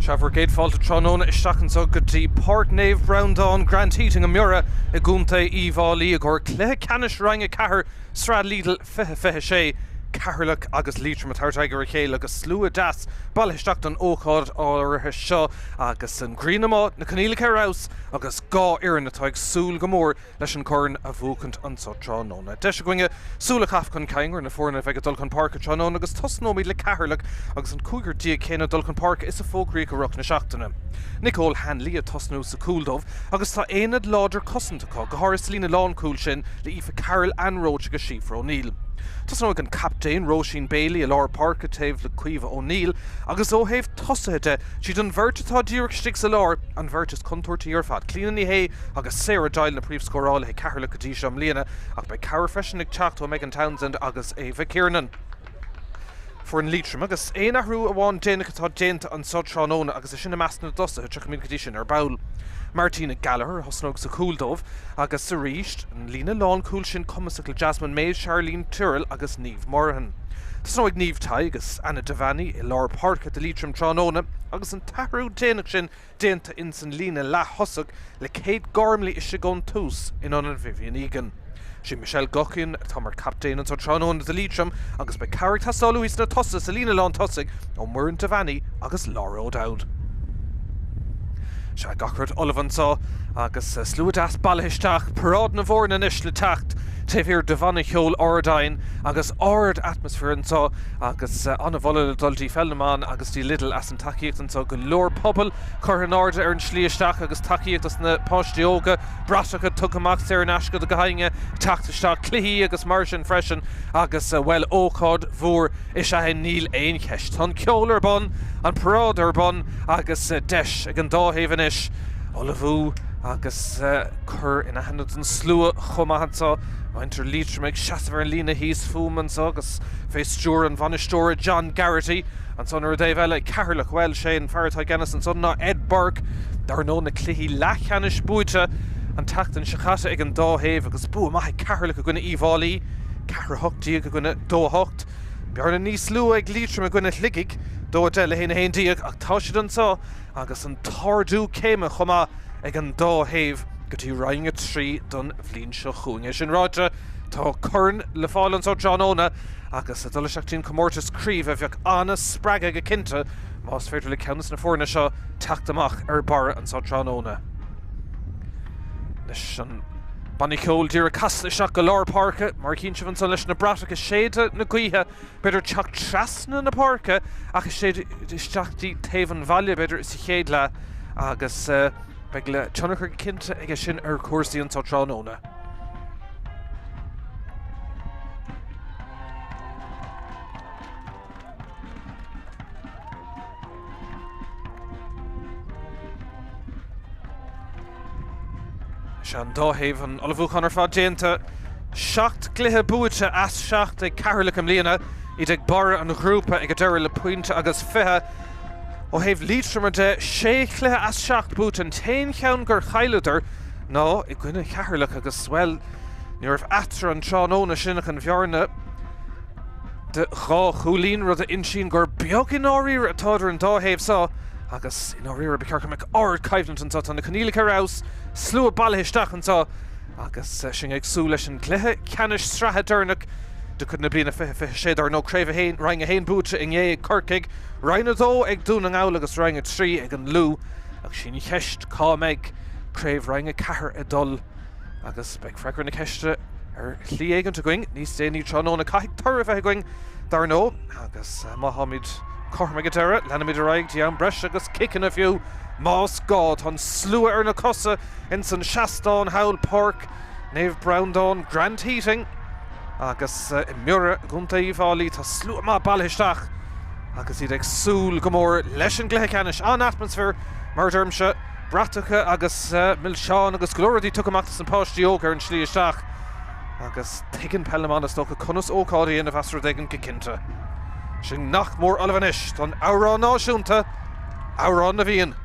Sea, bhur gcéad fáilte tráthnóna isteach anseo go dtí Páirc Naomh Breandán, Grant Heating i mBiorra i gContae Uíbh Fhailí i gcomhair cluiche ceannais Roinn 4 Sraith Lidl 2026, Ceatharlach agus Liatroim ag tabhairt aghaidh ar a chéile agus slua deas bailithe isteach don ócáid áirithe seo agus an ghrian amuigh, na coinníollacha ar fheabhas agus dhá fhoireann atá ag súil go mór leis an gcorn a bhuachaint anso tráthnóna. Deis againne súil a chaitheamh chun cinn ar na foirne a bheidh ag dul chun páirce tráthnóna agus tosnóimid le Ceatharlach agus an cúigear céanna ag dul chun páirce is a fógraíodh i rith na seachtaine. Nicole Hanley ag tosnú sa chúl dóibh agus tá aonad láidir cosanta acu, go háirithe sa líne lánchúil sin le Aoife Carroll, Anne Roche agus Síofra O'Neill. Tosnóidh an captaen Róisín Bailey i lár páirce taobh le Caoimhe O'Neill agus ó thaobh tosaithe de, siad an bheirt atá díreach istigh sa lár an bheirt is contúirtí ar fad, Clíona Ní Shé agus Sarah Doyle na príomhscórálaithe ag Ceatharlach go dtí seo i mbliana, ach beidh cabhair freisin ag teacht ó Megan Townsend agus Ava Kiernan. Foireann Liatroim agus aon athrú amháin déanach atá déanta anso tráthnóna agus é sin i measc na dtosaithe, tiocfaimid go dtí sin ar ball. Martina Gallagher a thosnóidh sa chúl dóibh agus arís an líne lánchúil sin cumasach le Jasmine Mayes, Charlene Tyrrell agus Niamh Morahan. Tosnóidh Niamh Tighe agus Anna Devaney i lár páirce do Liatroim tráthnóna agus an t-athrú déanach sin déanta ins an líne leath-thosach le Kate Gormley istigh ón tús in ionad Vivian Egan. Sí Michelle Guckian atá mar captaen anso tráthnóna do Liatroim agus beidh cabhair ag teastáil uaithi sna tosaithe sa líne lán-tosaigh ó Muireann Devaney agus Laura O'Dowd. Sea, gach rud ullamh anso agus slua deas bailithe isteach, paráid na bhfoirne anois le teacht taobh thiar de bhanna cheoil Ardáin agus ard-atmaisféar anso agus an-mholadh le dul dtí Pheil na mBan agus dtí Lidl as an tacaíocht anseo, go leor puball curtha in airde ar an slí isteach agus tacaíocht dos na páistí óga, bratacha tugtha amach saor in aisce do gach éinne ag teacht isteach, cluichí agus mar sin freisin agus, bhuel, ócáid mhór is ea é, níl aon cheist. Tá an ceol ar bun, an paráid ar bun agus deis ag an dá thaobh anois ullmhú agus cur in aithne don slua chomh maith anseo. Muintir Liatroim ag seasamh ar an líne thíos fúm anseo agus fé stiúir an bhainisteora John Garrity. Ansan ar an dtaobh eile, Ceatharlach, bhuel, sé an fear atá i gceannas ansan ná Ed Burke. Dar ndóigh, na cluichí leathcheannais buaite an tseachtain seo caite ag an dá thaobh agus bua maith ag Ceatharlach i gcoinne Uíbh Fhailí, 4 18 i gcoinne 2 8. Bearna níos lú ag Liatroim i gcoinne Shligigh, 2 10 le 1 11, ach tá siad anso agus an t-ardú céime chomh maith ag an dá thaobh go dtí Roinn 3 don bhliain seo chugainn. É sin ráite, tá corn le fáil anso tráthnóna. Agus ag dul isteach dtí'n comórtas craoibhe bheadh an-spreagadh go cinnte más féidir le ceann de na foirne seo teacht amach ar barra anso tráthnóna. Leis an banna ceoil díreach casta isteach go lár páirce, mar a chíonn sibh ansan leis na bratacha ag séideadh na gaoithe, b'fhéidir teacht trasna na páirce ach ag séideadh isteach dtí taobh an bhaile b'fhéidir sa chéad leath agus beidh le tionchar go cinnte aige sin ar chúrsaí anso tráthnóna. Sea, an dá thaobh an ullmhúchán ar fad déanta. 7 gcluiche buaite as 7 ag Ceatharlach i mbliana, iad ag barr an ghrúpa ag an deireadh le pointe agus 20. Ó thaobh Liatroma de, 6 chluiche as 7 buaite, an t-aon cheann gur chailleadar ná i gcoinne Cheatharlach agus, bhuel, ní raibh eatarthu an tráthnóna sin ach an bhearna de dhá chúilín, rud a insíonn gur beag i ndáiríre atá idir an dá thaobh seo agus i ndáiríre ba cheart go mbeadh ardchoimhlint anseo. Tá na coinníollacha ar fheabhas, slua bailithe isteach anseo agus sinn ag súil leis an gcluiche ceannais sraithe deireanach de chuid na bliana 2026. Dar ndóigh, Craobh 1, Roinn 1 buaite inné ag Corcaigh, Roinn 2 ag Dún na nGall agus Roinn 3 ag an Lú. Ach sin an cheist, cá mbeidh Craobh Roinn 4 ag dul? Agus beidh freagra na ceiste ar shlí éigint againn níos déanaí tráthnóna. Caithfidh toradh a bheith againn, dar ndóigh, agus má tháimid cothrom ag an deireadh, leanfaimid ar aghaidh dtí am breise agus ciceanna fiú, más gá. Tá an slua ar na cosa ins an seastán thall, Páirc Naomh Breandán, Grant Heating agus i mBiorra i gContae Uíbh Fhailí tá slua maith bailithe isteach agus iad ag súil go mór leis an gcluiche ceannais. An-atmaisféar, mar a deirimse, bratacha agus milseáin agus go leor rudaí tugtha amach dos na páistí óga ar an slí isteach agus tuigeann Peil na mBan is dócha conas ócáid a dhéanamh as rud éigin go cinnte. Sinn nach mór ullamh anois don amhrán náisiúnta, Amhrán na bhFiann.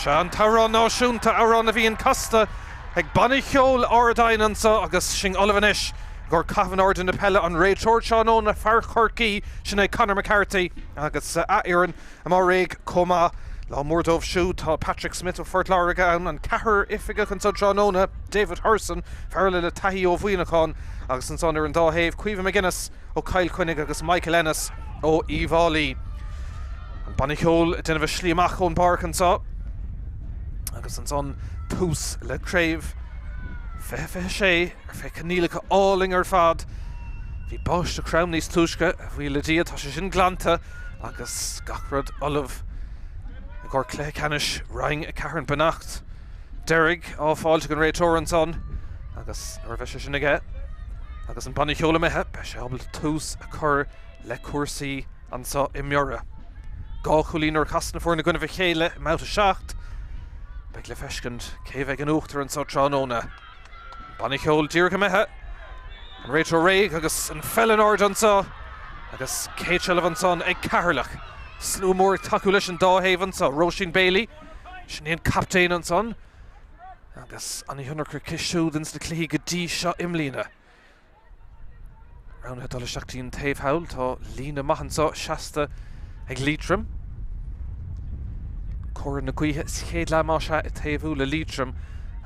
Sea, an t-amhrán náisiúnta, amhrán a bhíonn casta ag Banna Cheoil Ard Aidhin anseo agus sinn ullamh anois i gcomhair caitheamh in airde na peile, an réiteoir tráthnóna, fear Chorcaí, sin é Conor McCarthy agus a fhoireann i mBarr chomh maith. Lá mór dóibh siúd, tá Patrick Smith ó Phort Láirge ann, an ceathrar oifigeach anseo tráthnóna, David Hurson, fear eile le taithí ó Mhuineachán, agus ansan ar an dá thaobh, Caoimhe McGuinness ó Chill Chainnigh agus Michael Ennis ó Uíbh Fhailí. An banna ceoil ag déanamh a slí amach ón bpáirc anseo agus ansan tús le craobh 2026 ar fé coinníollacha álainn ar fad. Bhí báisteach throm níos túisce, a bhuí le Dia tá sé sin glanta agus gach rud ullamh i gcomhair cluiche ceannais Roinn 4 an beannacht deiridh á fáilt ag an réiteoir ansan agus nuair a bheidh sé sin aige agus an banna ceoil imithe beidh sé ábalta tús a chur le cúrsaí anseo i mBiorra. 2 chúilín nuair a chas na foirne i gcoinnibh a chéile i mbabhta 7. Beidh le feiscint cé bheidh in uachtar anseo tráthnóna. Banna ceoil díreach imithe, an réiteoir réidh agus an pheil in airde anseo agus céad seilbh ansan ag Ceatharlach. Slua mór ag tacú leis an dá thaobh anseo. Róisín Bailey, sin í an captaen ansan agus an-thionchar aici siúd ins na cluichí go dtí seo i mbliana. Roghnaithe dul isteach dtí an taobh thall. Tá líne maith anseo seasta ag Liatroim. Cóir na gaoithe sa chéad leath más ea ag taobhú le Liatroim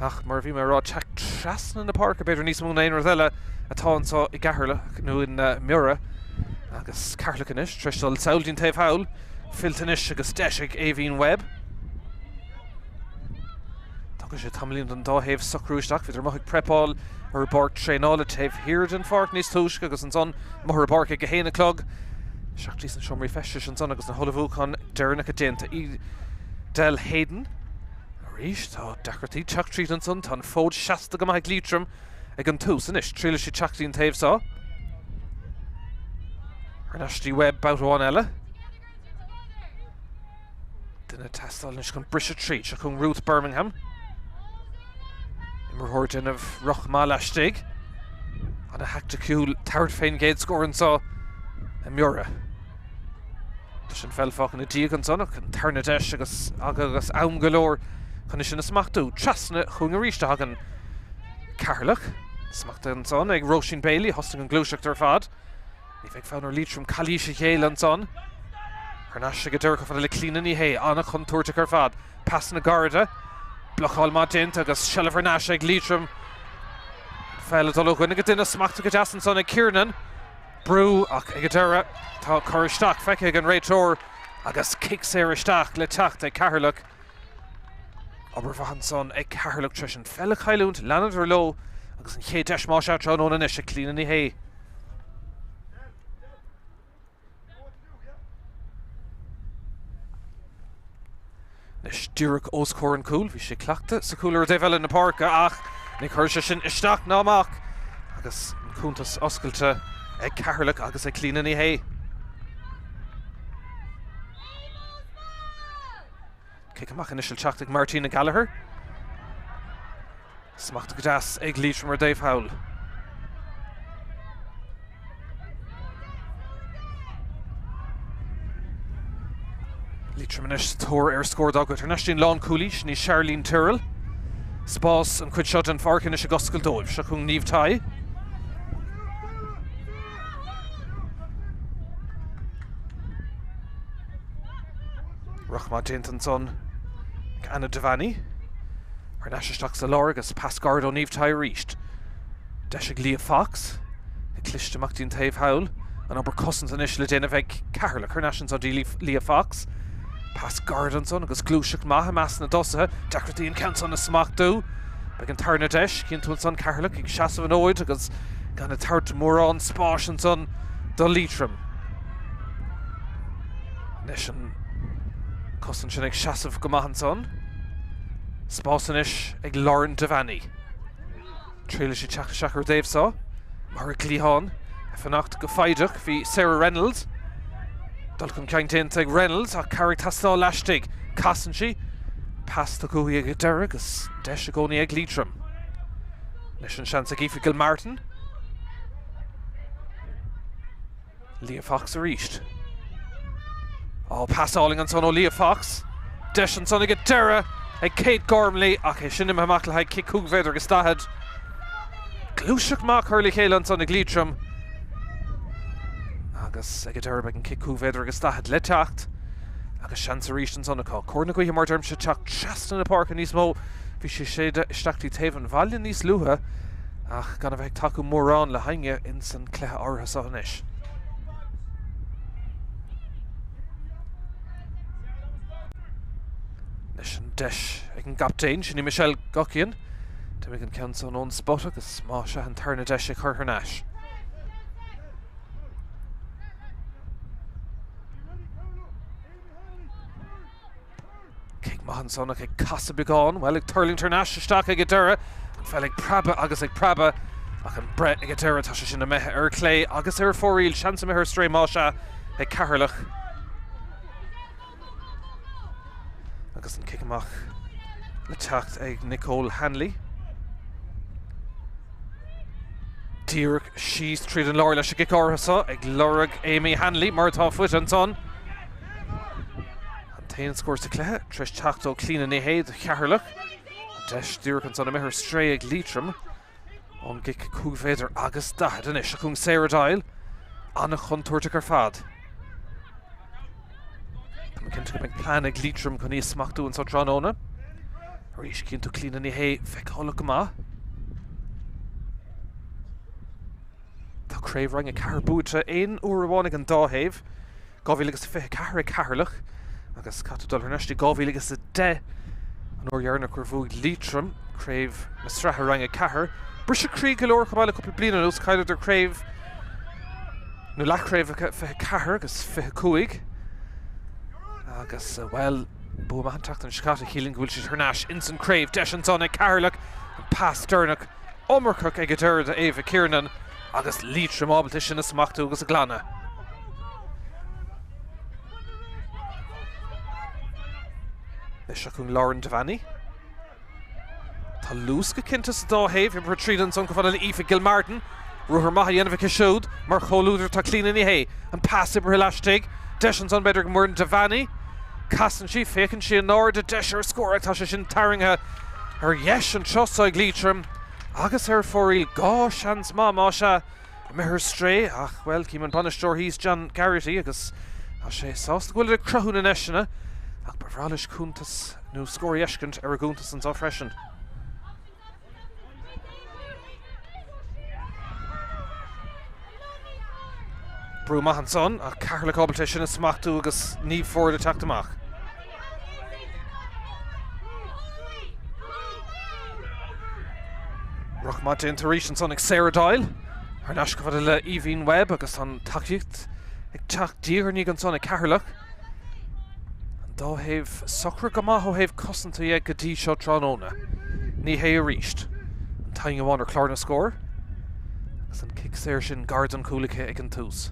ach mar a bhí mé a rá teacht trasna na páirce b'fhéidir níos mó ná aon rud eile atá anseo i gCeatharlach nó in mBiorra agus Ceatharlach anois tar éis dul sall dtí an taobh thall. Fillte anois agus deis ag Aoibhín Webb. Tógfaidh sé tamaillín don dá thaobh socrú isteach. Bhíodar amuigh ag prepáil ar an bpáirc traenála taobh thiar den pháirc níos túisce agus ansan amuigh ar an bpáirc ag a haon a chlog. Isteach dtí sna seomraí feistis ansan agus na hullmhúcháin deireanacha déanta. Edel Hayden arís. Tá deacrachtaí teacht tríd ansan. Tá an fód seasta go maith ag Liatroim ag an tús. Anois triailfidh siad teacht dtí an taobh seo. Thar n-ais dtí Webb babhta amháin eile. Duine ag teastáil anois chun briseadh tríd. Seo chugainn Ruth Birmingham. Imreoir ag déanamh rith maith laistigh. Ana thaicticiúil tabhairt fén gcéad scór anseo i mBiorra. Tá an pheil fágtha ina diaidh ansan ach an tarna deis agus agus am go leor chun é sin a smachtú. Trasna chugainn arís a thagann Ceatharlach. Smachtaithe ansan ag Róisín Bailey. Thosnaigh an gluaiseacht ar fad. Ní bheidh fonn ar Liatroim calaois a ghéilleadh ansan. Thar n-ais ag an deireadh chomh fada le Clíona Ní Shé. An-chontúirteach ar fad. Pasanna gairide. Blocáil maith déanta agus seilbh thar n-ais ag Liatroim. An pheil ag dul ó dhuine go duine. Smachtaithe go deas ansan ag Kiernan. Brú ach ag an deireadh tá cur isteach feicthe ag an réiteoir agus cic saor isteach le teacht ag Ceatharlach. Obair mhaith ansan ag Ceatharlach tar éis an pheil a chailliúint, leanadar leo agus an chéad deis más ea tráthnóna anois ag Clíona Ní Shé. Anois díreach os comhair an chúil, bhí sé cleachta sa chúl ar an dtaobh eile na páirce ach ní chuirfidh sé sin isteach ná amach agus an cuntas oscailte ag Ceatharlach agus ag Clíona Ní Shé. Cic amach anois le teacht ag Martina Gallagher. Smachtaithe go deas ag Liatroim ar an dtaobh thall. Liatroim anois sa tóir ar scór dá gcuid. Thar n-ais dtí an lánchúlaí, sin í Charlene Tyrrell. Spás an chuid seo den pháirc anois ag oscailt dóibh. Seo chugainn Niamh Tighe. Rith maith déanta ansan ag Anna Devaney. Thar n-ais isteach sa lár agus pas gairid ó Niamh Tighe arís. Deis ag Leah Fox. Ag cliste amach dtí'n taobh thall. An obair cosanta anois le déanamh ag Ceatharlach. Thar n-ais anso dtí Leah Fox. Pas gairid ansan agus gluaiseacht maith i measc na dtosaithe. Deacrachtaí an ceann san a smachtú. Beidh an tarna deis. Cíonn tú ansan Ceatharlach ag seasamh an fhóid agus gan ag tabhairt mórán spáis ansan do Liatroim. Anois an cosaint sin ag seasamh go maith ansan. Spás anois ag Lauren Devaney. Triailfidh sí teacht isteach ar an dtaobh seo. Mar an gcliathán ag fanacht go foighdeach bhí Sarah Reynolds. Dul chun cinn déanta ag Reynolds ach cabhair ag teastáil laistigh. Casann sí. Pas tugtha uaithi ag an deireadh agus deis i gcónaí ag Liatroim. Anois an seans ag Aoife Gilmartin. Leah Fox arís. Ó, pas álainn ansan ó Leah Fox. Deis ansan ag an deireadh. ag Kate Gormley ach é sin imithe amach le haghaidh cic 5 mhéadar agus 40. Gluaiseacht maith curtha le chéile ansan ag Liatroim agus ag an deireadh beidh an cic 5 mhéadar agus 40 le teacht agus seans arís ansan acu. Cóir na gaoithe mar a deirimse ag teacht trasna na páirce níos mó. Bhí sí ag séideadh isteach dtí taobh an bhaile níos luaithe ach gan a bheith ag tacú mórán le héinne ins an cluiche áirithe seo anois. Anois an deis ag an gcaptaen, sin í Michelle Guckian. D'imigh an ceann san ón spota agus más ea an tarna deis é curtha thar n-ais. Cic maith ansan ach ag casadh beagán, bhuel, ag tuirlingt thar n-ais isteach ag an deireadh. An pheil ag preabadh agus ag preabadh ach an breith ag an deireadh, tá sé sin imithe ar clé agus ar fóraoil. Seans imithe ar strae más ea ag Ceatharlach. Agus an cic amach le teacht ag Nicole Hanley. Díreach síos tríd an lár leis an gcic áirithe seo ag lorg Amy Hanley mar atá faighte ansan. An t-aon scór sa chluiche tar éis teacht ó Clíona Ní Shé do Cheatharlach. An deis díreach ansan imithe ar strae ag Liatroim ón gcic 5 mhéadar agus 40 anois. Seo chugainn Sarah Doyle. An-chontúirteach ar fad. Tá mé cinnte go mbeidh plean ag Liatroim chun í a smachtú anseo tráthnóna. Arís, cíonn tú Clíona Ní Shé feiceálach go maith. Tá Craobh Roinn 4 buaite aon uair amháin ag an dá thaobh, 2024 ag Ceatharlach agus caithfidh tú dul thar n-ais dtí 2010 an uair dheireanach gur bhuaigh Liatroim craobh na sraithe Roinn 4. Briseadh croí go leor chomh maith le cúpla bliain anuas, chailleadar craobh nó leathchraobhacha 24 agus 25 agus, bhuel, bua maith an tseachtain seo caite, ciallaíonn go bhfuil siad thar n-ais ins an craobh. Deis ansan ag Ceatharlach, an pas deireanach iomarcach ag an deireadh do Ava Kiernan agus Liatroim ábalta sin a smachtú agus a ghlanadh. Anois seo chugainn Lauren Devaney. Tá luas go cinnte sa dá thaobh, imithe tríd ansan chomh fada le Aoife Gilmartin. Ruathar maith á dhéanamh aici siúd. Mar chomhluadar tá Clíona Ní Shé. An pas oibrithe laistigh. Deis ansan b'fhéidir ag Muireann Devaney. Casann sí, féachann sí in airde, deis ar scór ach tá sé sin tarraingthe ar dheis anseo ag Liatroim agus ar fóraoil. 2 seans maith más ea. Imithe ar strae ach, bhuel, cím an bainisteoir thíos, John Garrity, agus tá sé sásta go bhfuilid ag cruthú na ndeiseanna ach ba bhreá leis cuntas nó scór a fheiscint ar a gcuntas anseo freisin. Brú maith ansan ach Ceatharlach ábalta é sin a smachtú agus Niamh Forde ag teacht amach. Ruc maith déanta arís ansan ag Sarah Doyle. Thar n-ais chomh fada le Aoibhín Webb agus an tacaíocht ag teacht diaidh ar ndiaidh ansan ag Ceatharlach. An dá thaobh socraithe go maith ó thaobh cosanta dhe go dtí seo tráthnóna. Ní Shé arís. An t-aon amháin ar chlár na scór. Agus an cic saor sin gar don chúl aici ag an tús.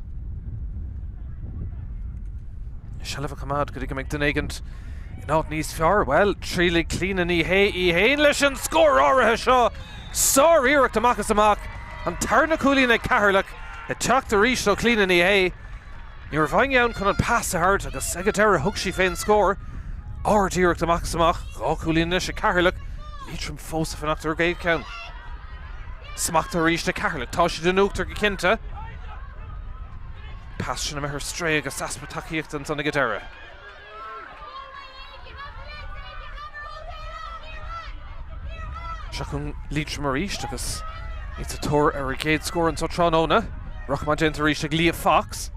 Seilbh a choimeád go dtí go mbeidh duine éigint in áit níos fearr. Bhuel, triailfidh Clíona Ní Shé í fhéin leis an scór áirithe seo! Sár-iarracht amach is amach! An tarna cúilín ag Ceatharlach, ag teacht arís ó Chlíona Ní Shé. Ní raibh éinne ann chun an pas a thabhairt agus ag an deireadh thug sí fén scór. Ard-iarracht amach is amach. 2 chúilín anois ag Ceatharlach. Liatroim fós ag fanacht ar a gcéad cheann. Smachtaithe arís ag Ceatharlach. Tá siad in uachtar go cinnte. Pas sin imithe ar strae agus easpa tacaíochta ansan ag an deireadh. Seo chugainn Liatroim arís agus iad sa tóir ar a gcéad scór anseo tráthnóna. Ruc maith déanta arís ag Leah Fox.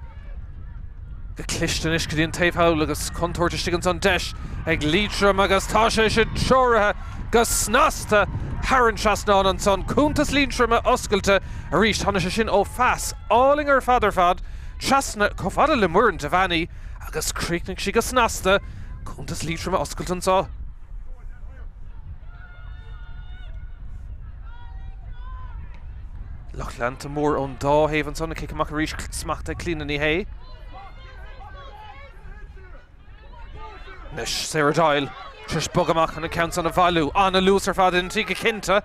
Go cliste anois go dtí an taobh thall agus contúirt istigh ansan deis ag Liatroim agus tá sé sin treoraithe go snasta thar an trasnán ansan. Cuntas Liatroma oscailte arís. Tháinig sé sin ó phas álainn ar fad ar fad trasna chomh fada le Muireann Devaney agus chríochnaigh sí go snasta. Cuntas Liatroma oscailte anseo. Lucht leanta mór ón dá thaobh ansan. An cic amach arís smachtaithe ag Clíona Ní Shé. Anois Sarah Doyle tar éis bogadh amach chun an ceann san a bhailiú. An-luas ar fad inti go cinnte.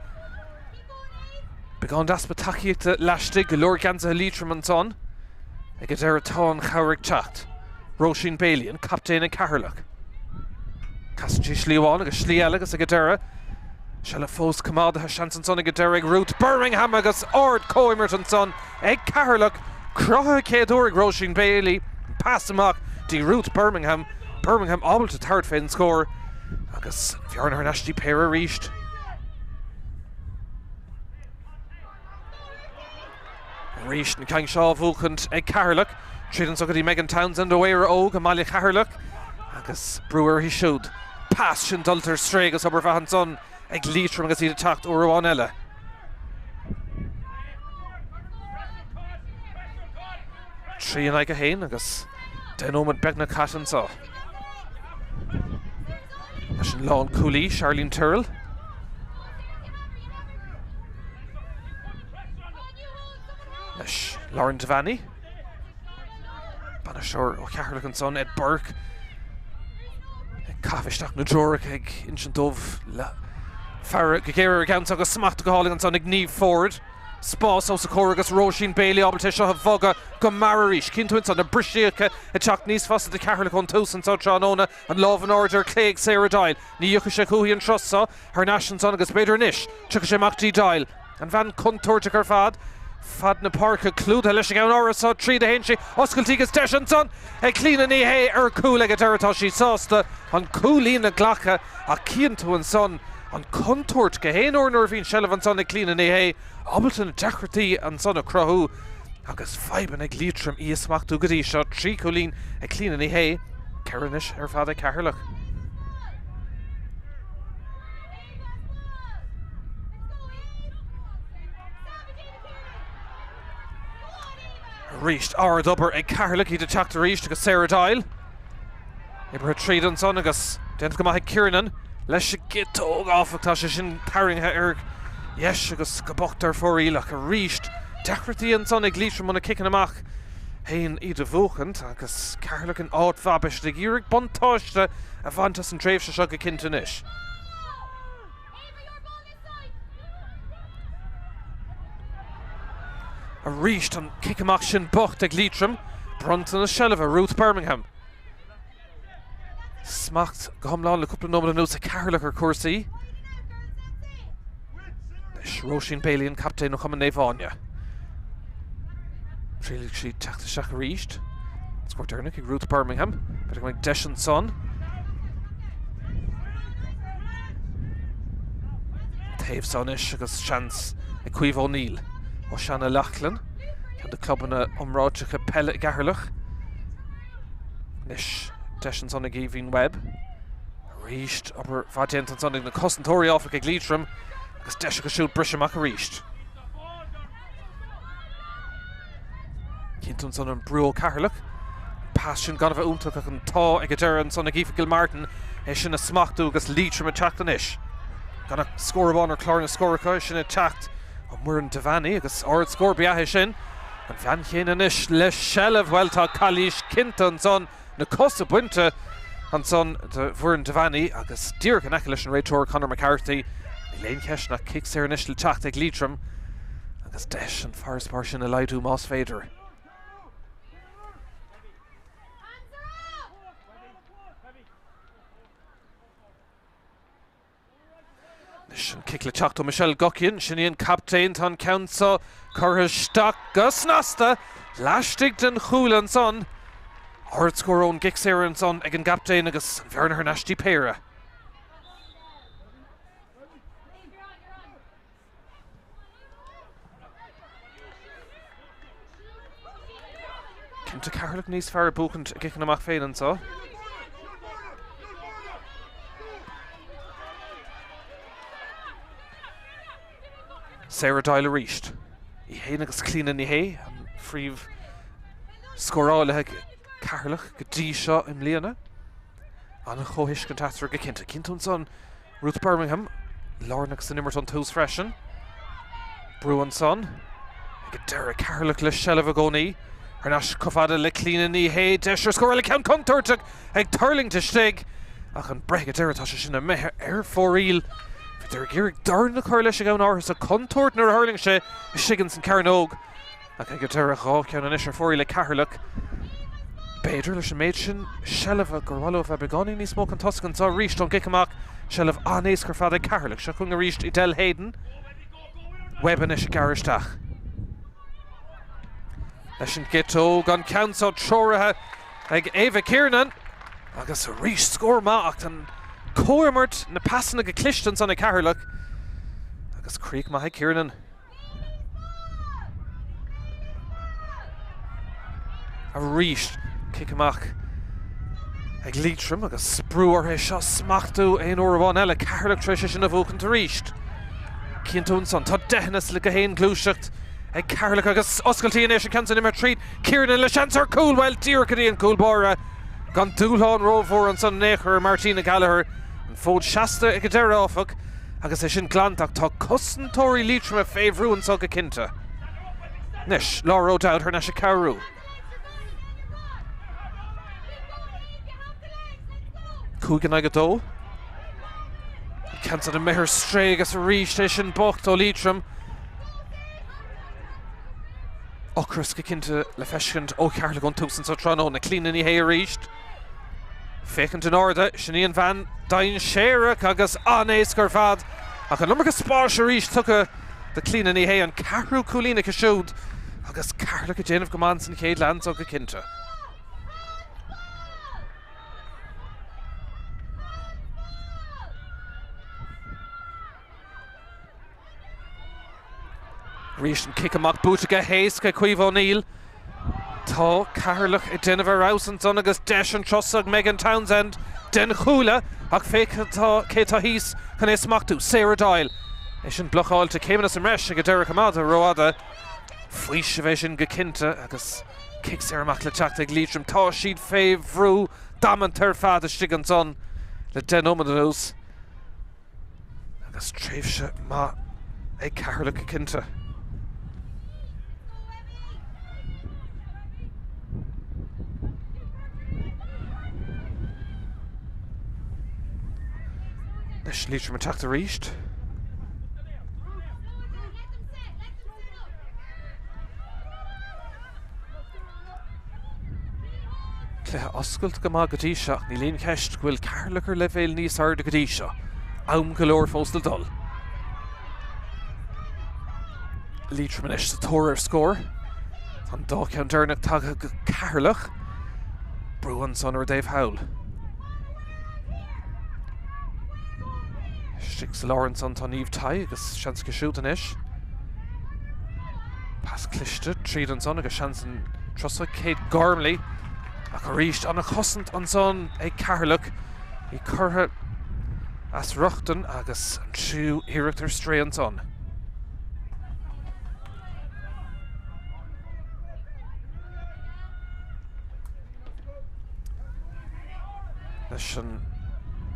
Beagán d'easpa tacaíochta laistigh, go leor geansaithe Liatroim ansan. Ag an deireadh tá an chabhair ag teacht. Róisín Bailey, an captaen ag Ceatharlach. Casann sí slí amháin agus slí eile agus ag an deireadh, seilbh fós coimeádaithe, seans ansan ag an deireadh ag Ruth Bermingham agus ard comhimirt ansan ag Ceatharlach, cruthaithe chéad uair ag Róisín Bailey, an pas amach dtí Ruth Bermingham, Bermingham ábalta tabhairt fén scór agus an bhearna thar n-ais dtí péire arís. Arís an ceann seo á bhuachaint ag Ceatharlach. Tríd anso go dtí Megan Townsend ó Éire Óg i mBaile Cheatharlach agus brú uirthi siúd. Pas sin dulta ar strae agus obair mhaith ansan ag Liatroim agus iad ag teacht uair amháin eile. 3 in aghaidh 1 agus 10 nóiméad beagnach caite anso. Leis an lánchúlaí, Charlene Tyrrell. Leis Lauren Devaney. Bainisteoir ó Cheatharlach ansan, Ed Burke. Ag caitheamh isteach na dtreoracha ag insint dóibh le faire go géar ar an gceann agus smacht go hálainn ansan ag Niamh Forde. Spás os a comhair agus Róisín Bailey ábalta é seo a bhogadh go mear arís. Cíonn tú ansan na briseacha ag teacht níos fusa do Cheatharlach ón tús anso tráthnóna. An lámh in airde ar clé ag Sarah Doyle. Ní thiocfaidh sé chúithi an turas seo. Thar n-ais ansan agus b'fhéidir anois tiocfaidh sé amach dtí Doyle. An bhean contúirteach ar fad. Fad na páirce clúdaithe leis an gceann áirithe seo tríd a théann sí. Oscailtí agus deis ansan ag Clíona Ní Shé ar cúl ag an deireadh. Tá sí sásta an cúilín a ghlacadh ach cíonn tú ansan an chontúirt go haon uair nuair a bhíonn seilbh ansan ag Clíona Ní Shé ábalta na deacrachtaí ansan a chruthú agus fadhbanna ag Liatroim í a smachtú go dtí seo. 3 chúilín ag Clíona Ní Shé, 4 anois ar fad ag Ceatharlach. Arís ard-obair ag Ceatharlach, iad ag teacht arís agus Sarah Doyle oibrithe tríd ansan agus déanta go maith ag Kiernan leis an gciotóg áfach tá sé sin tarraingthe ar dheis agus go bocht ar fóraoil ach arís deacrachtaí ansan ag Liatroim ó na ciceanna amach féin iad a bhuachaint agus Ceatharlach in áit mhaith beidh siad ag iarraidh buntáiste a bhaint as an dtréimhse seo go cinnte anois. Arís an cic amach sin bocht ag Liatroim. Bronntanas seilbhe Ruth Bermingham. Smacht go hiomlán le cúpla nóiméad anuas ag Ceatharlach ar chúrsaí. Anois Róisín Bailey an captaen ó Chumann Naomh Áine. Triailfidh sí teacht isteach arís. Scór deireanach ag Ruth Bermingham. B'fhéidir go mbeidh deis ansan. Taobh seo anois agus seans ag Caoimhe O'Neill ó Seanadh Leighlin, ceann de clubanna iomráiteacha peile i gCeatharlach. Anois deis ansan ag Aoibhín Webb. Arís obair mhaith déanta ansan ag na cosantóirí áfach ag Liatroim agus deis acu siúd briseadh amach arís. Cíonn tú ansan an brú ó Ceatharlach. An pas sin gan a bheith iontach ach an t-ádh ag an deireadh ansan ag Aoife Gilmartin é sin a smachtú agus Liatroim ag teacht anois. Gan ach scór amháin ar chlár na scór acu, é sin ag teacht ó Muireann Devaney agus ard-scór ba ea é sin. An bhean chéanna anois le seilbh, bhuel tá calaois cinnte ansan. Na cosa bainte ansan de Mhuireann Devaney agus díreach in aice leis an réiteoir Conor McCarthy. Níl aon cheist nach cic saor anois le teacht ag Liatroim agus deis an farasbarr sin a laghdú más féidir. Anois an cic le teacht ó Michelle Guckian, sin í an captaen, tá an ceann seo curtha isteach go snasta laistigh den chuaille ansan. Ardscór ón gcic saor ansan ag an gcaptaen agus an bhearna thar n-ais dtí péire. Cinnte Ceatharlach níos fearr ag buachaint a gciceanna amach féin anseo. Sarah Doyle arís. Í féin agus Clíona Ní Shé, an phríomh scórálaithe ag Ceatharlach go dtí seo i mbliana. An-chomhthuiscint eatarthu go cinnte. Cinnte ansan Ruth Bermingham, lárnach san imirt ón tús freisin. Brú ansan. Ag an deireadh, Ceatharlach le seilbh i gcónaí. Thar n-ais chomh fada le Clíona Ní Shé. Deis ar scór eile, ceann contúirteach ag tuirlingt istigh. Ach an breith ag an deireadh, tá sé sin imithe ar fóraoil. Bhíodar ag iarraidh dorn a chur leis an gceann áirithe sa chontúirt nuair a thuirling sé istigh ins an cearnóg. Ach ag an deireadh, 2 cheann anois ar fóraoil ag Ceatharlach. B'fhéidir, leis an méid sin seilbhe, gur mhaith leo a bheith beagáinín níos mó chun tosaigh anseo arís ón gcic amach. Seilbh an-éasca ar fad ag Ceatharlach. Seo chugainn arís Edel Hayden. Webb anois ag gearradh isteach. Leis an gciotóg, an ceann seo treoraithe ag Ava Kiernan. Agus arís scór maith ach an comhimirt, na pasanna go cliste ansan ag Ceatharlach. Agus críoch maith ag Kiernan. Arís, cic amach ag Liatroim agus brú orthu é seo a smachtú aon uair amháin eile. Ceatharlach tar éis é sin a bhuachaint arís. Cinnte ansan, tá deicheanna le gach aon ghluaiseacht ag Ceatharlach agus oscailtí anois an ceann san imithe tríd. Kiernan le seans ar chúl, bhuel, díreach go dtí an cúl báire. Gan dúshlán rómhór ansan in aon chor ar Martina Gallagher. An fód seasta ag an deireadh, áfach. Agus é sin glanta ach tá cosantóirí Liatroma fé bhrú anseo go cinnte. Anois, Laura O'Dowd thar n-ais ag cabhrú. 5 in aghaidh 2. An ceann san imithe ar strae agus arís é sin bocht ó Liatroim. Ocras go cinnte le feiscint ó Cheatharlach ón tús anseo tráthnóna. Clíona Ní Shé arís. Féachaint in airde, sin í an bhean dainséarach agus an-éasca ar fad ach an iomarca spáis arís tugtha do Clíona Ní Shé, an ceathrú cúilín aici siúd agus Ceatharlach ag déanamh go maith san chéad leath anseo go cinnte. Arís an cic amach buaite go héasca ag Caoimhe O'Neill. Tá Ceatharlach ag déanamh ar fheabhas ansan agus deis an turas ag Megan Townsend den chúla ach féach cé atá thíos chun é a smachtú, Sarah Doyle. É sin blocáilte céimeanna sa mbreis ag an deireadh coimeádta rófhada. Faoiseamh é sin go cinnte agus cic saor amach le teacht ag Liatroim. Tá siad fé bhrú damanta ar fad istigh ansan le 10 nóiméad anuas. Agus tréimhse maith ag Ceatharlach go cinnte. Anois Liatroim ag teacht arís. Cluiche oscailte go maith go dtí seo ach níl aon cheist go bhfuil Ceatharlach ar leibhéal níos airde go dtí seo. Am go leor fós le dul. Liatroim anois sa tóir ar scór. Tá an dá cheann deireanach tagtha go Ceatharlach. Brú ansan ar an dtaobh thall. Istigh sa lár ansan tá Niamh Tighe agus seans aici siúd anois. Pas cliste tríd ansan agus seans an turas ag Kate Gormley. Ach arís an chosaint ansan ag Ceatharlach. Í curtha as rochtain agus an tríú iarracht ar strae ansan. Leis an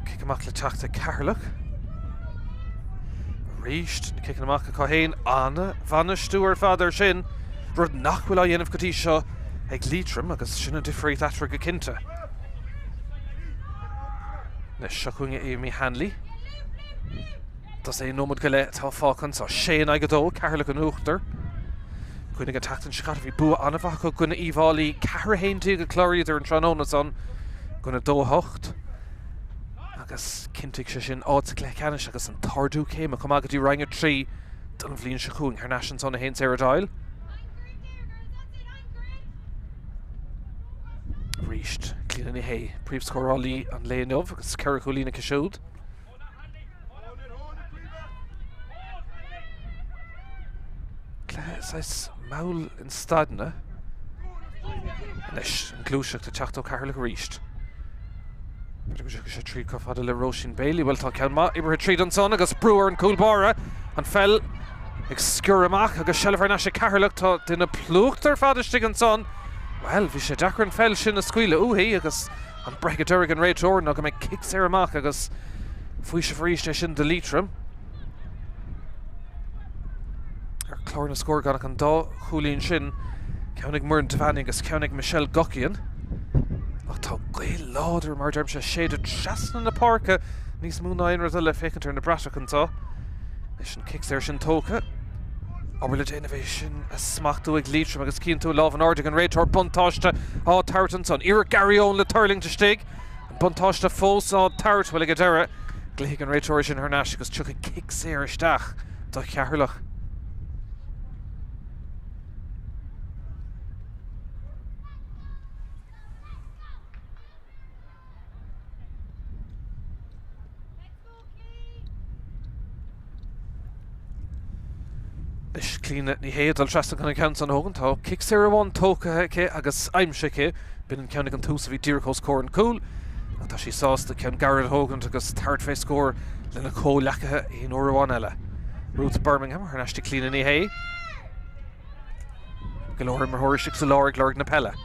cic amach le teacht ag Ceatharlach. Arís, na ciceanna amach acu féin, an-bhainistiú ar fad air sin, rud nach bhfuil á dhéanamh go dtí seo ag Liatroim agus sin an difríocht eatarthu go cinnte. Anois, seo chugainn Amy Hanley. Dosaen nóiméad go leith atá fágtha anseo. 6 in aghaidh 2, Ceatharlach in uachtar. Cuimhnigh an tseachtain seo caite bhí bua an-mhaith acu i gcoinne Uíbh Fhailí, 4 11 a chláraíodar an tráthnóna san i gcoinne 2 8 agus chinntigh sé sin áit sa chluiche ceannais agus an t-ardú céime chomh maith go dtí Roinn 3 don bhliain seo chugainn. Thar n-ais ansan a théann Sarah Doyle. Arís, Clíona Ní Shé, príomhscórálaí an lae inniu agus ceithre chúilín aici siúd. Cluiche saghas mall in staideanna. Anois an ghluaiseacht ag teacht ó Cheatharlach arís. B'fhéidir go dtiocfaidh sé tríd chomh fada le Róisín Bailey. Bhuel tá ceann maith oibrithe tríd ansan agus brú ar an gcúl báire. An pheil ag sciorradh amach agus seilbh thar n-ais ag Ceatharlach. Tá duine plúchta ar fad istigh ansan. Bhuel bhí sé deacair an pheil sin a scaoileadh uaithi agus An breith go deireadh ag an réiteoir ná go mbeidh cic saor amach agus faoiseamh arís é sin do Liatroim. Ar chlár na scór gan ach an dá chúilín sin, ceann ag Muireann Devaney agus ceann ag Michelle Guckian. Ach tá gaoth láidir, mar a deirimse, ag séideadh trasna na páirce níos mó ná aon rud eile féachaint ar na bratach anseo. Leis an cic saor sin tógtha. Obair le déanamh é sin a smachtú ag Liatroim agus cíonn tú lámh in airde ag an réiteoir, buntáiste á tabhairt ansan. Iarracht Gary Owen le tuirlingt istigh. An buntáiste fós á tabhairt, bhuel ag an deireadh, glaofaidh an réiteoir é sin thar n-ais agus tiocfaidh cic saor isteach do Cheatharlach. Anois Clíona Ní Shé ag dul trasna chun an ceann san a thógaint. Tá cic saor amháin tógtha aici agus aimsithe aici. B'in an ceann ag an tús a bhí díreach os comhair an chúil. Ach tá sí sásta ceann gairid a thógaint agus tabhairt fé scór lena comhleacaithe aon uair amháin eile. Ruth Bermingham thar n-ais do Clíona Ní Shé. Go leor imreoirí istigh sa lár ag lorg na peile.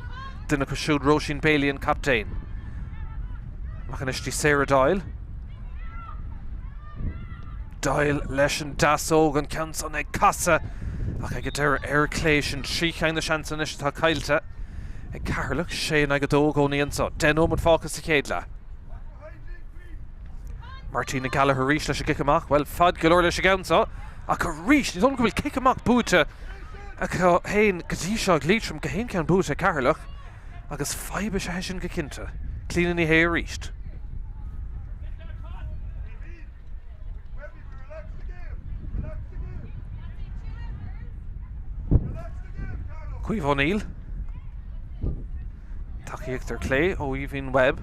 Duine acu siúd Róisín Bailey an captaen. Amach anois dtí Sarah Doyle. Doyle leis an deasóg, an ceann san ag casadh ach ag an deireadh ar clé. Sin 3 cheann de seansanna anois atá caillte ag Ceatharlach, 6 in aghaidh 2 i gcónaí anseo. 10 nóiméad fágtha sa chéad leath. Martina Gallagher arís leis an gcic amach. Bhuel, fad go leor leis an gceann seo, ach arís, ní dóigh liom go bhfuil cic amach buaite acu féin go dtí seo ag Liatroim, gach aon cheann buaite ag Ceatharlach, agus fadhb is ea é sin go cinnte. Clíona Ní Shé arís. Caoimhe O'Neill. Tacaíocht ar clé ó Aoibhín Webb.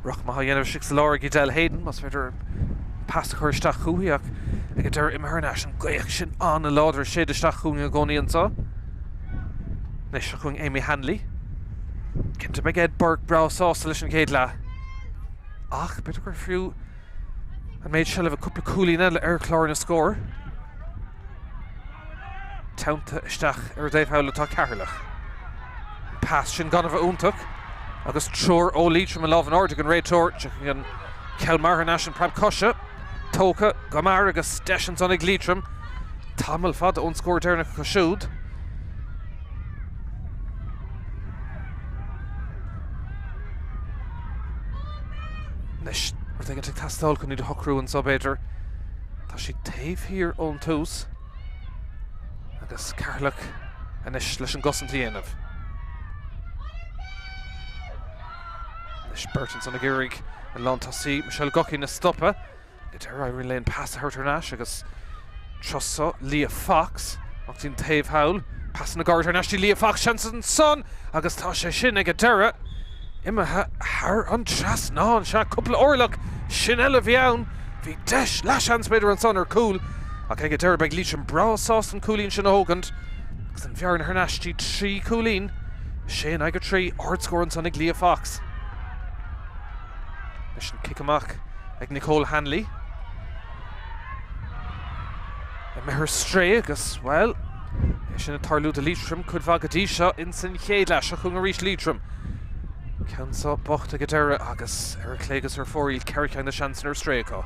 Rith maith á dhéanamh istigh sa lár ag Edel Hayden, más féidir pas a chur isteach chuici ach ag an deireadh imithe thar n-ais. An ghaoth sin an-láidir ag séideadh isteach chugainn i gcónaí anseo. Anois seo chugainn Amy Hanley. Cinnte beidh Ed Burke breá sásta leis an gcéad leath. Ach b'fhéidir gur fiú an méid seilbhe cúpla cúilín eile ar chlár na scór. Teannta isteach ar an dtaobh thall atá Ceatharlach. An pas sin gan a bheith iontach agus triúr ó Liatroim an lámh in airde ag an réiteoir. Tiocfaidh an ceann mear thar n-ais an preab coise. Tógtha go mear agus deis ansan ag Liatroim. Tamall fada ón scór deireanach acu siúd. Anois, rud éigin ag teastáil chun iad a shocrú anseo b'fhéidir. Tá siad taobh thiar ón tús agus Ceatharlach anois leis an gcosaint a dhéanamh. Anois beirt ansan ag iarraidh an lántosaí Michelle Guckian a stopadh. Go deireadh éiríonn léi an pas a thabhairt thar n-ais agus tusa Leah Fox amach dtí'n taobh thall. Pasanna gairid thar n-ais dtí Leah Fox, seans ansan agus tá sé sin ag an deireadh imithe thar an trasnán. Sea, cúpla orlach, sin eile a bhí ann. Bhí deis, leathsheans b'fhéidir ansan ar chúl ach ag an deireadh beidh Liatroim breá sásta an cúilín sin a thógaint agus an bhearna thar n-ais dtí 3 chúilín, 6 in aghaidh 3, ardscór ansan ag Leah Fox. Leis an cic amach ag Nicole Hanley. Imithe ar strae agus, bhuel, é sin ag tarlú do Liatroim cuid mhaith go dtí seo ins an chéad leath. Seo chugainn arís Liatroim. Ceann seo bocht ag an deireadh agus ar clé agus ar fóraoil 4 cheann de seansanna ar strae acu.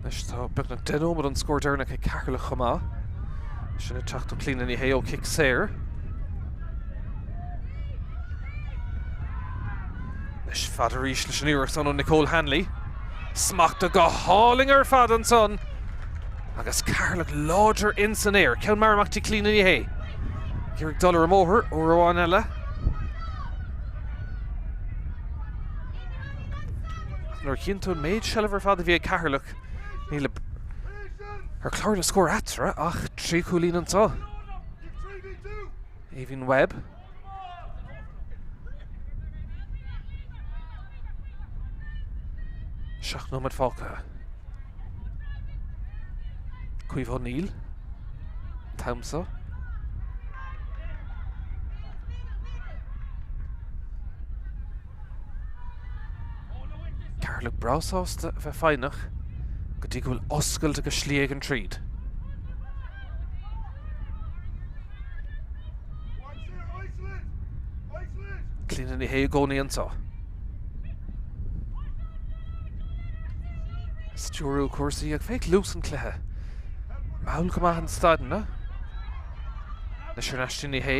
Anois tá beagnach 10 nóiméad ón scór deireanach ag Ceatharlach chomh maith. Sin ag teacht ó Clíona Ní Shé ó chic saor. Anois fada arís leis an iarracht san ó Nicole Hanley. Smachta go hálainn ar fad ansan agus Ceatharlach láidir in san aer. Ceann mear amach dtí Clíona Ní Shé. Ag iarraidh dul ar an mbóthar uair amháin eile. Ach nuair a chíonn tú an méid seilbh ar fad a bhí ag Ceatharlach, níl ar chlár na scór eatarthu ach 3 chúilín anseo. Aoibhinn Webb. 7 nóiméad fágtha. Caoimhe O'Neill. An t-am seo. Ceatharlach breá sásta a bheith foighneach go dtí go bhfuil oscailt agus slí éigin tríd. Clíona Ní Shé i gcónaí anseo. Stiúrú cúrsaí ach féach luas an chluiche. Mall go maith an staideanna. Anois ar ais Ní Shé.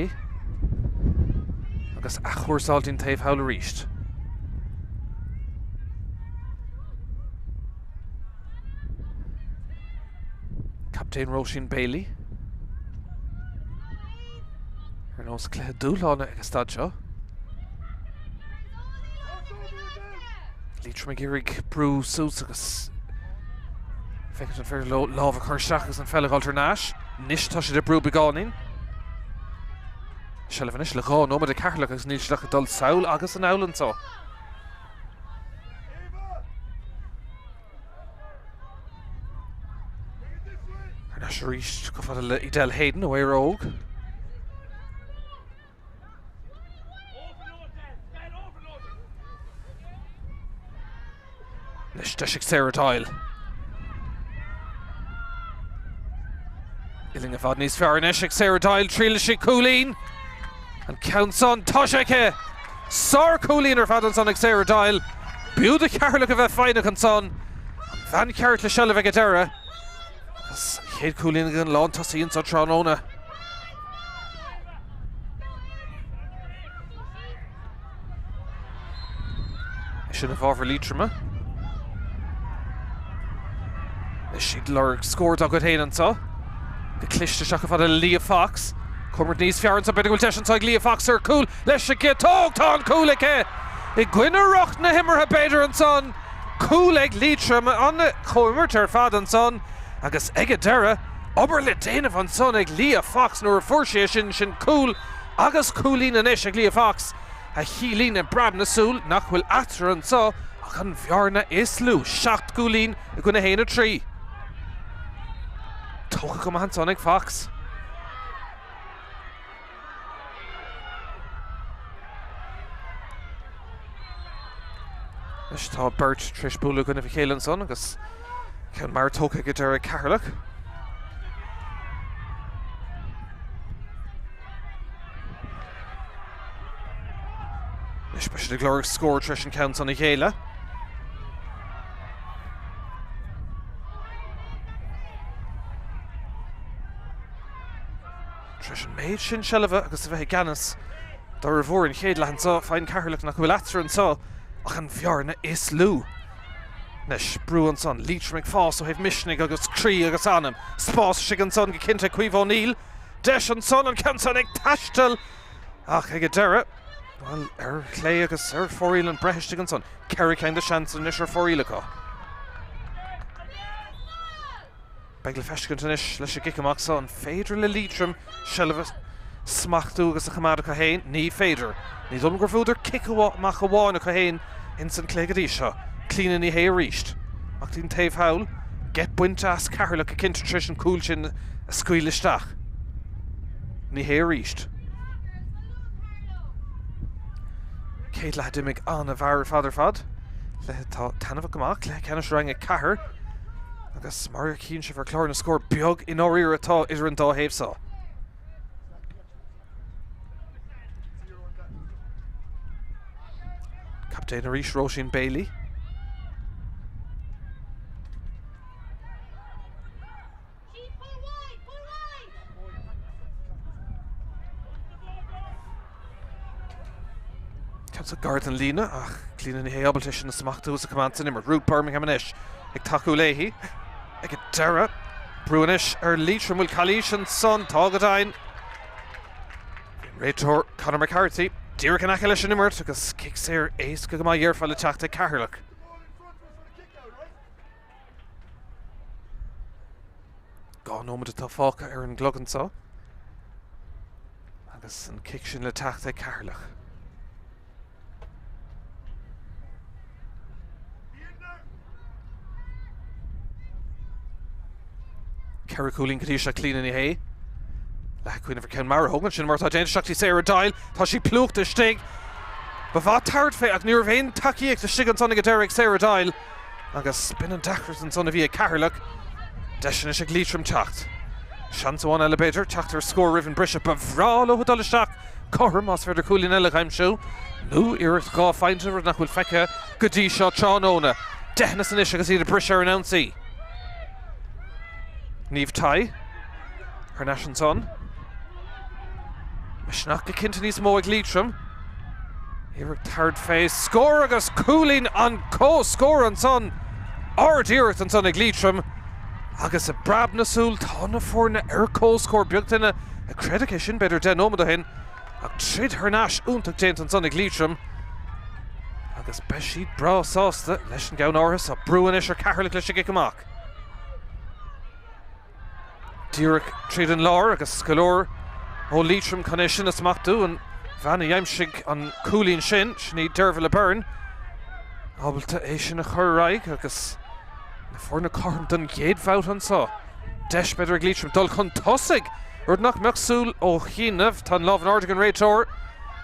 Agus athchúrsáil dtí'n taobh thall arís. Captaen Róisín Bailey. Ar nós cluiche dúshláin ag an staid seo. Liatroim ag iarraidh brú suas agus féachaint an féidir leo lámh a chur isteach agus an pheil a dhul thar n-ais. Anois tá siad ag brú beagáinín. Seilbh anois le 2 nóiméad ag Ceatharlach agus níl siad ach ag dul sall agus anall anseo. Thar n-ais arís chomh fada le Edel Hayden ó Éire Óg. Anois deis ag Sarah Doyle. Uillinn i bhfad níos fearr anois ag Sarah Doyle, triailfidh sí cúilín. An ceann san, tá sé aici! Sár-chúilín ar fad ansan ag Sarah Doyle. B'fhiú do Cheatharlach a bheith foighneach ansan. An bhean cheart le seilbh ag an deireadh. Agus an chéad chúilín ag an lántosaí anso tráthnóna. É sin i bhfabhar Liatroma. Anois iad ag lorg scór dá gcuid féin anseo. Go cliste isteach chomh fada le Leah Fox. Comhimirt níos fearr anseo, b'fhéidir go bhfuil deis anseo ag Leah Fox ar chúl leis an gciotóg. Tá an cúl aici! I gcoinne roth na himeartha b'fhéidir ansan. Cúl ag Liatroim, an-chomhimirt ar fad ansan agus ag an deireadh, obair le déanamh ansan ag Leah Fox nuair a fuair sí é sin, sin cúl agus cúilín anois ag Leah Fox a chiallaíonn i bpreab na súl nach bhfuil eatarthu anseo ach an bhearna is lú, 7 gcúilín i gcoinne 1, 3. Tógtha go maith ansan ag Fox. Anois tá beirt tar éis bualadh i gcoinnibh a chéile ansan agus ceann mear tógtha ag an deireadh ag Ceatharlach. Anois beidh siad ag lorg scór tar éis an ceann san a ghéilleadh. Tar éis an méid sin seilbhe agus a bheith i gceannas d'fhormhór an chéad leath anseo, faigheann Ceatharlach nach bhfuil eatarthu anseo ach an bhearna is lú. Anois, brú ansan, Liatroim ag fás ó thaobh misnigh agus croí agus anam. Spás istigh ansan go cinnte ag Caoimhe O'Neill. Deis ansan, an ceann san ag taisteal ach ag an deireadh, bhuel, ar chlé agus ar fóraoil an breith istigh ansan. 4 ceann de seansanna anois ar fóraoil acu. Beidh le feiscint anois leis an gcic amach seo an féidir le Liatroim seilbh a smachtú agus a choimeád acu féin? Ní féidir. Ní dóigh liom gur bhuadar cic amach amháin acu féin ins an cluiche go dtí seo. Clíona Ní Shé arís. Amach dtí'n taobh thall. Geit bainte as Ceatharlach go cinnte tar éis an cúl sin a scaoileadh isteach. Ní Shé arís. Céad leath a d'imigh an-mhear ar fad ar fad. Cluiche atá taitneamhach go maith. Cluiche ceannais Rang 4. Agus mar a chíonn sibh ar chlár na scór beag i ndáiríre atá idir an dá thaobh seo. Captaen arís Róisín Bailey. Ceann seo gar don líne ach Clíona Ní Shé ábalta é sin a smachtú is a choimeád san imirt. Ruth Birmingham anois ag tacú léi ag an deireadh. Brú anois ar Liatroim. Bhfuil calaois ansan? Tá go deimhin. Bhí an réiteoir Conor McCarthy díreach in aice leis an imirt agus cic saor éasca go maith dhéarfá le teacht ag Ceatharlach. 2 nóiméad atá fágtha ar an gclog anseo agus an cic sin le teacht ag Ceatharlach. 4 chúilín go dtí seo Clíona Ní Shé. Le cuimhneamh ar ceann mear a thógaint sin mar atá déanta isteach dtí Sarah Doyle. Tá sí plúchta istigh. Ba mhaith tabhairt fé ach ní raibh aon tacaíocht istigh ansan ag an deireadh ag Sarah Doyle. Agus b'in an deacracht ansan a bhí ag Ceatharlach. Deis anois ag Liatroim teacht. Seans amháin eile b'fhéidir, teacht ar scór roimh an briseadh. Ba bhreá leo dul isteach cothrom más féidir cúilín eile a aimsiú. Nó iarracht 2 phointe, rud nach bhfuil feicthe go dtí seo tráthnóna. Deitheanas anois agus iad ag briseadh ar an ionsaí. Niamh Tighe thar n-ais ansan. Misneach go cinnte níos mó ag Liatroim. Iarracht thart fé scór agus cúilín an comhscór ansan. Ard-iarracht ansan ag Liatroim agus i bpreab na súl tá na foirne ar comhscór. Beag duine a chreidfeadh é sin b'fhéidir 10 nóiméad ó shin ach troid thar n-ais iontach déanta ansan ag Liatroim agus beidh siad breá sásta leis an gceann áirithe seo. Brú anois ar Cheatharlach leis an gcic amach. Díreach tríd an lár agus go leor ó Liatroim chun é sin a smachtú. An bhean a d'aimsigh an cúilín sin, sin í Dervilla Byrne, ábalta é sin a chur ar aghaidh agus na foirne cothrom don gcéad bhabhta anseo. Deis b'fhéidir ag Liatroim dul chun tosaigh, rud nach mbeadh súil ó chianaibh. Tá an lámh in airde ag an réiteoir.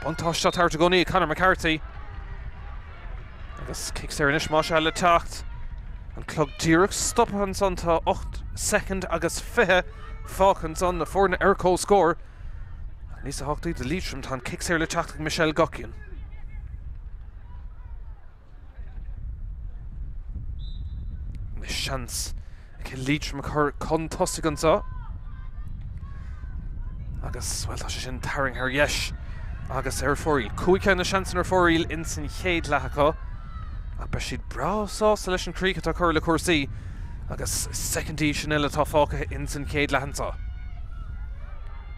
Buntáiste á tabhairt i gcónaí ag Conor McCarthy. Agus cic saor anois más ea le teacht. An clog díreach stoptha ansan, tá 8 soicind agus 20 fágtha ansan, na foirne ar comhscór. Ach níos tábhachtaí do Liatroim, tá an cic saor le teacht ag Michelle Guckian. Anois seans aici Liatroim a chur chun tosaigh anseo. Agus, bhuel, tá sé sin tarraingthe ar dheis agus ar fóraoil. 5 ceann de seansanna ar fóraoil ins an chéad leath acu. Ach beidh siad breá sásta leis an críoch atá curtha le cúrsaí agus soicindí sin uile atá fágtha ins an chéad leath anseo.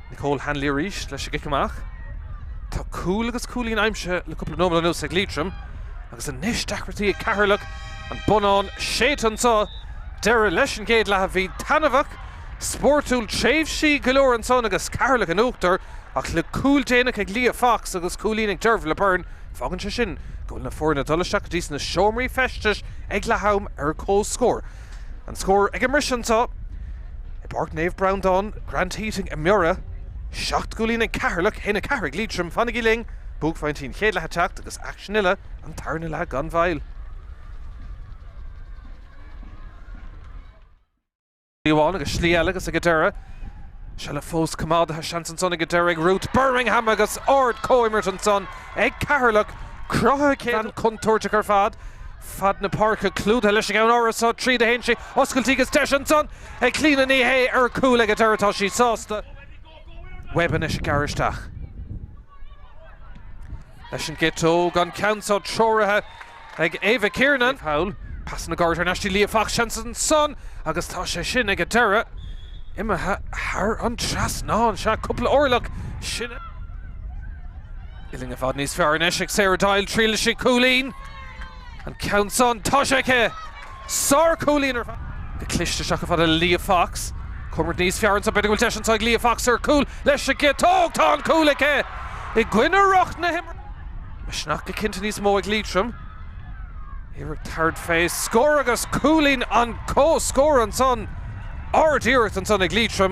Nicole Hanley arís leis an gcic amach. Tá cúl agus cúilín aimsithe le cúpla nóiméad anuas ag Liatroim agus anois deacrachtaí ag Ceatharlach. An bonnán séidte anseo. Deireadh leis an gcéad leath a bhí taitneamhach, spórtúil tréimhsí go leor ansan agus Ceatharlach in uachtar ach le cúl déanach ag Leah Fox agus cúilín ag Dervla Byrne fágann sé sin go bhfuil na foirne ag dul isteach go dtí sna seomraí feistis ag leath am ar comhscór. An scór ag an mbriseadh anseo i bPáirc Naomh Breandán, Grant Heating i mBiorra, 7 gcúilín ag Ceatharlach, 1, 4 ag Liatroim. Fanaigí linn, buaicphointí an chéad leath ag teacht agus aicsean uile an tarna leath gan mhoill. Slí amháin agus slí eile agus ag an deireadh, seilbh fós coimeádaithe, seans ansan ag an deireadh ag Ruth Birmingham agus ard comhimirt ansan ag Ceatharlach, cruthaithe céad contúirteach ar fad, fad na páirce clúdaithe leis an gceann áirithe seo tríd a théann sí, oscailtí agus deis ansan ag Clíona Ní Shé ar cúl ag an deireadh tá sí sásta. Webb anois ag gearradh isteach leis an gciotóg, an ceann seo treoraithe ag Ava Kiernan. Thall, pasanna gairid thar n-ais dtí Leah Fox, seans ansan agus tá sé sin ag an deireadh imithe thar an trasnán. Sea, cúpla orlach, sin uillinn i bhfad níos fearr anois ag Sarah Doyle, triailfidh sí cúilín. An ceann san, tá sé aici! Sár-chúilín ar fad. Go cliste isteach chomh fada le Leah Fox. Comhimirt níos fearr anso, b'fhéidir go bhfuil deis anso ag Leah Fox ar chúl leis an gciotóg! Tá an cúl aici i gcoinne roth na himeartha. Misneach go cinnte níos mó ag Liatroim. Iarracht thart fé scór agus cúilín an comhscór ansan. Ard-iarracht ansan ag Liatroim.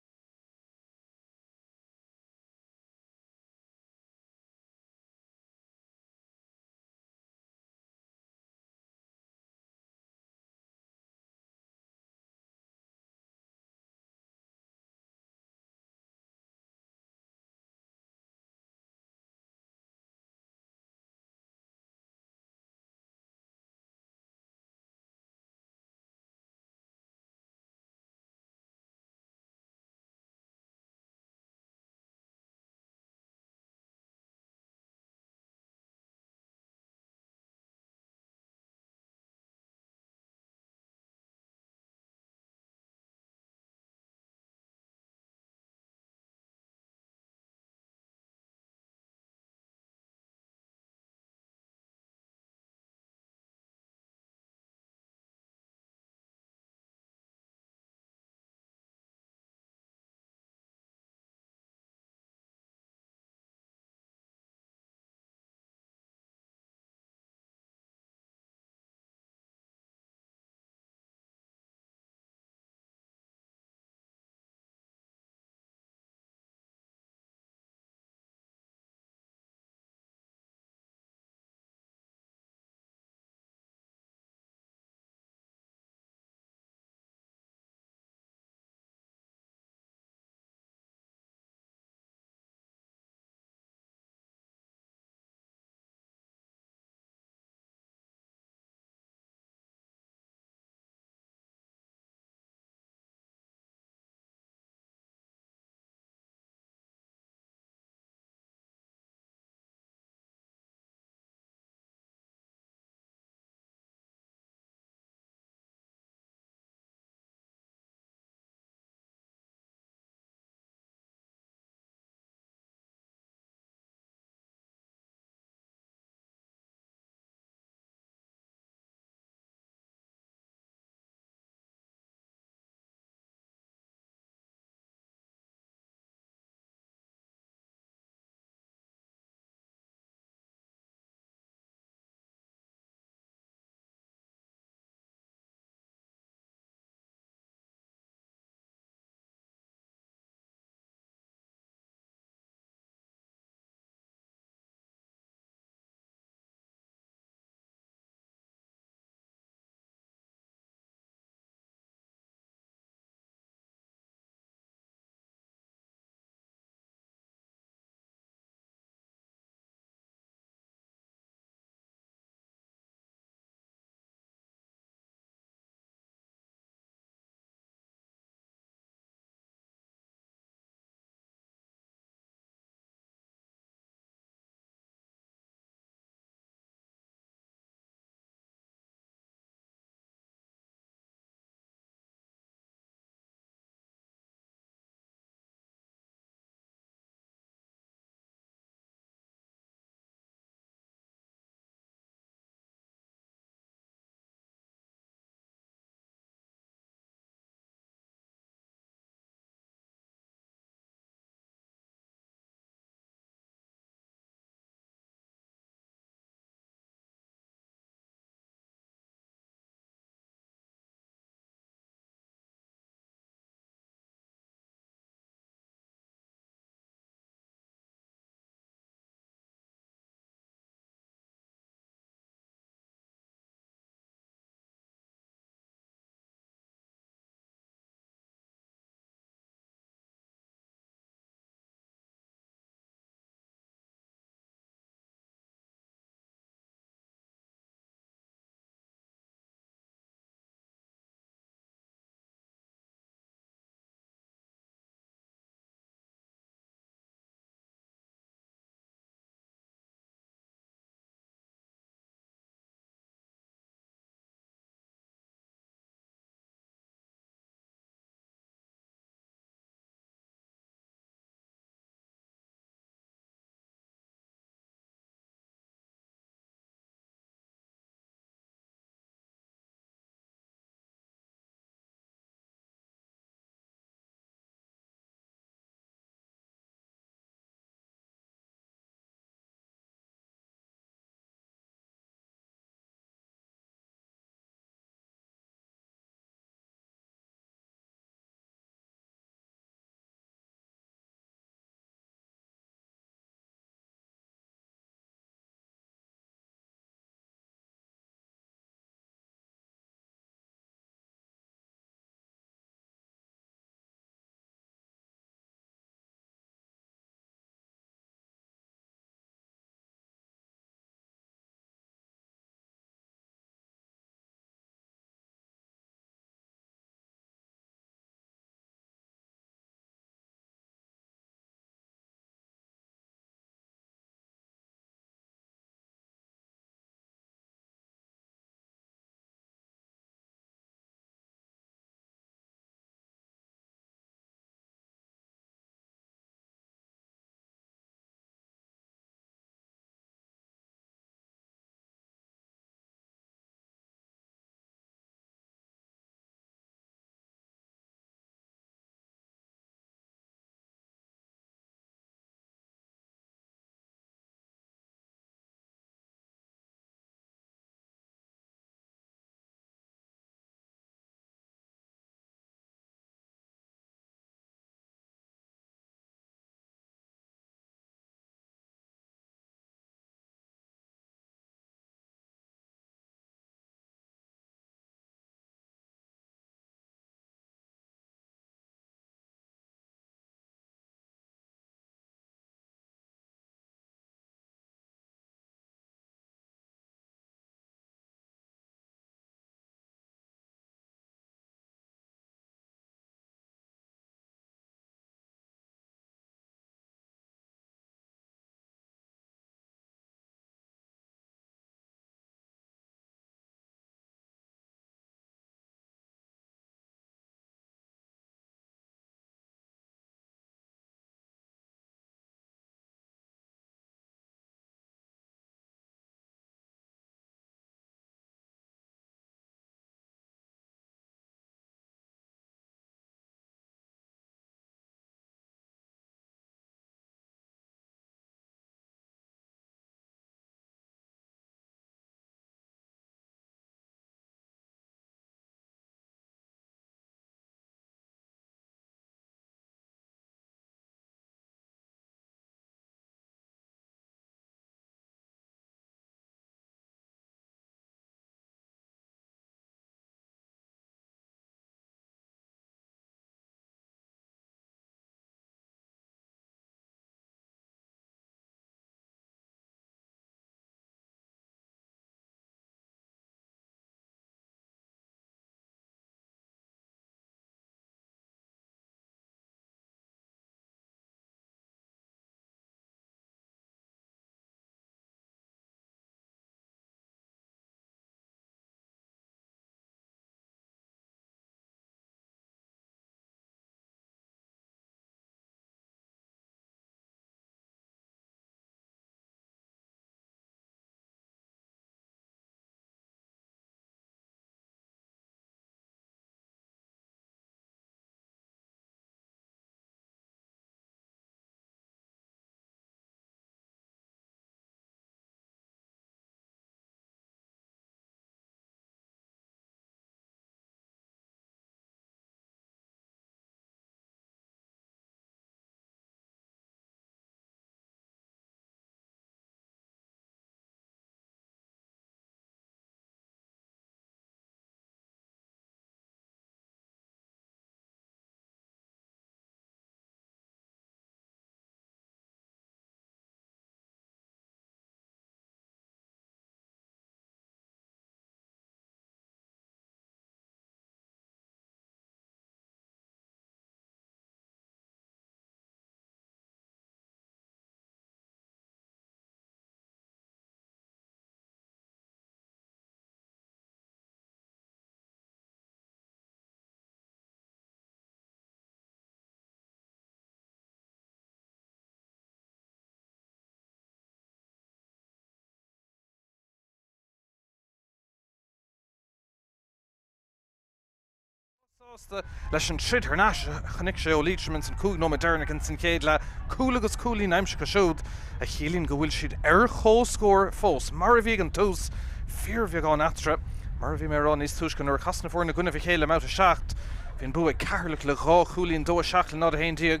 Sásta leis an troid thar n-ais a chonaic sé ó Liatroim ins an 5 nóiméad deireanach ins an chéad leath, cúl agus cúilín aimsithe acu siúd a chiallaíonn go bhfuil siad ar comhscór fós, mar a bhí ag an tús, fíorbheagán eatarthu. Mar a bhí mé a rá níos túisce, nuair a chas na foirne i gcoinnibh a chéile i mbabhta 7, bhí an bua ag Ceatharlach le 2 chúilín, 2 7 le 0 11.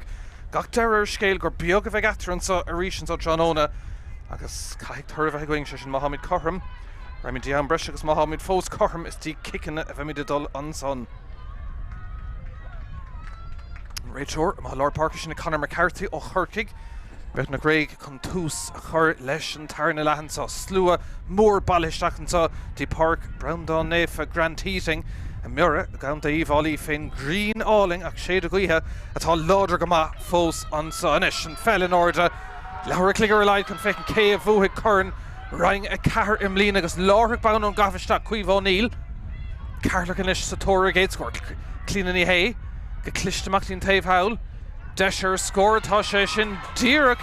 Gach deireadh ar an scéal gur beag a bheidh eatarthu anso arís anso tráthnóna agus caithfidh toradh a bheith againn, sé sin má tháimid cothrom. Raghaimid dtí am breise agus má tháimid fós cothrom is dtí ciceanna a bheimid ag dul ansan. An réiteoir amuigh i lár páirce sin Conor McCarthy ó Chorcaigh. Beagnach réidh chun tús a chur leis an tarna leath anso. Slua mór bailithe isteach anso dtí Páirc Breandán Naofa, Grant Heating, i mBiorra i gContae Uíbh Fhailí fén ngrian álainn ach séideadh gaoithe atá láidir go maith fós anso. Anois an pheil in airde. Leathuair a chloig ar a laghad chun féachaint cé a bhuafaidh Corn Roinn 4 i mbliana agus láithreach bonn ón gcaitheamh isteach Caoimhe O'Neill. Ceatharlach anois sa tóir ar a gcéad scór. Clíona Ní Shé go cliste amach dtí'n taobh thall. Deis ar scór, tá sé sin díreach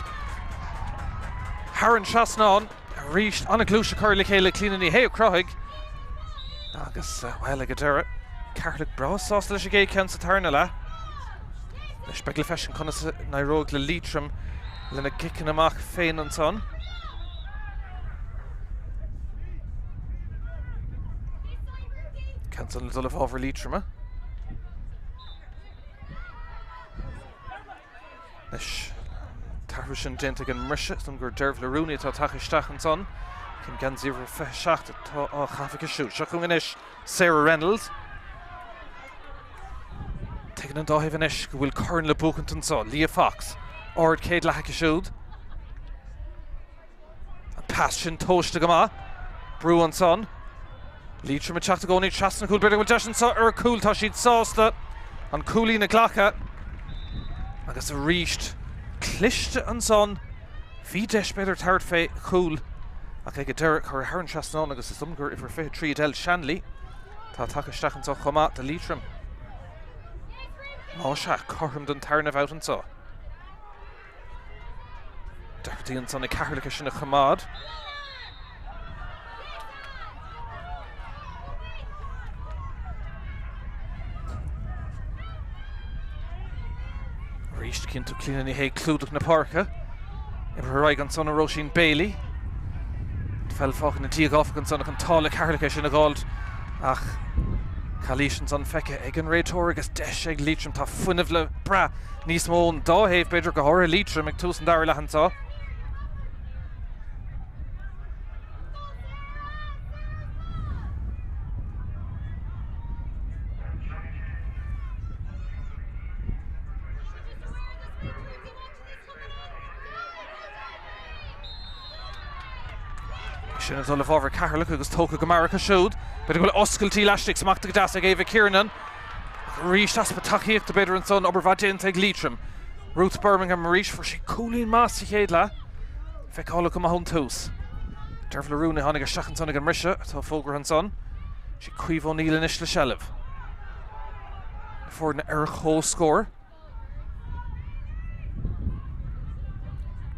thar an trasnán. Arís an-ghluaiseacht curtha le chéile Clíona Ní Shé a chruthaigh agus, bhuel, ag an deireadh, Ceatharlach breá sásta leis an gcéad cheann sa tarna leath. Anois beidh le feiscint conas a n-éireoidh le Liatroim lena gciceanna amach féin ansan. Ceann san le dul i bhfabhar Liatroma. Anois, an t-athrú sin déanta ag an mbriseadh, is dóigh gur Dearbhla Rooney atá tagtha isteach ansan. Cén geansaí uimhir 27 atá á chaitheamh aici siúd. Seo chugainn anois Sarah Reynolds. Tuigeann an dá thaobh anois go bhfuil corn le buachaint anseo. Leah Fox, ard chéad leath aici siúd. An pas sin tomhaiste go maith. Brú ansan. Liatroim ag teacht i gcónaí trasna cúl. B'fhéidir go bhfuil deis anseo ar chúl. Tá siad sásta an cúilín a ghlacadh. Agus arís cliste ansan. Bhí deis b'fhéidir tabhairt fé chúl ach ag an deireadh curtha thar an trasnán agus is dóigh gur uimhir 23 Adele Shanley atá tagtha isteach anseo chomh maith do Liatroim. Más ea, cothrom don tarna bhabhta anseo. Deacrachtaí ansan ag Ceatharlach é sin a choimeád. Arís cinnte Clíona Ní Shé clúdach na páirce. Imithe ar aghaidh ansan ó Róisín Bailey. An pheil fágtha ina diaidh áfach ansan ach an t-ádh le Ceatharlach é sin a dh'fháilt ach calaois ansan feicthe ag an réiteoir agus deis ag Liatroim. Tá fuinneamh le brath níos mó ón dá thaobh, b'fhéidir go háirithe Liatroim ag tús an dara leath anseo. Sin ag dul i bhfabhar Ceatharlach agus tógtha go mear acu siúd. B'fhéidir go bhfuil oscailtí laistigh, smachtaithe go deas ag Ava Kiernan. Ach arís easpa tacaíochta b'fhéidir ansan, obair mhaith déanta ag Liatroim. Ruth Bermingham arís, fuair sí cúilín maith sa chéad leath. Feiceálach go maith ón tús. Dervla Rooney a tháinig isteach ansan ag an mbriseadh atá fógartha ansan. Sí Caoimhe O'Neill anois le seilbh. Na foirne ar comhscór.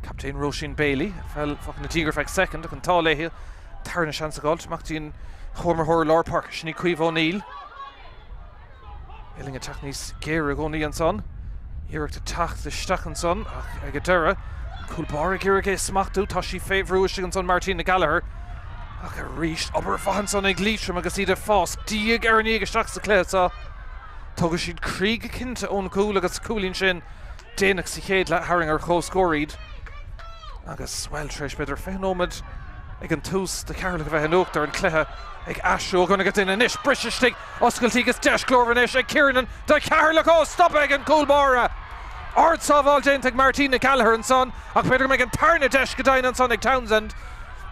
Captaen Róisín Bailey, peil fágtha ina diaidh ar feadh soicind ach an t-ádh léi tarna seans a dh'fháilt amach dtí an comhimreoir lár páirce, sin í Caoimhe O'Neill. Uillinn ag teacht níos géire i gcónaí ansan. Iarracht ag teacht isteach ansan ach ag an deireadh, an cúl báire ag iarraidh é a smachtú. Tá sí fé bhrú istigh ansan, Martina Gallagher. Ach arís, obair mhaith ansan ag Liatroim agus iad ag fás diaidh ar ndiaidh isteach sa chluiche seo. Tógfaidh siad croí go cinnte ón gcúl agus an cúilín sin déanach sa chéad leath a tharraing ar comhscór iad. Agus, bhuel, tar éis b'fhéidir 20 nóiméad ag an tús do Cheatharlach a bheith in uachtar, an cluiche ag aistriú ó dhuine go duine anois. Briseadh istigh, oscailtí agus deis glórmhar anois ag Kiernan do Cheatharlach. Ó, stoptha ag an gcúl báire! Ard-sábháil déanta ag Martina Gallagher ansan ach b'fhéidir go mbeidh an tarna deis go deimhin ansan ag Townsend.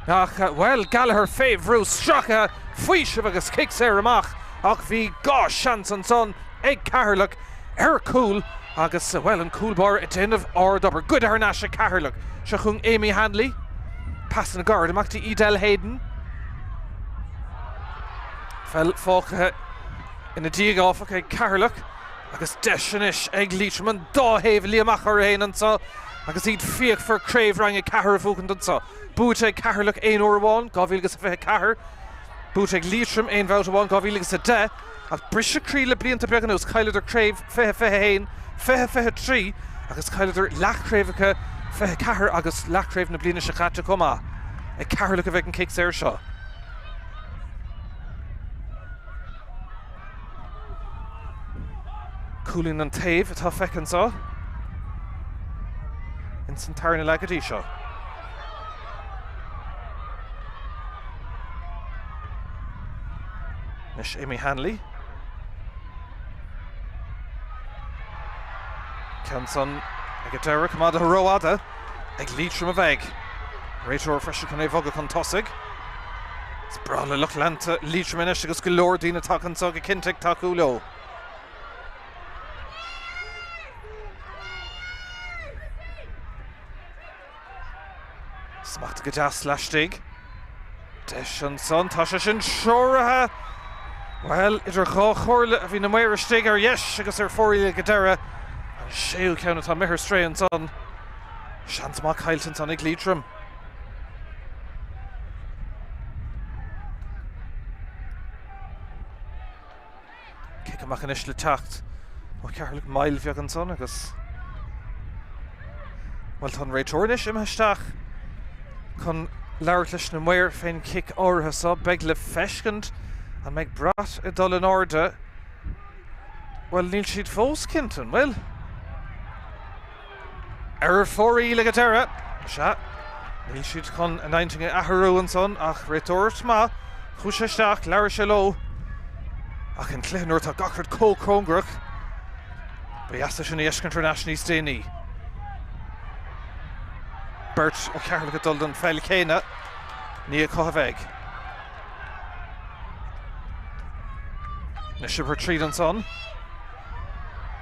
Ach, bhuel, Gallagher fé bhrú, sractha, faoiseamh agus cic saor amach ach bhí dhá seans ansan ag Ceatharlach ar chúl agus, bhuel, an cúl báire ag déanamh ard-obair. Goidte thar n-ais ag Ceatharlach. Seo chugainn Amy Hanley. Pasanna gairid amach dtí Edel Hayden. Peil fágtha ina diaidh, áfach, ag Ceatharlach agus deis anois ag Liatroim an dá thaobh a luí amach orthu féin anseo agus iad fíochmhar Craobh Roinn 4 a bhuachaint anseo. Buaite ag Ceatharlach aon uair amháin, 2024. Buaite ag Liatroim aon bhabhta amháin, 2010. Ach briseadh croí le blianta beaga anuas, chailleadar craobh 2021, 2023 agus chailleadar leathchraobhacha 24 agus leathchraobh na bliana seo caite chomh maith. Ag Ceatharlach a bheidh an cic saor seo. Cúilín an taobh atá feicthe anseo ins an tarna leath go dtí seo. Anois Amy Hanley. Ceann san ag an deireadh, coimeádaithe rófhada ag Liatroim a bheidh. Réiteoir freisin chun é a bhogadh chun tosaigh. Is breá le lucht leanta Liatroim anois agus go leor daoine tagtha anseo go cinnte ag tacú leo. Smachtaithe go deas laistigh. Deis ansan, tá sé sin treoraithe! Bhuel, idir dhá chomhairle a bhí na maoir istigh, ar dheis agus ar fóraoil ag an deireadh. An séú ceann atá imithe ar strae ansan. Seans maith caillte ansan ag Liatroim. Cic amach anois le teacht ó Cheatharlach moill bheag ansan agus, bhuel, tá an réiteoir anois imithe isteach chun labhairt leis na maoir fén chic áirithe seo. Beidh le feiscint an mbeidh brat ag dul in airde. Bhuel, níl siad fós cinnte, an bhfuil? Ar fóraoil ag an deireadh. Sea, níl siad chun a n-intinn a athrú ansan ach réiteoireacht maith. Chuaigh sé isteach, labhair sé leo. Ach in cluiche nuair atá gach rud chomh cóngarach, ba dheas é sin a fheiscint thar n-ais níos déanaí. Beirt ó Cheatharlach ag dul don pheil chéanna, ní acu a bheidh. Anois oibrithe tríd ansan.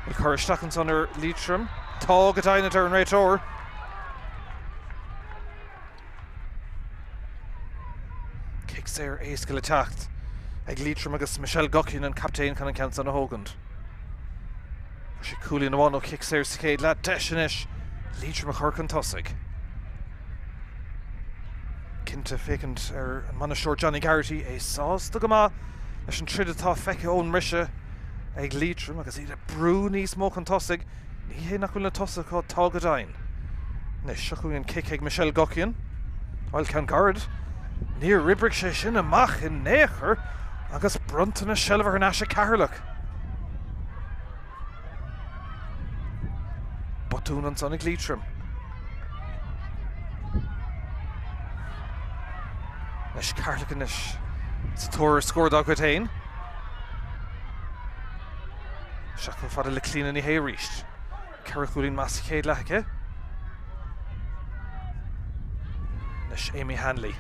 Ag cur isteach ansan ar Liatroim. Tá go deimhin, a deir an réiteoir. Cic saor éasca le teacht ag Liatroim agus Michelle Guckian, an captaen, chun an ceann san a thógaint. Fuair sí cúilín amháin ó chic saor sa chéad leath. Deis anois Liatroim a chur chun tosaigh. Cinnte, féachaint ar an mbainisteoir Johnny Garrity, é sásta go maith leis an troid atá feicthe ón mbriseadh ag Liatroim agus iad ag brú níos mó chun tosaigh. Ní hé nach bhfuil na tosaithe acu, tá go deimhin. Anois, seo chugainn an cic ag Michelle Guckian. Bhuel, ceann gairid. Níor oibrigh sé sin amach in aon chor agus bronnta na seilbhe thar n-ais ag Ceatharlach. Botún ansan ag Liatroim. Anois Ceatharlach anois sa tóir ar scór dá gcuid féin. Isteach chomh fada le Clíona Ní Shé arís. 4 chúilín maith sa chéad leath aici. Anois Amy Hanley.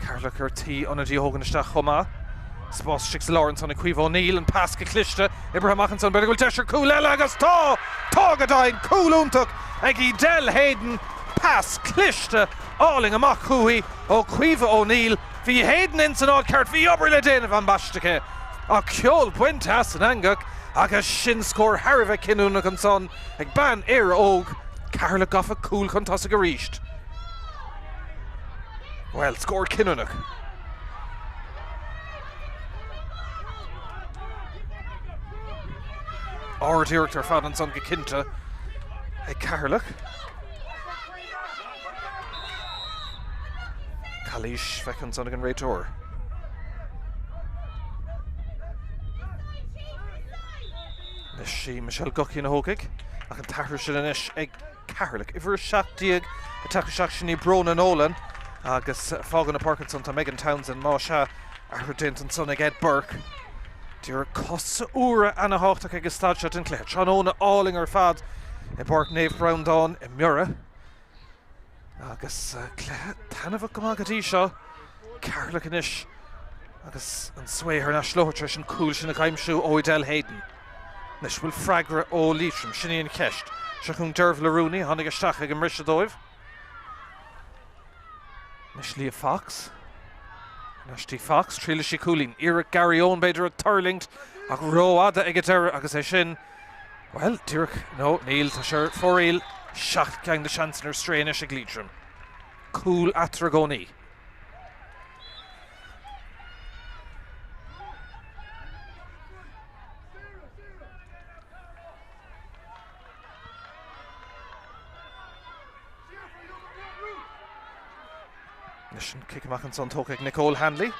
Ceatharlach ar tí ionadaí a thógaint isteach chomh maith. Spás istigh sa lár ansan ag Caoimhe O'Neill, an pas go cliste, oibrithe amach ansan, b'fhéidir go bhfuil deis ar cúl eile agus tá! Tá go deimhin! Cúl iontach ag Edel Hayden, pas cliste álainn amach chuici ó Caoimhe O'Neill. Bhí Hayden ins an áit ceart, bhí obair le déanamh ambaiste aici ach ceol bainte as an eangach agus sin scór thar a bheith cinniúnach ansan ag bean Éire Óg, Ceatharlach gafa cúl chun tosaigh arís. Bhuel, scór cinniúnach. Ard-iarracht ar fad ansan go cinnte ag Ceatharlach. Calaois feicthe ansan ag an réiteoir. Anois sí Michelle Guckian a thógfaidh ach an t-athrú sin anois ag Ceatharlach. Uimhir 17 ag teacht isteach sin í Bróna Nolan agus fágann an pháirc ansan tá Megan Townsend más ea athrú déanta ansan ag Ed Burke. Díreach cosa úra ana-thábhachtach ag an staid seo den chluiche. Tráthnóna álainn ar fad i bPáirc Naomh Breandán i mBiorra. Agus cluiche taitneamhach go maith go dtí seo. Ceatharlach anois agus an svae thar n-ais leo tar éis an cúl sin a dh'aimsiú ó Edel Hayden. Anois, bhfuil freagra ó Liatroim? Sin í an cheist. Seo chugainn Dervla Rooney a tháinig isteach ag an mbriseadh dóibh. Anois Leah Fox. Anois dtí Fox, triailfidh sí cúilín. Iarracht Gary Owen b'fhéidir ag tuirlingt ach rófhada ag an deireadh agus é sin, bhuel, díreach, no, níl, tá sé ar fóraoil. 7 gceann de seansanna ar strae anois ag Liatroim. Cúl eatarthu i gcónaí. Anois an cic amach ansan tógtha ag Nicole Hanley.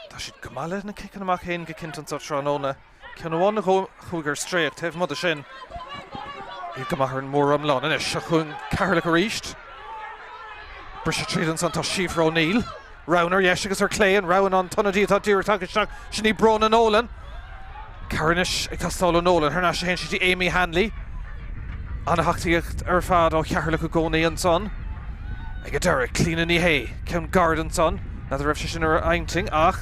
Tá siad go maith leis na ciceanna amach féin go cinnte anso tráthnóna. Ceann amháin a chuaigh ar strae ach taobh amuigh de sin, iad go maith ar an móriomlán. Anois seo chugainn Ceatharlach arís. Briseadh tríd ansan tá Síofra O'Neill. Roghanna ar dheis agus ar clé, an rogha ná an t-ionadaí atá díreach tagtha isteach, sin í Bróna Nolan. Cabhair anois ag teastáil ó Nolan. Thar n-ais a théann sí dtí Amy Hanley. Ana-thacaíocht ar fad ó Cheatharlach i gcónaí ansan. Ag an deireadh, Clíona Ní Shé, ceann gairid ansan. N'fheadar raibh sé sin ar a intinn ach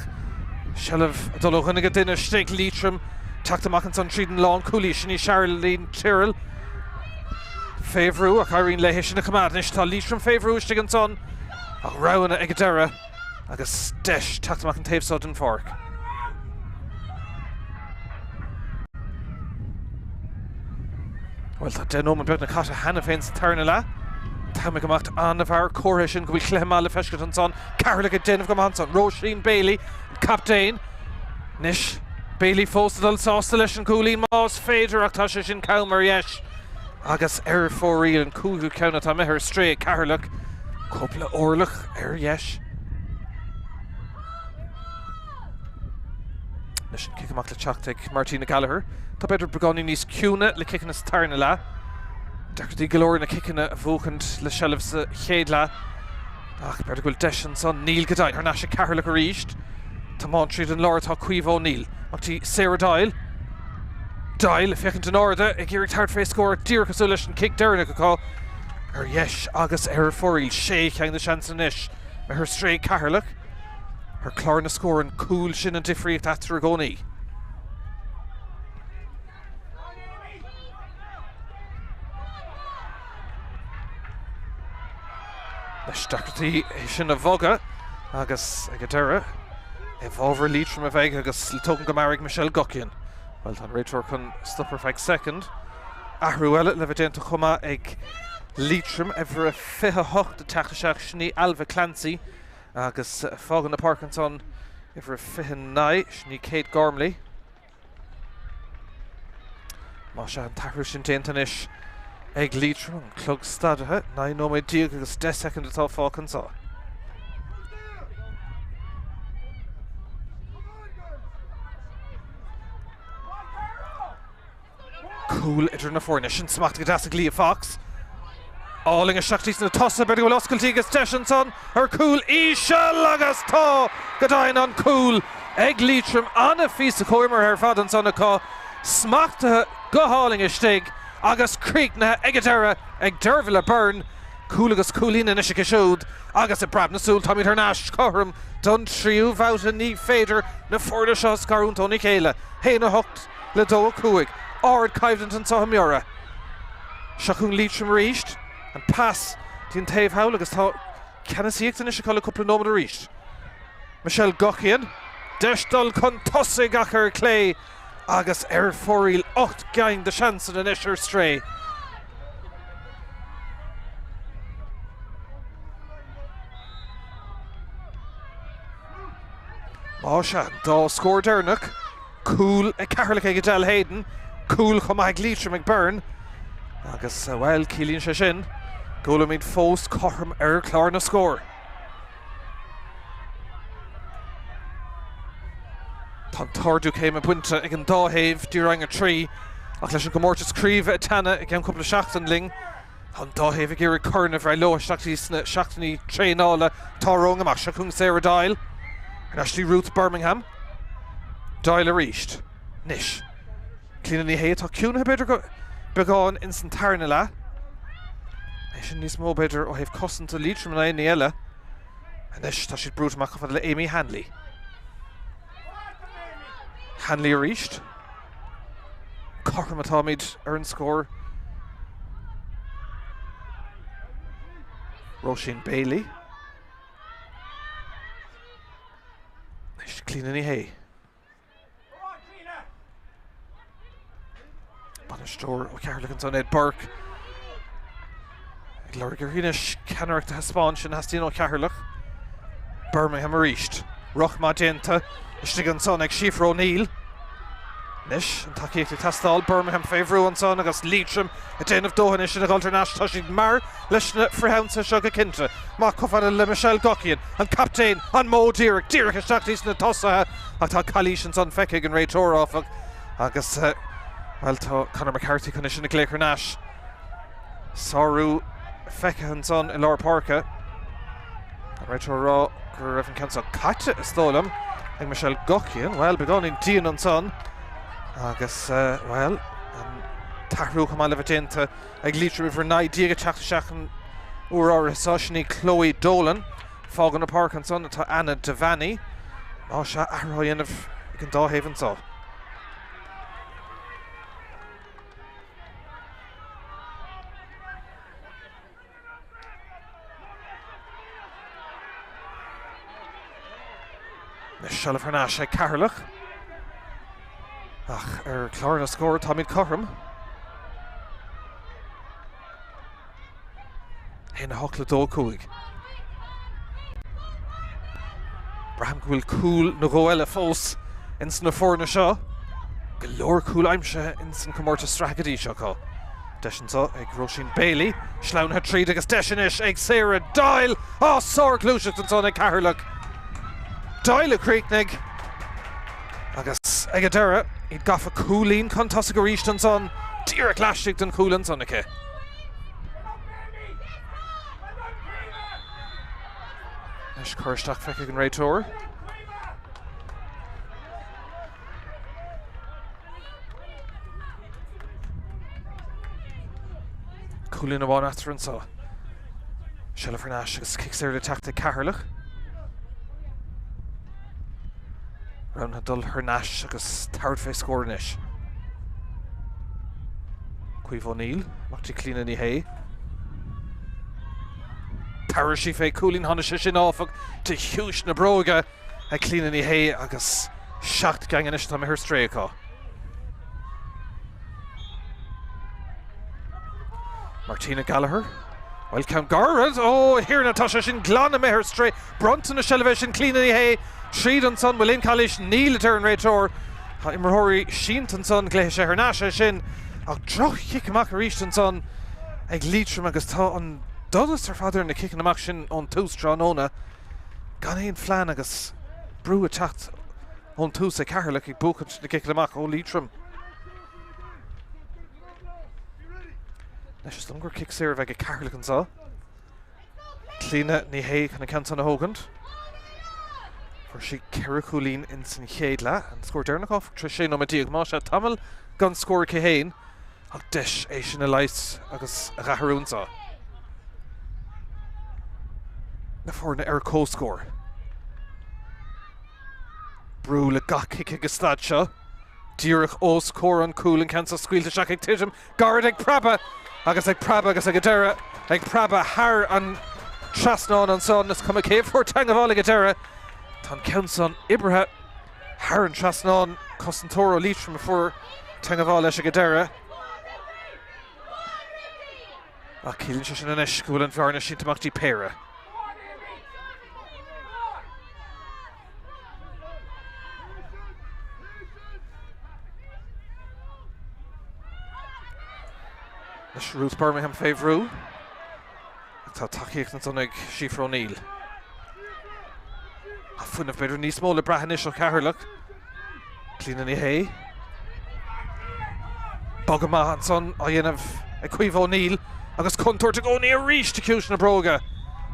seilbh ag dul ó dhuine go duine istigh. Liatroim teacht amach ansan tríd an lánchúlaí, sin í Charlene Tyrrell. Fé bhrú ach éiríonn léi sin a choimeád. Anois tá Liatroim fé bhrú istigh ansan. Ach roghanna ag an deireadh agus deis teacht amach an taobh seo den pháirc. Bhuel, tá 10 nóiméad beagnach caite cheana féin sa tarna leath. An t-am ag imeacht an-mhear. Comhartha é sin go bhfuil cluiche maith le feiscint ansan. Ceatharlach ag déanamh go maith ansan. Róisín Bailey, an captaen. Anois, Bailey fós ag dul sásta leis an gcúilín más féidir ach tá sé sin cam ar dheis. Agus ar fóraoil, an cúigiú ceann atá imithe ar strae ag Ceatharlach, cúpla orlach ar dheis. Anois an cic amach le teacht ag Martina Gallagher. Tá b'fhéidir beagáinín níos ciúine le ciceanna sa tarna leath. Deacrachtaí go leor na ciceanna a bhuachaint le seilbh sa chéad leath. Ach b'fhéidir go bhfuil deis ansan. Níl go deimhin. Thar n-ais ag Ceatharlach arís. Tiomáint tríd an lár atá Caoimhe O'Neill. Amach dtí Sarah Doyle. Doyle ag féachaint in airde, ag iarraidh tabhairt fé scór díreach cosúil leis an cic deireanach acu. Ar dheis agus ar fóraoil. Sé cheann de seansanna anois. Imithe ar strae ag Ceatharlach. Ar chlár na scór an cúl sin an difríocht eatarthu i gcónaí. Anois deacrachtaí é sin a bhogadh agus ag an deireadh i bhfabhar Liatroim a bheidh agus le tógaint go mear ag Michelle Guckian. Bhuel tá an réiteoir chun stop ar feadh soicind. Athrú eile le bheith déanta chomh maith ag Liatroim, uimhir a 28 ag teacht isteach, sin í Ailbhe Clancy agus fágann na páirc ansan uimhir a 29, sin í Kate Gormley. Más ea an t-athrú sin déanta anois ag Liatroim, an clog stadaithe, 19 nóiméad agus 10 soicind atá fágtha anseo. Cúl idir na foirne. Sin smachtaithe go deas ag Leah Fox. Álainn isteach dtí sna tosaithe, b'fhéidir go bhfuil oscailtí agus deis ansan ar chúl íseal agus tá go deimhin an cúl ag Liatroim. Ana-phíosa comhimeartha ar fad ansan acu, smachtaithe go hálainn istigh agus críochnaithe ag an deireadh ag Dervilla Byrne. Cúl agus cúilín anois aici siúd agus i bpreab na súl táimid thar n-ais cothrom don tríú bhabhta. Ní féidir na foirne seo a scarúint óna chéile. 1, 8 le 2, 5. Ardchoimhlint anseo i mBiorra. Seo chugainn Liatroim arís. An pas dtí an taobh thall agus tá ceannasaíocht anois acu le cúpla nóiméad arís. Michelle Guckian, deis dul chun tosaigh ach ar clé agus ar fóraoil. 8 gceann de sheansanna anois ar strae. Más ea, an dá scór deireanach. Cúl ag Ceatharlach ag Adele Hayden, cúl chomh maith ag Liatroim ag Byrne agus, bhuel, ciallaíonn sé sin go bhfuilimid fós cothrom ar chlár na scór. Tá an t-ardú céime bainte ag an dá thaobh dtí Roinn 3 ach leis an gcomórtas craoibhe ag teannadh i gceann cúpla seachtain linn, Tá an dá thaobh ag iarraidh corn a bhreith leo isteach sna seachtainí traenála atá romhainn amach. Seo chugainn Sarah Doyle. Ar ais dtí Ruth Bermingham. Doyle arís. Anois. Clíona Ní Shé atá ciúnaithe b'fhéidir go beagán ins an tarna leath. É sin níos mó b'fhéidir ó thaobh cosanta Liatroim ná aon ní eile. Anois tá siad brúite amach chomh fada le Amy Hanley. Hanley arís. Cothrom atáimid ar an scór. Róisín Bailey. Anois Clíona Ní Shé. Bainisteoir ó Cheatharlach ansan Ed Burke. Ag lorg uirthi anois ceannaireacht a thaispeáint, sin a theastaíonn ó Cheatharlach. Bermingham arís. Ruc maith déanta istigh ansan ag Síofra O'Neill. Anois an tacaíocht ag teastáil, Bermingham fé bhrú ansan agus Liatroim ag déanamh dóthain é sin a dhul thar n-ais. Tá siad mear leis na frithionsaithe seo go cinnte. Amach chomh fada le Michelle Guckian, an captaen, an modh díreach, díreach isteach dtí sna tosaithe ach tá calaois ansan feicthe ag an réiteoir, áfach, agus, bhuel, tá Conor McCarthy chun é sin a ghlaoch thar n-ais. Sárú feicthe ansan i lár páirce. An réiteoir ag rá go raibh an ceann seo caite, is dóigh liom, ag Michelle Guckian. Bhuel, beagáinín dian ansan agus, bhuel, an t-athrú chomh maith le bheith déanta ag Liatroim uimhir 19 ag teacht isteach an uair áirithe seo. Sin í Chloe Dolan. Fágann an pháirc ansan atá Anna Devaney. Más ea, athrú á dhéanamh ag an dá thaobh anso. Seilbh thar n-ais ag Ceatharlach. Ach ar chlár na scór táimid cothrom. 1 8 le 2 5. Braithim go bhfuil cúl nó dhó eile fós ins na foirne seo. Go leor cúl aimsithe ins an comórtas sraithe go dtí seo acu. Deis anseo ag Róisín Bailey, sleamhnaithe tríd agus deis anois ag Sarah Doyle! Á, sárghluaiseacht ansan ag Ceatharlach. Doyle a chríochnaigh agus ag an deireadh iad gafa cúilín chun tosaigh arís ansan, díreach laistigh den chúl ansan aici. Anois cur isteach feicthe ag an réiteoir. Cúilín amháin eatarthu anseo. Seilbh thar n-ais agus cic saor le teacht ag Ceatharlach. Roghnaithe dul thar n-ais agus tabhairt fé scór anois. Caoimhe O'Neill, amach dtí Clíona Ní Shé. Tabharfaidh sí fé cúilín tháinig sé sin áfach de chiumhais na bróige ag Clíona Ní Shé agus 7 gceann anois atá imithe ar strae acu. Martina Gallagher. Bhuel, ceann gairid, ó a Thiarna, tá sé sin glan imithe ar strae. Bronntanas seilbhe é sin, Clíona Ní Shé tríd ansan, bhfuil aon calaois? Níl, a deir an réiteoir. Tá imreoirí sínte ansan, glaofaidh sé thar n-ais é sin. Ach droch-chic amach arís ansan ag Liatroim agus tá an donas ar fad ar na ciceanna amach sin ón tús tráthnóna. Gan aon phlean agus brú ag teacht ón tús ag Ceatharlach ag buachaint na gciceanna amach ó Liatroim. Anois is dóigh liom gur cic saor a bheidh ag Ceatharlach anseo. Clíona Ní Shé chun an ceann san a thógaint. Fuair sí ceithre chúilín ins an chéad leath. An scór deireanach áfach tar éis 16 nóiméad. Más ea, tamall gan scór aici féin ach deis é sin a leigheas agus a dh'athrú anseo. Na foirne ar comhscór. Brú le gach cic ag an staid seo. Díreach os comhair an cúil, an ceann seo scaoilte isteach ag titim gairid ag preabadh agus ag preabadh agus ag an deireadh ag preabadh thar an trasnán ansan. Is cuma cé a fuair teangabháil ag an deireadh, tá an ceann san oibrithe thar an trasnán. Cosantóir ó Liatroim a fuair teangabháil leis ag an deireadh. Ach ciallaíonn sé sin anois go bhfuil an bhearna sínte amach dtí péire. Anois Ruth Bermingham fé bhrú. Tá tacaíocht ansan ag Síofra O'Neill. Tá fuinneamh b'fhéidir níos mó le brath anois ó Cheatharlach. Clíona Ní Shé. Bogadh maith ansan á dhéanamh ag Caoimhe O'Neill agus contúirt i gcónaí arís de chiumhais na bróige.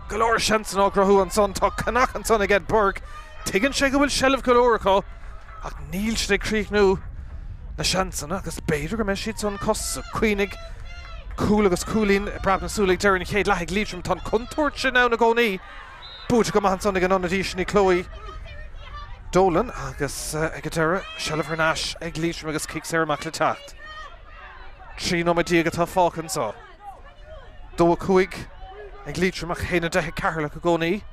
Go leor seansanna á gcruthú ansan. Tá cnoc ansan ag Ed Burke. Tuigeann sé go bhfuil seilbh go leor acu ach níl siad ag críochnú na seansanna agus b'fhéidir go mbeidh siad san costasach. Cuimhnigh, cúl agus cúilín i bpreab na súl ag deireadh an chéad leath ag Liatroim. Tá an chontúirt sin ann i gcónaí. Buaite go maith ansan ag an ionadaí sin í Chloe Dolan agus ag an deireadh, seilbh thar n-ais ag Liatroim agus cic saor amach le teacht. 13 nóiméad atá fágtha anseo. 2 5 ag Liatroim ach 1 10 ag Ceatharlach i gcónaí.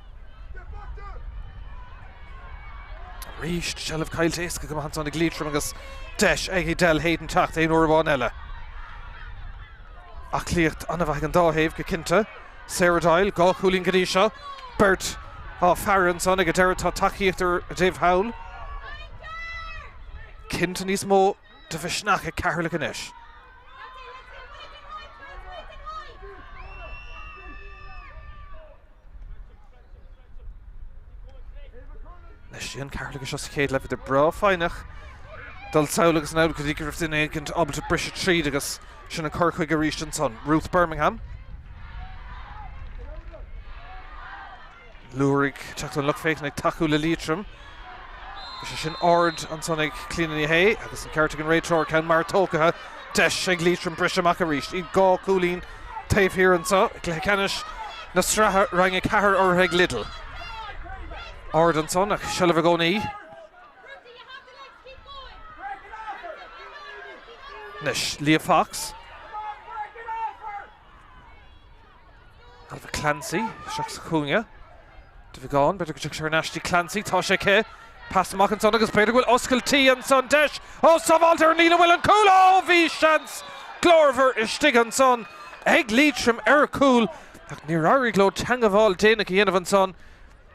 Arís, seilbh caillte éasca go maith ansan ag Liatroim agus deis ag Edel Hayden teacht aon uair amháin eile. Aclaíocht an-mhaith ag an dá thaobh go cinnte. Sarah Doyle, 2 chúilín go dtí seo, beirt á faire ansan ag an deireadh tá tacaíocht ar a dtaobh thall. Cinnte níos mó de mhisneach ag Ceatharlach anois. Anois an Ceatharlach seo sa chéad leath bhíodar breá foighneach dul sall agus anall go dtí go raibh duine éigin ábalta briseadh tríd agus sin an cur chuige arís ansan. Ruth Birmingham. Liúr ag teacht ón lucht féachana ag tacú le Liatroim. Bhí sé sin ard ansan ag Clíona Ní Shé agus an ceart ag an réiteoir, ceann mear tógtha. Deis ag Liatroim briseadh amach arís. Iad 2 chúilín taobh thiar anseo i gcluiche ceannais na sraithe Roinn 4 urraithe ag Lidl. Ard ansan ach seilbh i gcónaí. Anois Leah Fox. Ailbhe Clancy isteach sa chúinne. Duibheagán, b'fhéidir go dtiocfaidh sé thar n-ais dtí Clancy, tá sé aici. Pas amach ansan agus b'fhéidir go bhfuil oscailtí ansan deis. Ó, sábháilte ar an líne, an bhfuil an cúl? Ó, bhí seans glórmhar istigh ansan ag Liatroim ar chúl ach níor éirigh leo teangabháil déanach a dhéanamh ansan.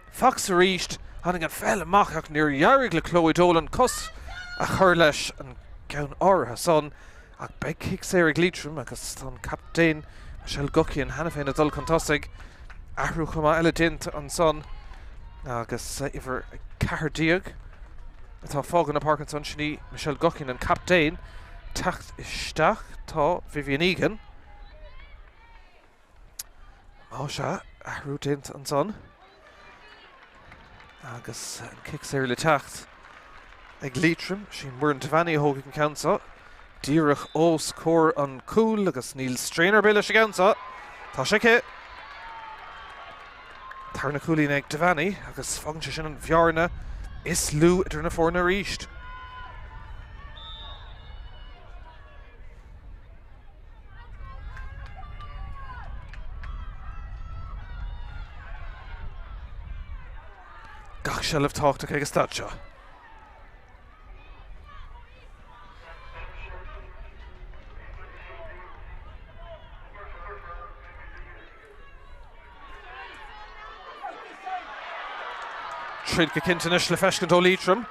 Fox arís, tháinig an pheil amach ach níor éirigh le Chloe Dolan cos a chur leis an gceann áirithe san ach beidh cic saor ag Liatroim agus tá an captaen Michelle Guckian cheana féin ag dul chun tosaigh. Athrú chomh maith eile déanta ansan agus uimhir 14 atá ag fágáil na páirce ansan, sin í Michelle Guckian, an captaen. Teacht isteach tá Vivian Egan. Á sea, athrú déanta ansan agus an cic saor le teacht ag Liatroim. Sin Muireann Devaney a thógfaidh an ceann seo díreach os comhair an chúil agus níl straon ar bith leis an gceann seo. Tá sé aici. Tarna cúilín ag Devaney agus fágann sé sin an bhearna is lú idir na foirne arís. Gach seilbh tábhachtach ag an staid seo. Troid go cinnte anois le feiscint ó Liatroim.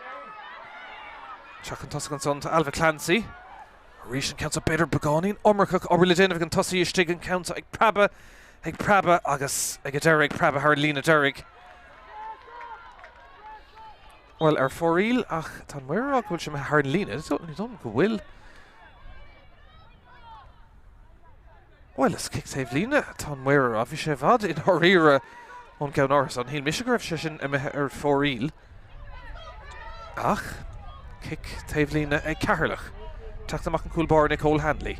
Teacht chun tosaigh ansan tá Ailbhe Clancy. Arís an ceann seo b'fhéidir beagáinín iomarcach obair le déanamh ag an tosaí istigh, an ceann seo ag preabadh, ag preabadh agus ag an deireadh ag preabadh thar an líne deiridh. Bhuel, ar fóraoil ach tá an maor ag rá go bhfuil sé imithe thar an líne. Ní dóigh liom go bhfuil. Bhuel, is cic taobh líne atá an maor a rá. Bhí sé i bhfad i ndáiríre ón gceann áirithe san. Shíl mise go raibh sé sin imithe ar fóraoil. Ach, cic taobh líne ag Ceatharlach. Teacht amach an cúl báire Nicole Hanley.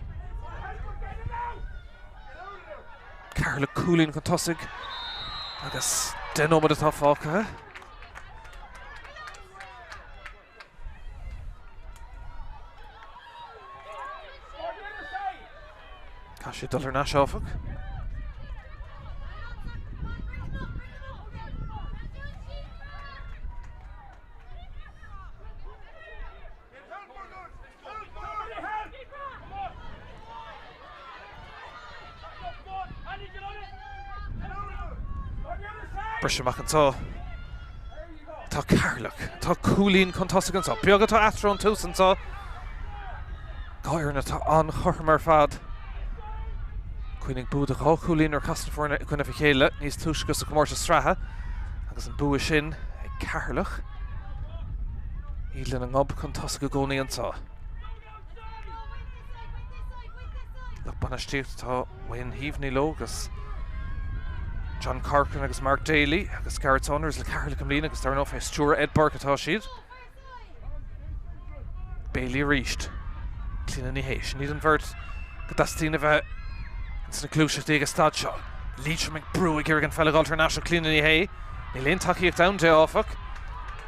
Ceatharlach cúilín chun tosaigh agus 10 nóiméad atá fágtha. Caithfidh sé dul thar n-ais áfach. Briseadh amach anseo. Tá Ceatharlach. Tá cúilín chun tosaigh anseo. Beag atá eatarthu ón tús anseo. 2 fhoireann atá an-chothrom ar fad. Cuimhnigh bua de dhá chúilín nuair a chas na foirne i gcoinnibh a chéile níos túisce sa chomórtas sraithe agus an bua sin ag Ceatharlach. Iad lena ngob chun tosaigh i gcónaí anseo. Lucht bainistíochta tá Wayne Heaveney leo agus John Corcoran agus Mark Daly agus Gareth Saunders le Ceatharlach i mbliana agus dar ndóigh fé stiúir Ed Burke atá siad. Bailey arís. Clíona Ní Shé. Sin iad an bheirt go dteastaíonn a bheith ins na gluaiseachtaí ag an staid seo. Liatroim ag brú ag iarraidh an pheil a dhul thar n-ais ó Clíona Ní Shé. Níl aon tacaíocht ann di áfach.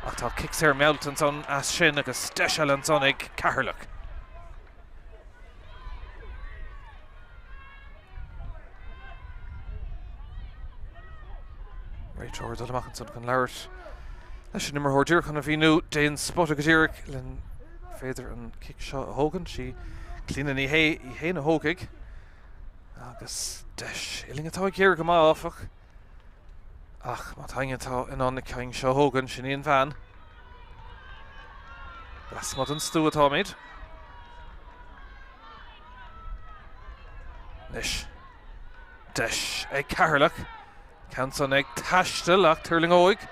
Ach tá cic saor meallta ansan as sin agus deis eile ansan ag Ceatharlach. Réiteoir ag dul amach ansan chun labhairt leis an imreoir díreach chun a mhíniú déan spota go díreach len féidir an cic seo a thógaint. Sí Clíona Ní Shé í féin a thógfaidh agus deis uillinn atá ag géarú go maith áfach. Ach má tá éinne atá in ann na cinn seo a thógaint, sin í an bhean. Lasmuigh den stua atáimid. Anois, deis ag Ceatharlach. Ceann san ag taisteal ach tuirlingeoidh.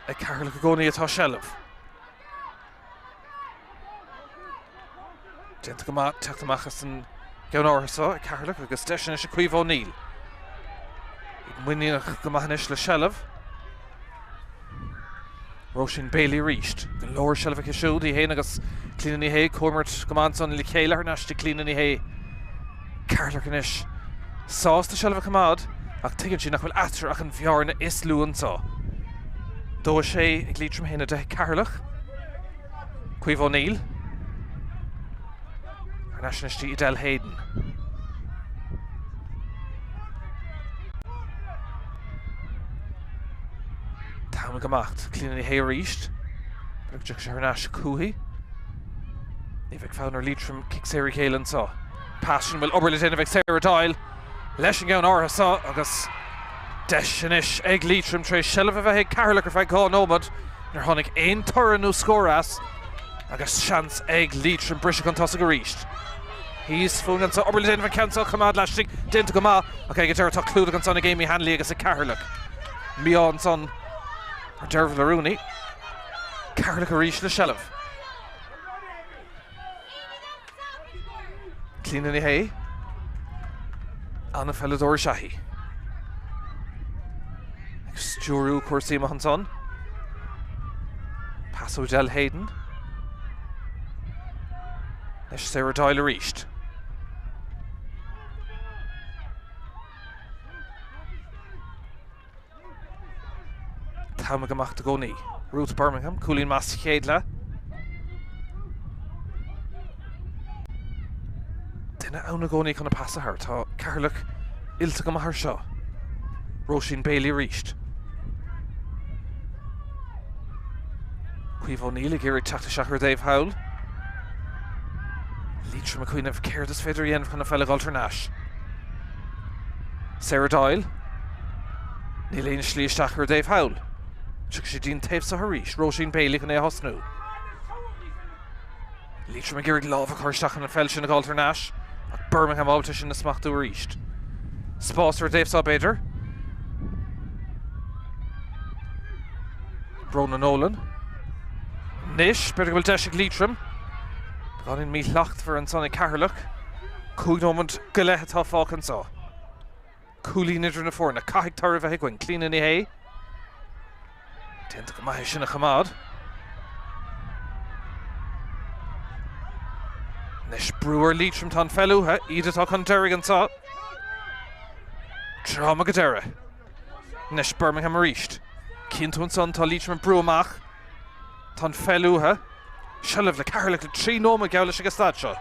Ag Ceatharlach i gcónaí atá seilbh. Déanta go maith teacht amach as an gceann áirithe seo ag Ceatharlach agus deis anois ag Caoimhe O'Neill. Iad muiníneach go maith anois le seilbh. Róisín Bailey arís. Go leor seilbh aici siúd, í féin agus Clíona Ní Shé ag comhimirt go maith ansan le chéile thar n-ais go Clíona Ní Shé. Ceatharlach anois sásta seilbh a choimeád ach tuigeann siad nach bhfuil eatarthu ach an bhearna is lú anseo. 2, 6 ag Liatroim 1, 10 ag Ceatharlach. Caoimhe O'Neill. Thar n-ais anois dtí Edel Hayden. T-am ag imeacht. Clíona Ní Shé arís. B'fhéidir go dtiocfaidh sé thar n-ais chuici. Ní bheidh fonn ar Liatroim cic saor a ghéilleadh anseo. Pas sin bhfuil obair le déanamh ag Sarah Doyle leis an gceann áirithe seo agus deis anois ag Liatroim tar éis seilbh a bheith ag Ceatharlach ar feadh 2 nóiméad níor tháinig aon toradh nó scór as agus seans ag Liatroim briseadh chun tosaigh arís. Thíos fúinn anseo, obair le déanamh an ceann seo a choimeád laistigh, déanta go maith ach ag an deireadh tá clúdach ansan ag Amy Hanley agus ag Ceatharlach. Mí-ádh ansan ar Dearbhla Rooney. Ceatharlach arís le seilbh. Clíona Ní Shé, an-pheileadóir is ea í. Ag stiúrú cúrsaí amach ansan. Pas ó Edel Hayden. Leis Sarah Doyle arís. T-am ag imeacht i gcónaí. Ruth Bermingham, cúilín maith sa chéad leath. Duine ann i gcónaí chun an pas a thabhairt. Tá Ceatharlach oilte go maith ar seo. Róisín Bailey arís. Caoimhe O'Neill ag iarraidh teacht isteach ar an dtaobh thall. Liatroim ag cuimhneamh céard is féidir a dhéanamh chun an pheil a dhul thar n-ais. Sarah Doyle. Níl aon slí isteach ar an dtaobh thall. Tiocfaidh sé dtí'n taobh seo arís. Róisín Bailey chun é a thosnú. Liatroim ag iarraidh lámh a chur isteach chun an pheil sin a dhul thar n-ais, ach Bermingham ábalta sin a smachtú arís. Spás ar an dtaobh seo, b'fhéidir. Brona Nolan. Anois, b'fhéidir go bhfuil deis ag Liatroim. Beagáinín míshlachtmhar ansan ag Ceatharlach. 5 nóiméad go leith atá fágtha anseo. Cúilín idir na foirne. Caithfidh toradh a bheith againn. Clíona Ní Shé. Déanta go maith é sin a choimeád. Anois brú ar Liatroim, tá an pheil uathu, iad atá chun deiridh anseo. Dráma go deireadh. Anois Bermingham arís. Cíonn tú ansan, tá Liatroim ag brú amach. Tá an pheil uathu. Seilbh le Ceatharlach le 3 nóiméad geall leis ag an staid seo.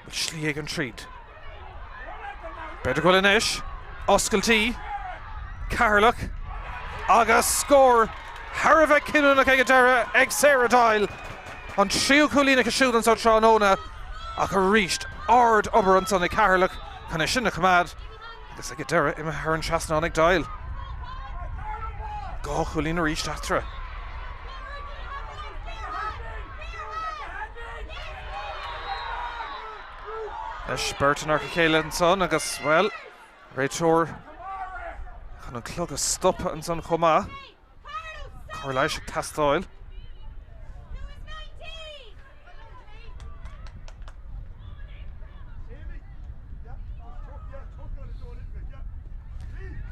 Bhfuil slí éigin tríd? B'fhéidir go bhfuil anois. Oscailtí. Ceatharlach. Agus scór thar a bheith cinniúnach ag an deireadh ag Sarah Doyle. An tríú cúilín aici siúd anso tráthnóna. Ach arís, ard-obair ansan ag Ceatharlach chun é sin a choimeád. Agus ag an deireadh, imithe thar an trasnán ag Doyle. 2 chúilín arís eatarthu. Anois beirt in adharca a chéile ansan agus, bhuel, réiteoir chun an clog a stopadh ansan chomh maith. Cóir leighis ag teastáil.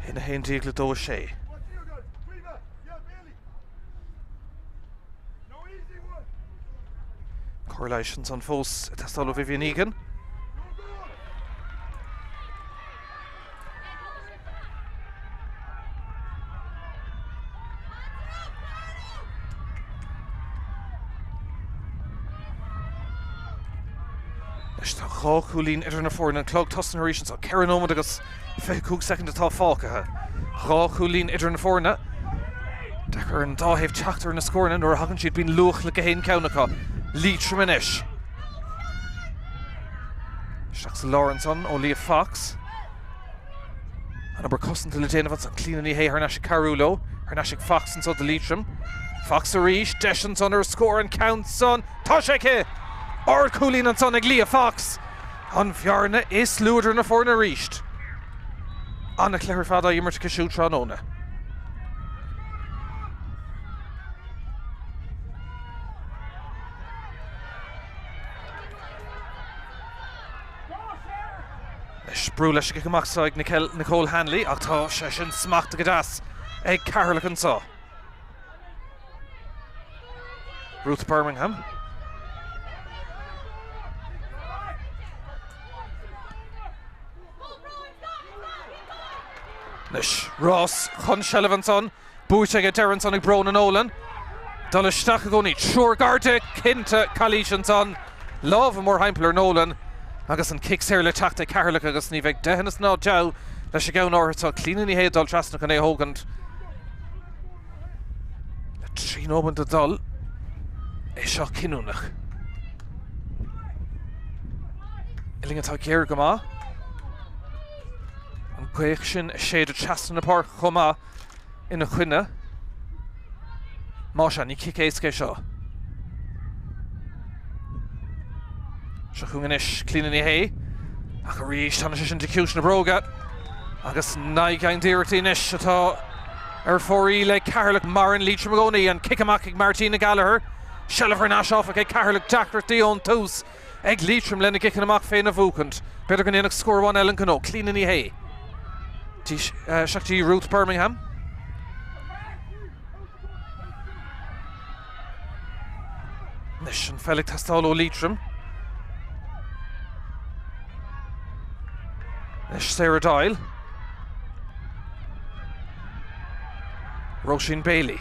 1 11 le 2 6. Cóir leighis ansan fós ag teastáil ó Vivian Egan. Anois tá 2 chúilín idir na foirne, an clog tosnaithe arís anseo, 4 nóiméad agus 25 soicind atá fágtha. 2 chúilín idir na foirne. Deacair ar an dá thaobh teacht ar na scóranna nuair a thagann siad bíonn luach le gach aon ceann acu. Liatroim anois. Isteach sa lár ansan ó Leah Fox. An obair cosanta le déanamh ansan. Clíona Ní Shé thar n-ais ag cabhrú leo. Thar n-ais ag Fox anso do Liatroim. Fox arís. Deis ansan ar scór an ceann san. Tá sé aici! Ardchúilín ansan ag Leah Fox. An bhearna is lú idir na foirne arís. An-chluiche ar fad á imirt aici siúd tráthnóna. Anois brú leis an gcic amach seo ag Nicole Hanley ach tá sé sin smachtaithe go deas ag Ceatharlach anseo. Ruth Birmingham. Anois rás chun seilbh ansan. Buaite ag an deireadh ansan ag Bróna Nolan. Dul isteach i gcónaí. Triúr gar di, cinnte, calaois ansan. Lámh mórthimpeall ar Nolan agus an cic saor le teacht ag Ceatharlach agus ní bheidh deitheanas ná deabhadh leis an gceann áirithe seo. Clíona Ní Shé ag dul trasna chun é a thógaint. Le 3 nóiméad le dul, é seo cinniúnach. Uillinn atá géar go maith. An ghaoth sin ag séideadh trasna na páirce chomh maith. ina choinne. Más ea, ní cic éasca é seo. Seo chugainn anois Clíona Ní Shé. Ach arís, tháinig sé sin de chiumhais na bróige. Agus 9 gceann d'iarrachtaí anois atá ar fóraoil ag Ceatharlach. Maireann Liatroim i gcónaí. An cic amach ag Martina Gallagher. Seilbh thar n-ais áfach ag Ceatharlach. Deacrachtaí ón tús ag Liatroim lena gciceanna amach féin a bhuachaint. B'fhéidir go ndéanfadh scór amháin eile an gnó. Clíona Ní Shé. Isteach dtí Ruth Birmingham. Anois an pheil ag teastáil ó Liatroim. Anois Sarah Doyle. Róisín Bailey.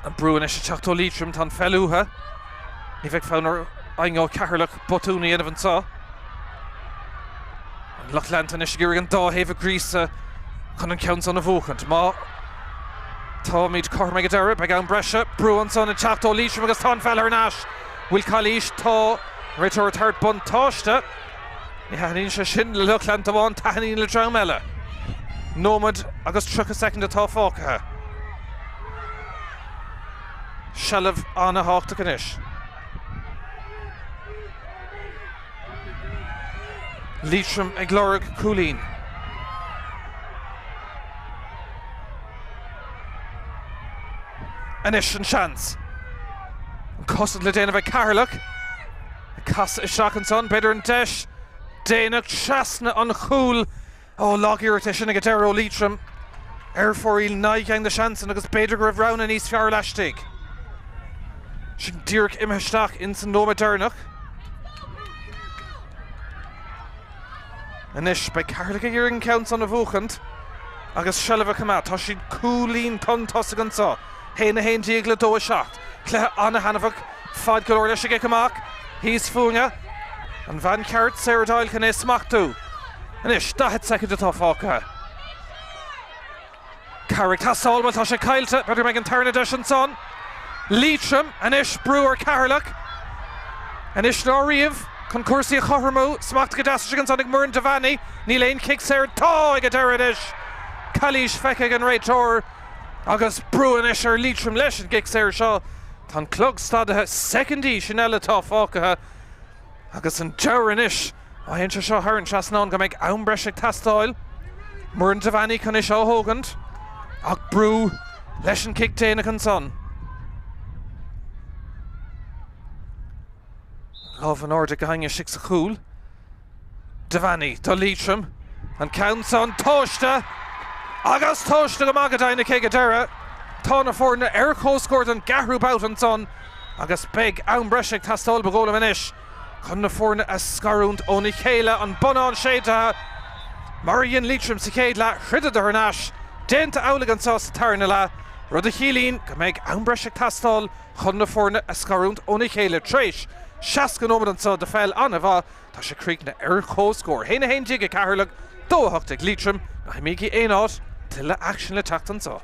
An brú anois ag teacht ó Liatroim, tá an pheil uathu. Ní bheidh fonn ar éinne ó Cheatharlach botún a dhéanamh anseo. An lucht leanta anois ag iarraidh an dá thaobh a ghríosadh chun an ceann san a bhuachaint. Má táimid cothrom ag an deireadh, beidh am breise. Brú ansan ag teacht ó Liatroim agus tá an pheil thar n-ais. Bhfuil calaois? Tá. An réiteoir ag tabhairt buntáiste. Ní thaitníonn sé sin le lucht leanta amháin, taitníonn le dream eile. Nóiméad agus 30 soicind atá fágtha. Seilbh an-thábhachtach anois. Liatroim ag lorg cúilín. Anois an seans. An cosaint le déanamh ag Ceatharlach. Ag casadh isteach ansan, b'fhéidir an deis déanach trasna an chúil. Ó, lag-iarracht é sin ag an deireadh ó Liatroim. Ar fóraoil 9 gceann de sheansanna agus b'fhéidir go raibh roghanna níos fearr laistigh. Sin díreach imithe isteach ins an nóiméad deireanach. Anois, beidh Ceatharlach ag iarraidh an ceann san a bhuachaint agus seilbh a choimeád. Tá siad cúilín chun tosaigh anso. 1, 11 le 2, 7. Cluiche an-thaitneamhach, fad go leor leis an gcic amach. Thíos fúinne, an bhean cheart, Sarah Doyle, chun é a smachtú. Anois, 40 soicind atá fágtha. Cabhair ag teastáil, bhuel tá sé caillte, b'fhéidir go mbeidh an tarna deis ansan. Liatroim anois, brú ar Cheatharlach. Anois ná riamh, chun cúrsaí a chothromú. Smacht go deas istigh ansan ag Muireann Devaney. Níl aon chic saor. Tá ag an deireadh anois. Calaois feicthe ag an réiteoir. Agus brú anois ar Liatroim leis an gcic saor seo. Tá an clog stadaithe, soicindí sin eile atá fágtha agus an deabhadh anois, má théann sé seo thar an trasnán, go mbeidh am breise ag teastáil. Muireann Devaney chun é seo a thógaint ach brú leis an gcic déanach ansan. Lámh in airde ag éinne istigh sa chúl. Devaney do Liatroim, an ceann san tomhaiste agus tomhaiste go maith go deimhin aici ag an deireadh. Tá na foirne ar comhscór don gceathrú babhta ansan agus beidh am breise ag teastáil ba dhóigh liom anois chun na foirne a scarúint óna chéile. An bonnán séidthe mar a dhein Liatroim sa chéad leath, throideadar thar n-ais. Déanta amhlaidh anso sa tarna leath, rud a chiallaíonn go mbeidh am breise ag teastáil chun na foirne a scarúint óna chéile tar éis 60 nóiméad anso de pheil an-mhaith. Tá sé críochnaithe ar comhscór. 1, 11 ag Ceatharlach, 2, 8 ag Liatroim. Ná himígí aon áit, tuilleadh aicsin le teacht anseo.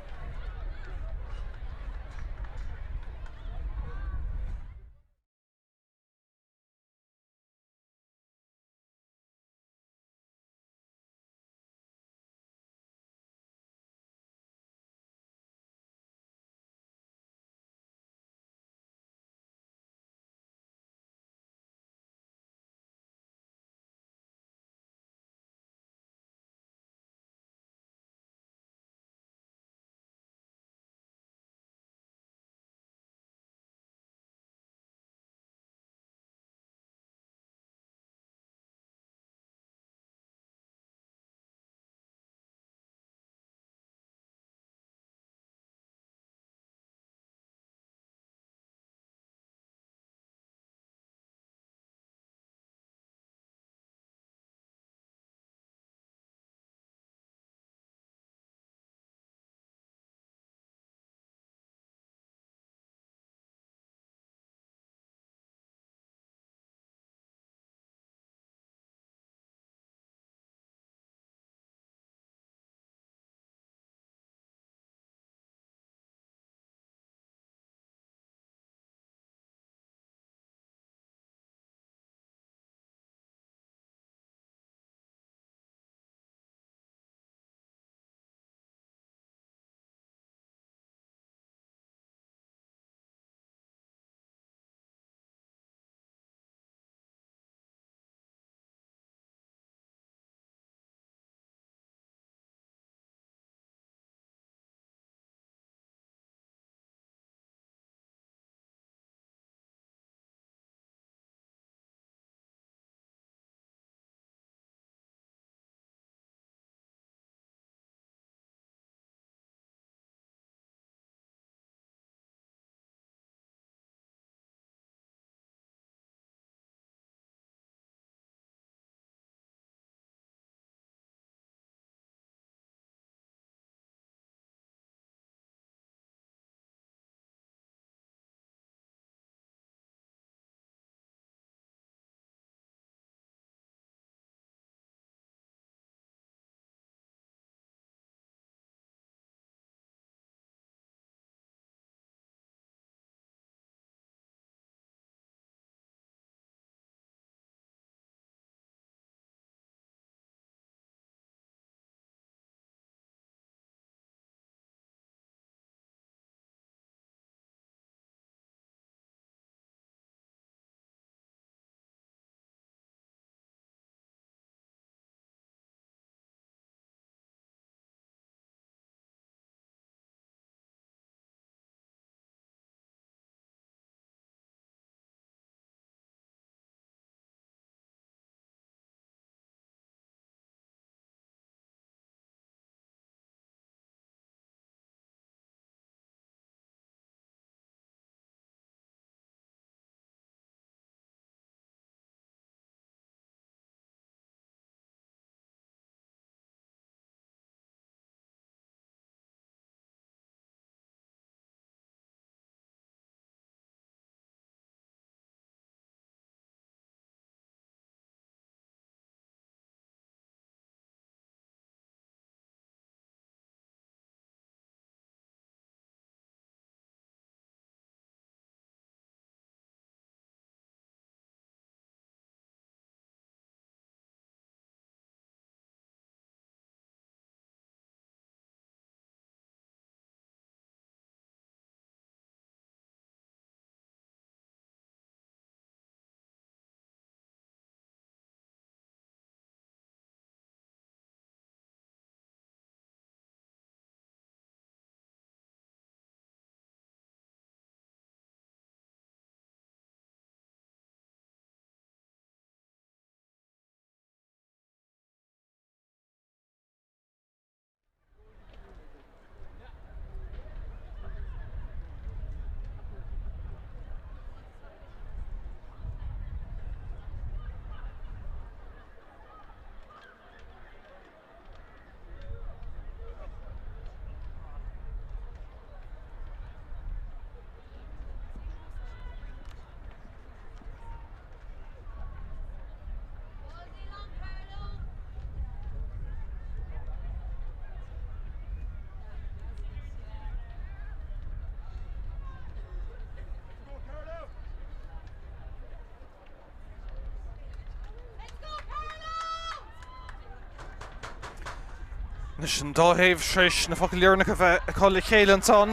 Anois an dá thaobh tar éis na focail dheireanacha a bheith acu le chéile ansan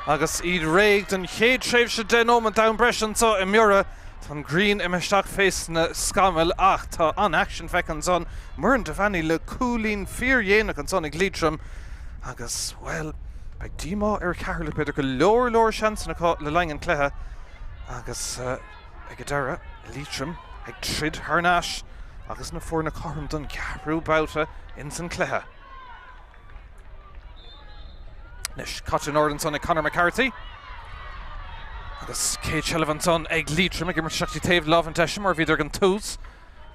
agus iad réidh don chéad tréimhse 10 nóiméad d'am breise anso i mBiorra. Tá an ghrian imithe isteach fés na scamaill ach tá an-aicsean feicthe ansan. Muireann Devaney le cúilín fíordhéanach ansan ag Liatroim agus, bhuel, beidh díomá ar Cheatharlach b'fhéidir go leor leor seansanna acu le linn an chluiche agus ag an deireadh, Liatroim ag troid thar n-ais agus na foirne cothrom don cheathrú babhta ins an cluiche. Anois, caite in airde ansan ag Conor McCarthy. Agus céad seilbh ansan ag Liatroim ag imirt isteach dtí taobh láimh an deise mar a bhíodar ag an tús.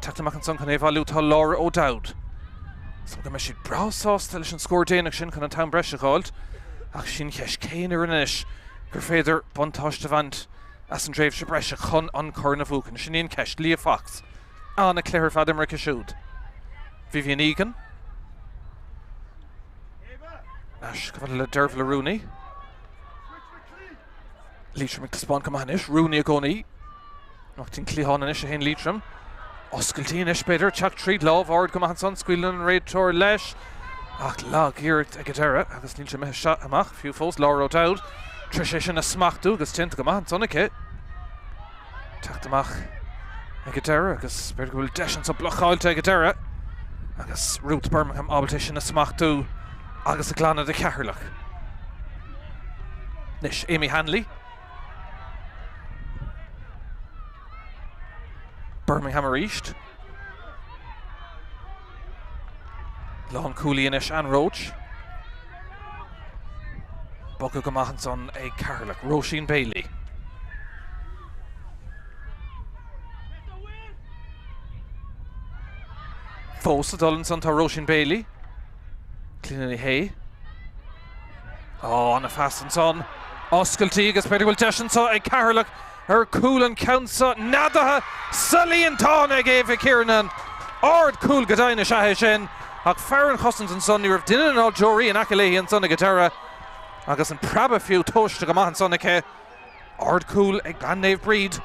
Teacht amach ansan chun é a bhailiú tá Laura O'Dowd. Is dócha go mbeidh siad breá sásta leis an scór déanach sin chun an t-am breise a dh'fháilt. Ach sin cheist cén fhoireann anois gur féidir buntáiste a bhaint as an dtréimhse breise chun an corn a bhuachan? Sin í an cheist. Leah Fox. An-chluiche ar fad imeartha aici siúd. Vivian Egan. Ais go fada le Dervla Rooney. Liatroim ag taispeáint go maith anois. Rooney i gcónaí. Amach dtí'n cliathán anois a théann Liatroim. Oscailtí anois b'fhéidir. Teacht tríd lámh ard go maith ansan. Scaoileann an réiteoir leis. Ach lag-iarracht ag an deireadh agus níl sé imithe amach fiú fós. Laura O'Dowd tar éis é sin a smachtú agus déanta go maith ansan aici. Teacht amach ag an deireadh agus b'fhéidir go bhfuil deis anso blocáilte ag an deireadh agus Ruth Bermingham ábalta é sin a smachtú agus a ghlanadh do Cheatharlach. Anois Amy Hanley. Bermingham arís. Lánchúlaí anois Ann Roche. Bogtha go maith ansan ag Ceatharlach. Róisín Bailey. Fós ag dul ansan tá Róisín Bailey. Clíona Ní Shé. Á, ana-phas ansan. Oscailtí agus b'fhéidir go bhfuil deis anso ag Ceatharlach ar chúl an ceann seo neadaithe sa líontán ag Ava Kiernan. Ard chúl go deimhin is ea é sin ach fear an chosaint ansan, ní raibh duine ná deoraí in aice léi ansan ag an deireadh agus an preabadh fiú tomhaiste go maith ansan aici. Ard chúl ag bean Naomh Bríd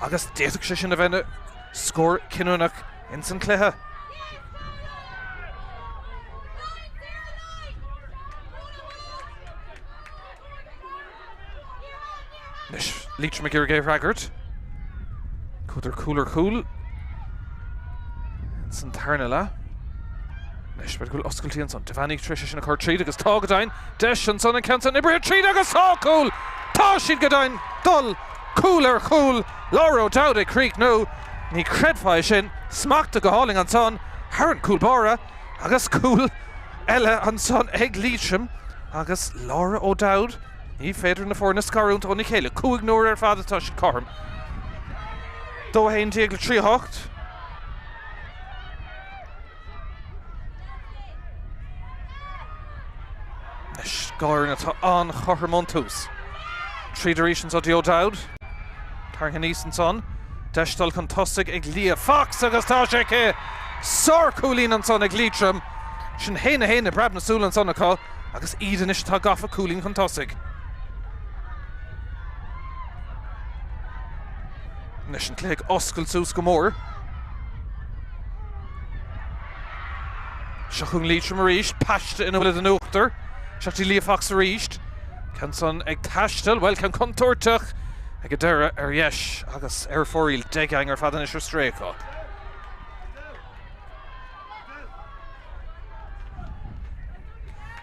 agus d'fhéadfadh sé sin a bheith ina scór cinniúnach ins an cluiche. Anois, Liatroim ag iarraidh é a fhreagairt. Chuadar cúl ar chúl ins an tarna leath. Anois, b'fhéidir go bhfuil oscailtí ansan. Devaney tar éis é sin a chur tríd agus tá go deimhin. Deis ansan an ceann san oibrithe tríd agus tá cúl! Tá siad go deimhin dul cúl ar chúl. Laura O'Dowd ag críochnú. Ní chreidfeá é sin. Smachta go hálainn ansan thar an cúl báire agus cúl eile ansan ag Liatroim agus Laura O'Dowd. Ní féidir na foirne a scarúint óna chéile. 5 n-uaire ar fad atá siad cothrom. 2 11 le 3 8. Anois, dhá fhoireann atá an-chothrom ón tús. Tríd arís anso dtí O'Dowd. Tarraingthe aníos ansan. Deis dul chun tosaigh ag Leah Fox agus tá sé aici! Sár-chúilín ansan ag Liatroim. Sin 1-1 i bpreab na súl ansan acu. Agus iad anois atá gafa cúilín chun tosaigh. Anois an cluiche ag oscailt suas go mór. Seo chugainn Liatroim arís, paiste ina bhfuil in uachtar. Seo dtí Leah Fox arís. Ceann san ag taisteal, bhuel, ceann contúirteach ag an deireadh ar dheis agus ar fóraoil. 10 againn ar fad anois ar strae acu.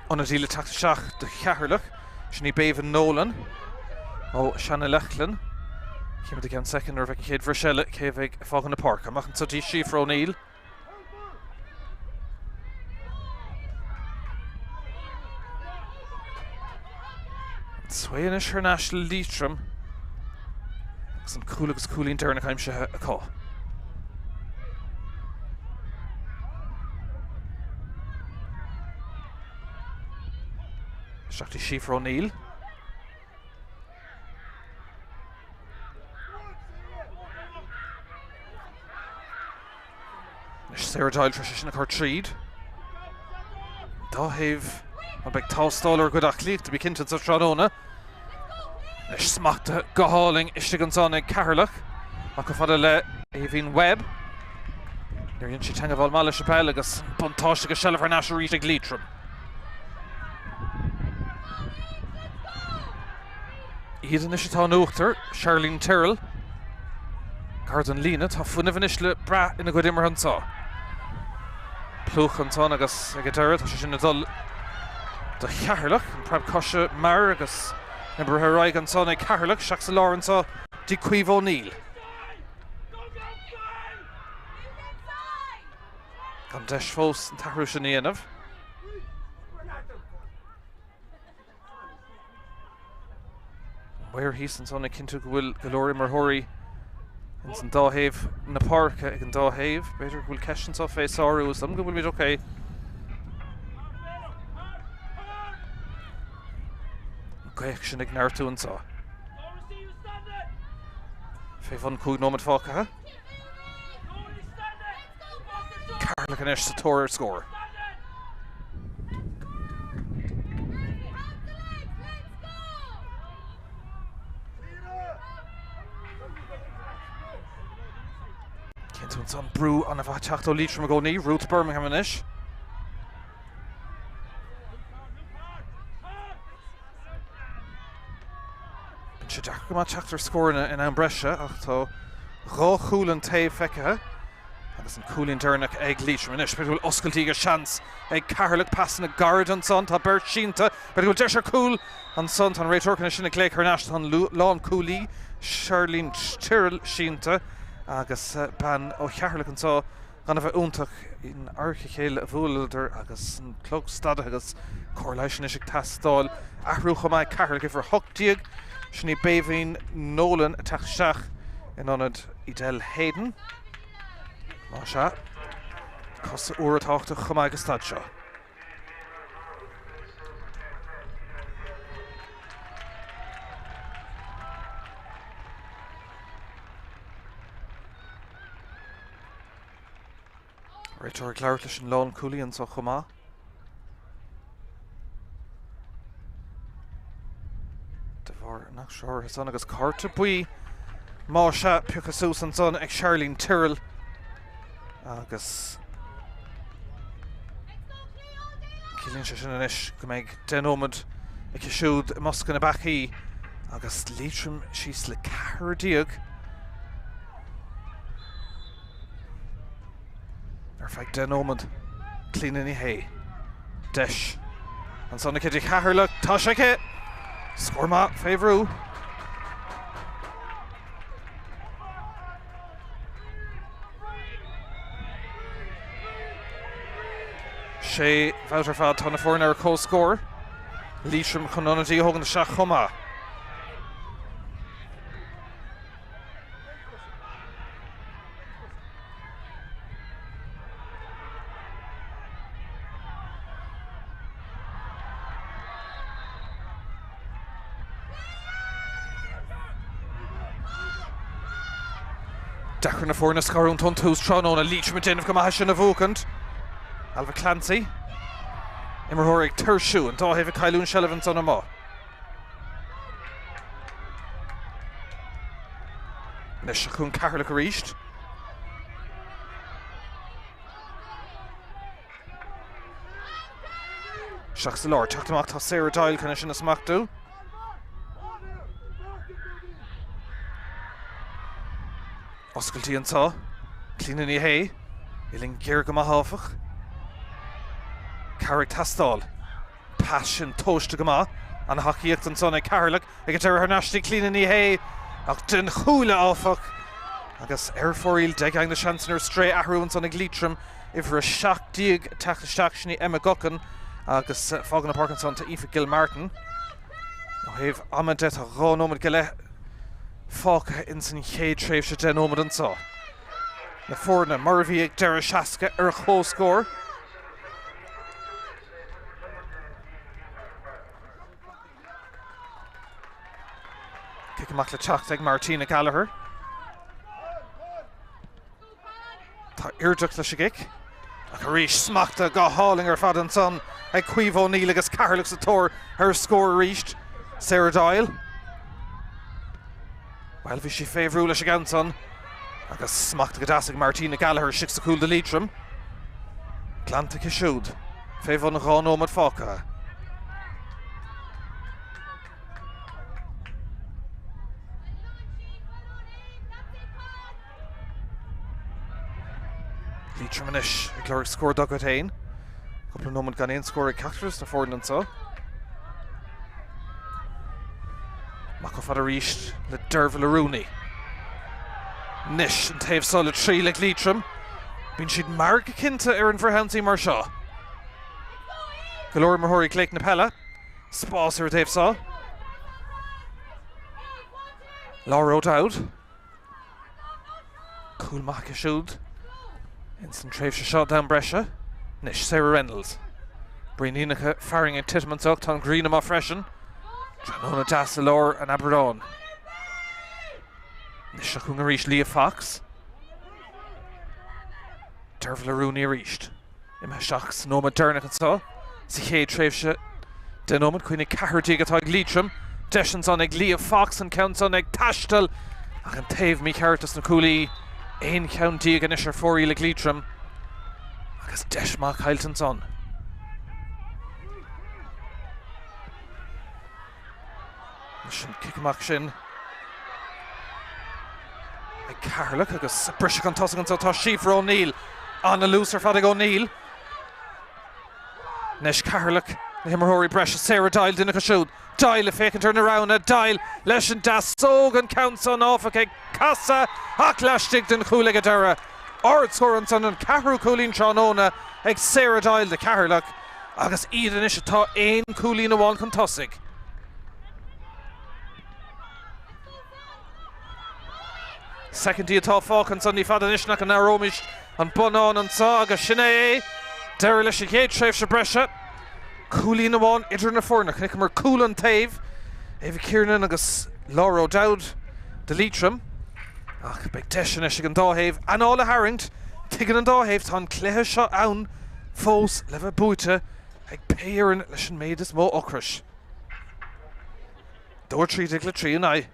Ionadaí le teacht isteach do Cheatharlach, sin í Béibhinn Nolan ó Seanadh Leichlinn. Cífimid i gceann soicind nuair a bheidh an chéad bhris eile cé a bheidh ag fágáil na páirce. Amach anso dtí Síofra O'Neill. An svae anois thar n-ais le Liatroim agus an cúl agus cúilín deireanach aimsithe acu. Isteach dtí Síofra O'Neill. Anois Sarah Doyle tar éis é sin a chur tríd. Dá thaobh, bhuel beidh tástáil ar a gcuid aclaíochta bí cinnte sa tráthnóna. Anois smachtaithe go hálainn istigh ansan ag Ceatharlach. Ach chomh fada le Aoibhín Webb. Níor dhein sí teangmháil maith leis an peil agus buntáiste agus seilbh thar n-ais arís ag Liatroim. Iad anois atá in uachtar, Charlene Tyrrell. Gar don líne, tá fuinneamh anois le brath ina gcuid imeartha anseo. Plúch ansan agus ag an deireadh tá sé sin ag dul do Cheatharlach, an preab coise mear agus oibrithe ar aghaidh ansan ag Ceatharlach, isteach sa lár anseo dtí Caoimhe O'Neill. Gan deis fós an t-athrú sin a dhéanamh. An maor thíos ansan ag cinntiú go bhfuil go leor imreoirí ins an dá thaobh na páirce ag an dá thaobh. B'fhéidir go bhfuil ceist anseo fé sárú is dom go bhfuilimid ok. An gaoth sin ag neartú anseo. Fé bhun 5 nóiméad fágtha. Ceatharlach anois sa tóir ar scór. Cinnte ansan brú an-mhaith ag teacht ó Liatroim i gcónaí. Ruth Bermingham anois. Bíonn sé deacair go maith teacht ar scóranna in am breise ach tá dhá chúl an taobh feicthe agus an cúilín deireanach ag Liatroim anois. B'fhéidir go bhfuil oscailtí agus seans ag Ceatharlach, pasanna gairid ansan, tá beirt sínte, b'fhéidir go bhfuil deis ar chúl ansan, tá an réiteoir chun é sin a ghlaoch thar n-ais, tá an lánchúlaí Charlene Tyrrell sínte agus bean ó Cheatharlach anseo. Gan a bheith iontach, in adharca a chéile a bhuaileadar agus an clog stadaithe agus cóir leighis anois ag teastáil. Athrú chomh maith ag Ceatharlach, uimhir 18, sin í Béibhinn Nolan ag teacht isteach in ionad Edel Hayden. Más ea, cosa úra tábhachtach chomh maith ag an staid seo. Réiteoir ag labhairt leis an lánchúlaí anseo chomh maith. De bharr an eachtra áirithe san agus cárta buí más ea pioctha suas ansan ag Charlene Tyrrell agus ciallaíonn sé sin anois go mbeidh 10 nóiméad aici siúd i mbosca na bpeacaí agus Liatroim síos le 14. Ar feadh 10 nóiméad, Clíona Ní Shé. Deis ansan aici do Cheatharlach. Tá sé aici! Scór maith fé bhrú. Sé bhabhta ar fad tá na foirne ar comhscór. Liatroim chun ionadaí a thógaint isteach chomh maith. Deacair na foirne a scarúint ón tús tráthnóna. Liatroim ag déanamh go maith é sin a bhuachaint. Ailbhe Clancy. Imreoir ag tuirsiú. An dá thaobh ag cailliúint seilbh ansan amuigh. Anois seo chugainn Ceatharlach arís. Isteach sa lár, teacht amach tá Sarah Doyle chun é sin a smachtú. Oscailtí anseo, Clíona Ní Shé, uillinn géar go maith áfach. Cabhair ag teastáil. Pas sin tomhaiste go maith. Ana-thacaíocht ansan ag Ceatharlach ag an deireadh thar n-ais dtí Clíona Ní Shé ach den chuaille áfach agus ar fóraoil deich na seansanna ar strae athrú ansan ag Liatroim uimhir 17 ag teacht isteach sin í Emma Guckin agus fágann an páirc ansan tá Aoife Gilmartin. Ó thaobh ama de tá 2 nóiméad go leith fágtha ins an chéad tréimhse 10 nóiméad anseo. Na foirne mar a bhí ag deireadh 60 ar comhscór. Cic amach le teacht ag Martina Gallagher. Tá airdeach leis an gcic. Ach arís smachta go hálainn ar fad ansan ag Caoimhe O'Neill agus Ceatharlach sa tóir ar scór arís. Sarah Doyle. Bhuel, bhí sí fé bhrú leis an gceann san agus smachta go deas ag Martina Gallagher istigh sa chúl do Liatroim. Glanta aici siúd fé bhun 2 nóiméad fágtha. Liatroim anois ag lorg scór dá gcuid féin. Cúpla nóiméad gan aon scór ag ceachtar de na foirne anseo. Amach chomh fada arís le Dervla Rooney. Anois an taobh seo le triail ag Liatroim. Bíonn siad mear go cinnte ar an bhfrithionsaí mar seo. Go leor imreoirí ag glaoch na peile. Spás ar an taobh seo. Laura O'Dowd. Cúl maith aici siúd ins an tréimhse seo d'am breise. Anois Sarah Reynolds. Braoiníneacha fearthainne ag titim anseo, tá an ghrian amuigh freisin. Tráthnóna deas i lár an Aibreáin. Anois seo chugainn arís Leah Fox. Dervla Rooney arís. Imithe isteach sa nóiméad deireanach anseo sa chéad tréimhse 10 nóiméad. Cuimhnigh, 14 atá ag Liatroim. Deis ansan ag Leah Fox, an ceann san ag taisteal ach an taobh mícheart dos na cúlaí. 11 cheann anois ar fóraoil ag Liatroim agus deis maith caillte ansan. Leis an cic amach sin ag Ceatharlach agus briseadh chun tosaigh anseo tá Síofra O'Neill. An-luas ar fad ag O'Neill. Anois Ceatharlach na himreoirí breise Sarah Doyle duine acu siúd. Doyle ag féachaint ar na roghanna. Doyle leis an deasóg an ceann san áfach ag casadh ach laistigh den chúl ag an deireadh. Ardscór ansan an ceathrú cúilín tráthnóna ag Sarah Doyle do Cheatharlach. Agus iad anois atá aon chúilín amháin chun tosaigh. Soicindí atá fágtha ansan, ní fada anois nach n-aireoimid an bonnán anso agus sin é é. Deireadh leis an chéad tréimhse breise. Cúilín amháin idir na foirne. Chonaiceamar cúl an taobh, Ava Kiernan agus Laura O'Dowd do Liatroim. Ach beidh deis anois ag an dá thaobh anáil a tharraingt. Tuigeann an dá thaobh, tá an cluiche seo ann fós le bheith buaite ag pé fhoireann leis an méid is mó ocrais. 2 13 le 3 9.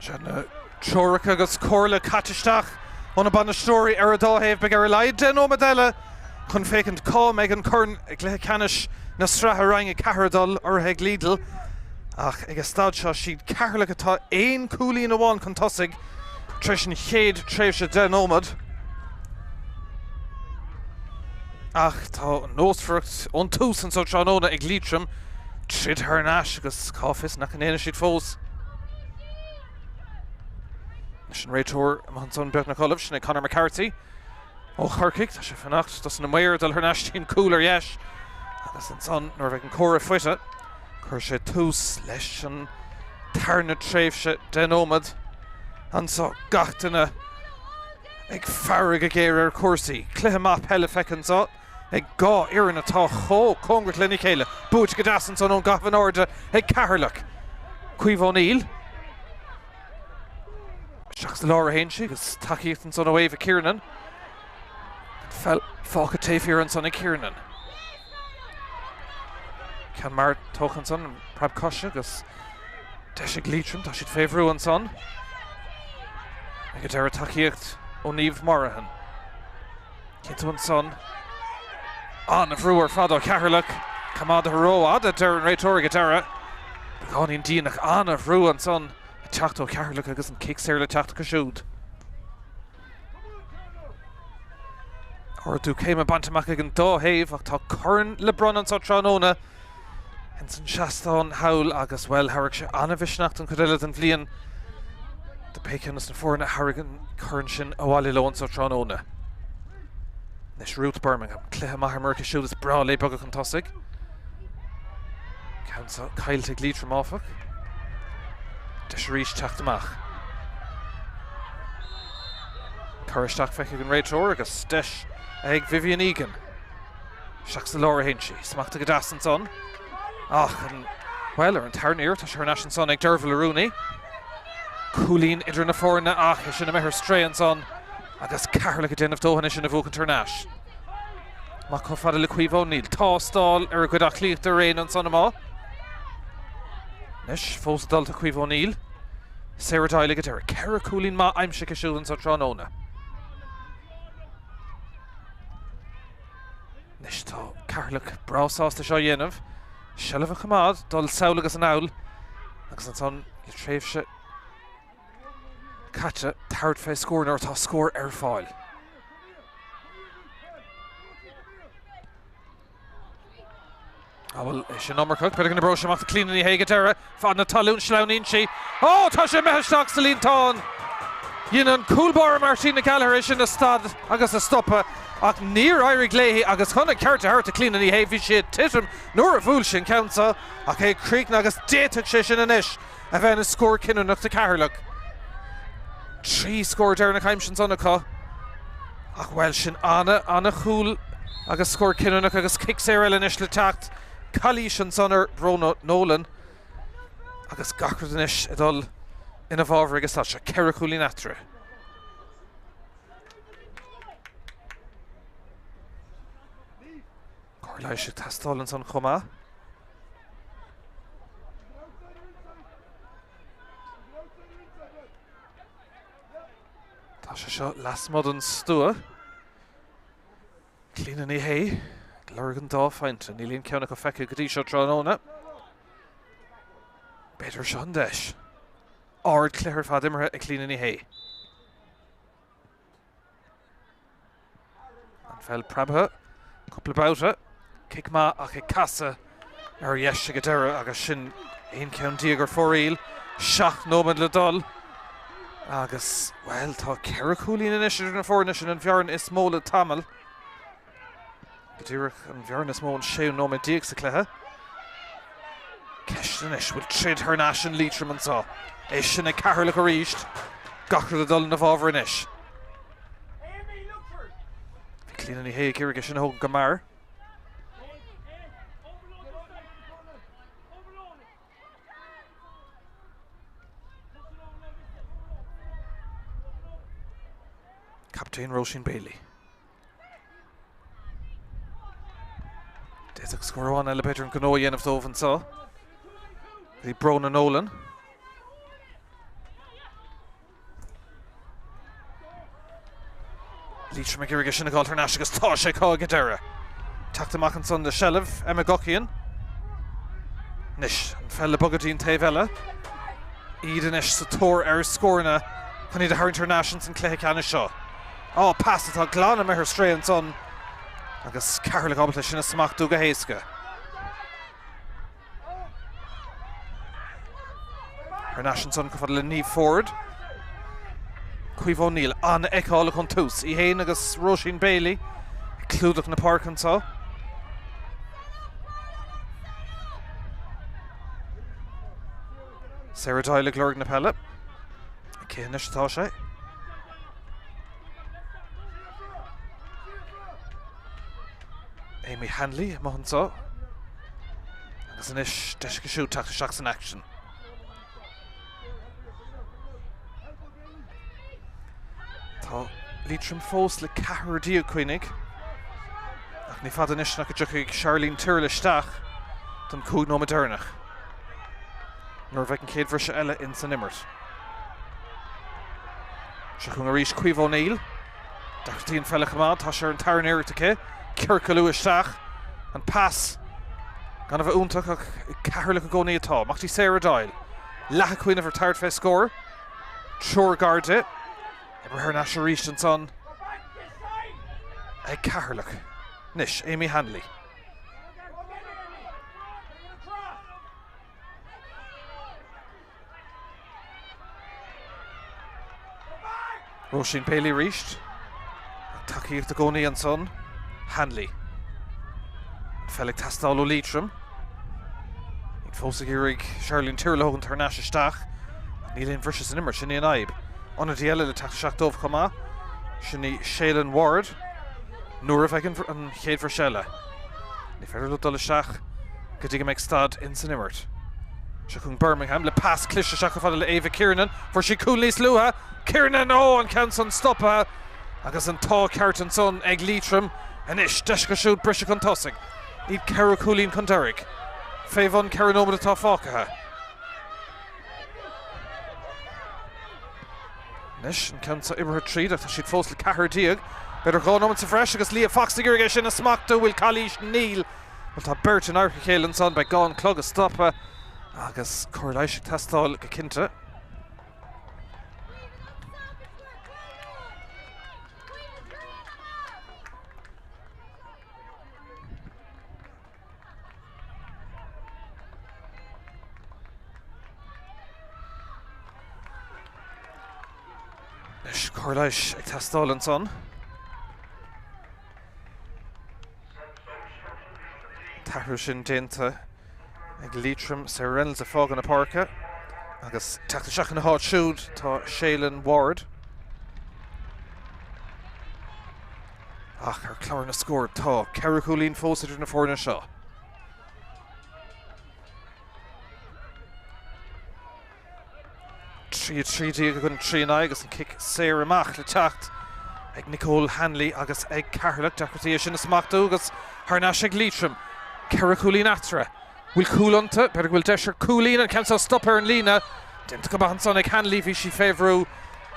Sea, na treoracha agus comhairle caite isteach ó na bainisteoirí ar an dá thaobh. Beidh ar a laghad 10 nóiméad eile chun féachaint cá mbeidh an corn i gcluiche ceannais na sraithe Roinn 4 ag dul, urraithe ag Lidl. Ach ag an staid seo, siad Ceatharlach atá aon chúilín amháin chun tosaigh tar éis an chéad tréimhse 10 nóiméad. Ach tá nósmhaireacht ón tús anso tráthnóna ag Liatroim troid thar n-ais agus cá bhfios nach ndéanfaidh siad fós. Leis an réiteoir amuigh ansan beagnach ullamh, sin é Conor McCarthy. Ó Chorcaigh, tá sé ag fanacht dos na maoir dul thar n-ais dtí an cúl ar dheis agus ansan nuair a bheidh an comhartha faighte cuirfidh sé tús leis an tarna tréimhse 10 nóiméad anso. Gach duine ag faire go géar ar chúrsaí. Cluiche maith peile feicthe anso ag dhá fhoireann atá chomh cóngarach lena chéile. Buaite go deas ansan ón gcaitheamh in airde ag Ceatharlach. Caoimhe O'Neill. Isteach sa lár a théann sí agus tacaíocht ansan ó Ava Kiernan. An pheil fágtha taobh thiar ansan ag Kiernan. Ceann mear tógtha ansan, an preab coise agus deis ag Liatroim, tá siad fé bhrú ansan. Ag an deireadh tacaíocht ó Niamh Morahan. Cinnte ansan. An-bhrú ar fad ó Cheatharlach. Coimeádaithe rófhada, deir an réiteoir ag an deireadh. Beagáinín dian ach an-bhrú ansan ag teacht ó Cheatharlach agus an cic saor le teacht acu siúd. Ardú céime bainte amach ag an dá thaobh ach tá corn le bronnadh anso tráthnóna ins an seastán thall agus, bhuel, thabharfadh sé an-mhisneach don chuid eile den bhliain do pé ceann de na foirne a thabharfaidh an corn sin abhaile leo anso tráthnóna. Anois Ruth Bermingham, cluiche maith imeartha aici siúd, is breá léi bogadh chun tosaigh. Ceann seo caillte ag Liatroim áfach. Deis arís teacht amach. Cur isteach feicthe ag an réiteoir agus deis ag Vivian Egan. Isteach sa lár a théann sí. Smachtaithe go deas ansan. Ach, an, bhuel, ar an tarna iarracht, tá sé thar n-ais ansan ag Dervla Rooney. Cúilín idir na foirne ach é sin imithe ar strae ansan agus Ceatharlach ag déanamh dóthain é sin a bhuachaint thar n-ais. Amach chomh fada le Caoimhe O'Neill. Tástáil ar a gcuid aclaíochta araon ansan amuigh. Anois, fós ag dul tá Caoimhe O'Neill. Sarah Doyle ag an deireadh. 4 cúilín maith aimsithe aici siúd anso tráthnóna. Anois tá Ceatharlach breá sásta seo a dhéanamh, seilbh a choimeád, dul sall agus anall agus ansan le tréimhse caite tabhairt fé scór nuair atá scór ar fáil. Á bhuel, é sin iomarcach. B'fhéidir go n-oibreoidh sé amach do Clíona Ní Shé ag an deireadh. Fad na talún, sleamhnaíonn sí. Ó, tá sé imithe isteach sa líontán! Dhein an cúl báire Martina Gallagher é sin a stad agus a stopadh ach níor éirigh léi agus chun an ceart a thabhairt do Clíona Ní Shé, bhí sí ag titim nuair a bhuail sí an ceann seo ach é ag críochnú agus d'fhéadfadh sé sin anois a bheith ina scór cinniúnach do Cheatharlach. 3 scór deireanach aimsithe ansan acu. Ach bhuel, sin ana, ana-chúl agus scór cinniúnach agus cic saor eile anois le teacht. Calaois ansan ar Bhróna Nolan agus gach rud anois ag dul ina bhfabhar ag an staid seo. 4 chúilín eatarthu. Cóir leighis ag teastáil ansan chomh maith. Tá sé seo lasmuigh den stua. Clíona Ní Shé ag lorg an dá phointe. Níl aon cheann acu feicthe go dtí seo tráthnóna. B'fhéidir seo an deis. Ardchluiche ar fad imeartha ag Clíona Ní Shé. An pheil preabtha cúpla babhta. Cic maith ach ag casadh ar dheis ag an deireadh agus sin 11 ceann ar fóraoil. 7 nóiméad le dul agus, bhuel, tá 4 chúilín anois idir na foirne, sin an bhearna is mó le tamall. Go díreach an bhearna is mó an séú nóiméad déag sa chluiche. Ceist anois, bhfuil troid thar n-ais in Liatroim anseo? É sin ag Ceatharlach arís. Gach rud ag dul ina bhfabhar anois. Bhí Clíona Ní Shé ag iarraidh é sin a thógaint go mear. Captaen Róisín Bailey. D'fhéadfadh scór amháin eile b'fhéidir an gnó a dhéanamh dóibh anseo. Bhí Bróna Nolan. Liatroim ag iarraidh é sin a fháil thar n-ais agus tá sé acu ag an deireadh. Teacht amach ansan le seilbh, Emma Guckian. Anois, an pheil le bogadh dtí an taobh eile. Iad anois sa tóir ar scóranna chun iad a tharraingt thar n-ais ins an cluiche ceannais seo. Á, pas atá glan imithe ar strae ansan agus Ceatharlach ábalta sin a smachtú go héasca. Thar n-ais ansan chomh fada le Niamh Forde. Caoimhe O'Neill an-fheiceálach ón tús. Í féin agus Róisín Bailey ag clúdach na páirce anseo. Sarah Doyle ag lorg na peile. Aici anois atá sé. Amy Hanley amuigh anseo. Agus anois deis aici siúd teacht isteach san aicsean. Tá Liatroim fós le 14 cuimhnigh. Ach ní fada anois nach dtiocfaidh Charlene Tyrrell isteach don 5 nóiméad deireanach. Nuair a bheidh an chéad bhriseadh eile ins an imirt. Seo chugainn arís Caoimhe O'Neill. Deacrachtaí an pheil a choimeád, tá sé ar an tarna iarracht aici. Ciorcalú isteach. An pas gan a bheith iontach ach ag Ceatharlach i gcónaí atá. Amach dtí Sarah Doyle. Leath ag cuimhneamh ar tabhairt fé scór. Triúr gar di. Oibrithe thar n-ais arís ansan ag Ceatharlach. Anois, Amy Hanley. Róisín Bailey arís. Tacaíocht i gcónaí ansan. Hanley. An pheil ag teastáil ó Liatroim. Iad fós ag iarraidh Charlene Tyrrell a thógaint thar n-ais isteach. Níl aon bhriseadh san imirt, sin í an fhadhb. Ionadaí eile le teacht isteach dóibh chomh maith. Sin í Shaylin Ward. Nuair a bheidh an chéad bhriseadh eile. Ní féidir leo dul isteach go dtí go mbeidh stad ins an imirt. Seo chugainn Birmingham le pas cliste isteach chomh fada le Ava Kiernan. Fuair sí cúl níos luaithe. Kiernan, ó, an ceann san stoptha agus an t-ádh ceart ansan ag Liatroim. Anois, deis acu siúd briseadh chun tosaigh. Iad ceithre chúilín chun deiridh. Fé bhun ceithre nóiméad atá fágtha. Anois, an ceann seo oibrithe tríd ach tá siad fós le 14. B'fhéidir 2 nóiméad sa bhreis agus Leah Fox ag iarraidh é sin a smachtú. Bhfuil calaois? Níl. Bhuel, tá beirt in adharca a chéile ansan. Beidh gá an clog a stopadh agus cóir leighis ag teastáil go cinnte. Anois, cóir leighis ag teastáil ansan. An t-athrú sin déanta ag Liatroim, Sarah Reynolds ag fágáil na páirce agus teacht isteach ina háit siúd tá Shaylin Ward. Ach ar chlár na scór tá ceithre chúilín fós idir na foirne seo. 3 13 i gcoinne 3 in aghaidh agus an cic saor amach le teacht ag Nicole Hanley agus ag Ceatharlach. Deacrachtaí é sin a smachtú agus thar n-ais ag Liatroim. Ceithre chúilín eatarthu. Bhfuil cúl iontu? B'fhéidir go bhfuil deis ar chúilín, an ceann seo stoptha ar an líne. Déanta go maith ansan ag Hanley, bhí sí fé bhrú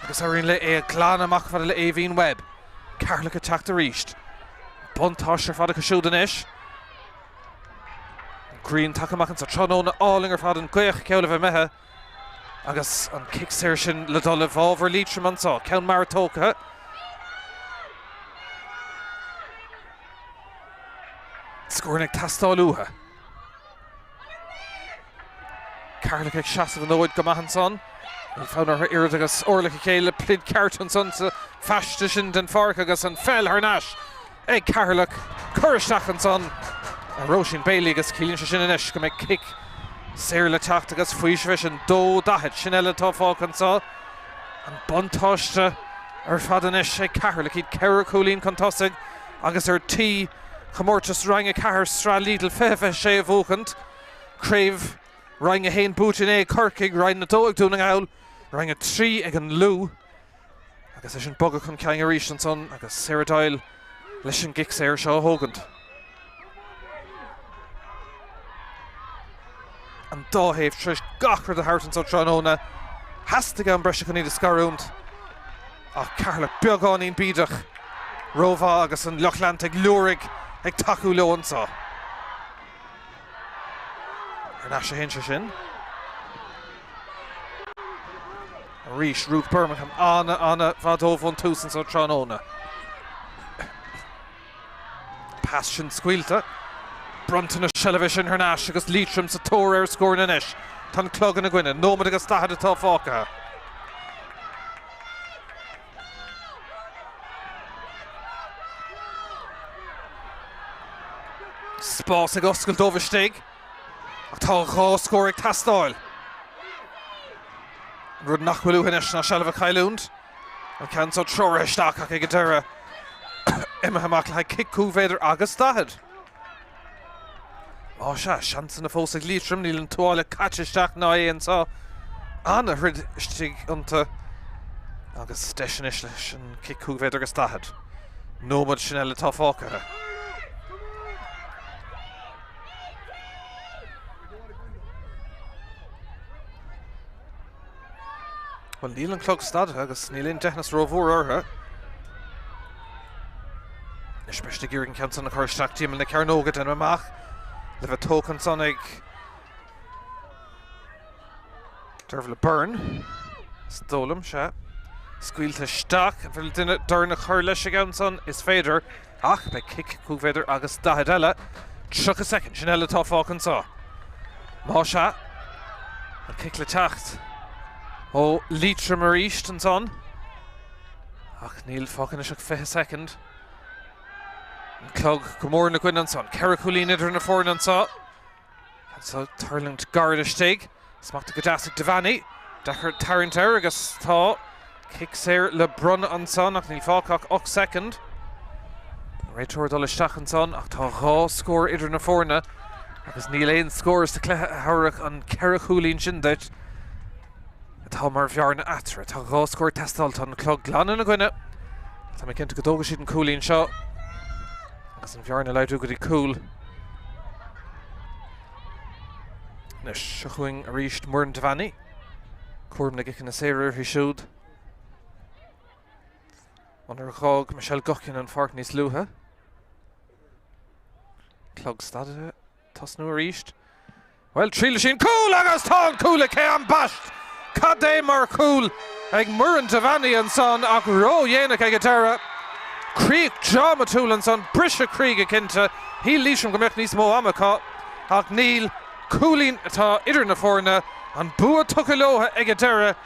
agus éiríonn léi é a ghlanadh amach fada le Aoibhín Webb. Ceatharlach ag teacht arís. Buntáiste ar fad acu siúd anois. An ghrian tagtha amach anseo tráthnóna álainn ar fad, an ghaoth geall le bheith imithe agus an cic saor sin le dul i bhfabhar Liatroim anseo. Ceann mear tógtha. Scóranna ag teastáil uathu. Ceatharlach ag seasamh an fhóid go maith ansan. Níl fonn orthu oiread agus orlach a chéile. Pluid ceart ansan sa phaiste sin den pháirc agus an pheil thar n-ais ag Ceatharlach. Cur isteach ansan ar Róisín Bailey agus ciallaíonn sé sin anois go mbeidh cic saor le teacht agus faoiseamh é sin. 2:40 sin eile atá fágtha anseo. An buntáiste ar fad anois ag Ceatharlach, iad ceithre chúilín chun tosaigh agus ar tí comórtas Roinn 4 Sraith Lidl 2026 a bhuachaint. Craobh Roinn 1 buaite inné ag Corcaigh, Roinn 2 ag Dún na nGall, Roinn 3 ag an Lú. Agus é sin bogadh chun cinn arís ansan agus Sarah Doyle leis an gcic saor seo a thógaint. An dá thaobh tar éis gach rud a thabhairt anso tráthnóna. Theastaigh am breise chun iad a scarúint ach Ceatharlach beagáinín bídeach rómhaith agus an lucht leanta ag liúirigh ag tacú leo anso. Thar n-ais a théann sé sin. Arís Ruth Bermingham an-an-mhaith dóibh ón tús anseo tráthnóna. Pas sin scaoilte. Bronnta na seilbhe sin thar n-ais agus Liatroim sa tóir ar scóranna anois. Tá an clog ina gcoinne. Nóiméad agus 40 atá fágtha. Spás ag oscailt dóibh istigh ach tá 2 scór ag teastáil. An rud nach bhfuil uathu anois ná seilbh a chailliúint. An ceann seo treoraithe isteach ach ag an deireadh imithe amach le haghaidh cic 5 mhéadar agus 40. Á sea, seansanna fós ag Liatroim, níl an tuáille caite isteach ná é anseo. An-throid istigh iontu agus deis anois leis an cic 5 mhéadar agus 40. Nóiméad sin eile atá fágtha. Bhuel, níl an clog stadtha agus níl aon deithneas rómhór orthu. Anois beidh siad ag iarraidh an ceann san a chur isteach dtí imeall na cearnóige, déanaim amach, le bheith tógtha ansan ag Dervla Byrne. Is dóigh liom, sea. Scaoilte isteach. An bhfuil duine dorn a chur leis an gceann san? Is féidir. Ach beidh cic 5 mhéadar agus 40 eile, 30 soicind sin eile atá fágtha anseo. Más ea, an cic le teacht ó Liatroim arís ansan. Ach níl fágtha anois ach 20 soicind. An clog go mór ina gcoinne ansan. Ceithre chúilín idir na foirne anseo. Ag tuirlingt gairid istigh. Smachtaithe go deas ag Devaney. Deacair tarraingt air agus tá cic saor le bronnadh ansan ach níl fágtha ach 8 soicind. An réiteoir ag dul isteach ansan ach tá 2 scór idir na foirne agus níl aon scór sa chluiche a thabharfadh an ceithre chúilín sin duit atá mar bhearna eatarthu. Tá 2 scór ag teastáil. Tá an clog glan ina gcoinne. Tá mé cinnte go dtógfaidh siad an cúilín seo agus an bhearna a laghdú go dtí cúl. Anois, seo chugainn arís Muireann Devaney. Cúram na gciceanna saora uirthi siúd. Ónar dh'fhág Michelle Guckian an pháirc níos luaithe. Clog stadtha, tosnú arís. Bhuel, triailfidh sí an cúl agus tá an cúl aici, ambaist! Cad é mar chúl ag Muireann Devaney ansan ach ródhéanach ag an deireadh. Críoch drámatúil ansan, briseadh croí go cinnte. Shíl Liatroim go mbeadh níos mó ama acu ach níl. Cúilín atá idir na foirne, an bua tugtha leo ag an deireadh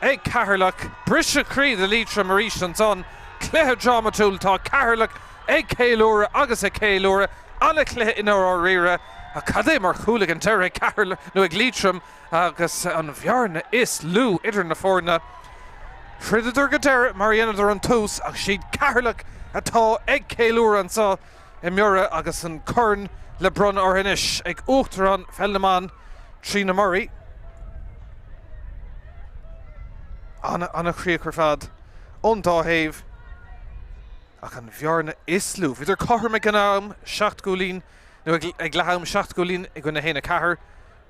ag Ceatharlach. Briseadh croí do Liatroim arís ansan. Cluiche drámatúil, tá Ceatharlach ag ceiliúradh agus ag ceiliúradh. An-chluiche i ndáiríre. Ach cad é mar chúl ag an deireadh ag Ceatharlach nó ag Liatroim agus an bhearna is lú idir na foirne. Throideadar go deireadh mar a dheineadar an tús ach siad Ceatharlach atá ag ceiliúradh anseo i mBiorra agus an corn le bronnadh orthu anois ag Uachtarán Pheil na mBan, Tríona Murray. An-chríoch ar fad ón dá thaobh. Ach an bhearna is lú. Bhíodar cothrom ag an am, 7 gcúilín, nó ag leath am, 7 gcúilín i gcoinne 1, 4.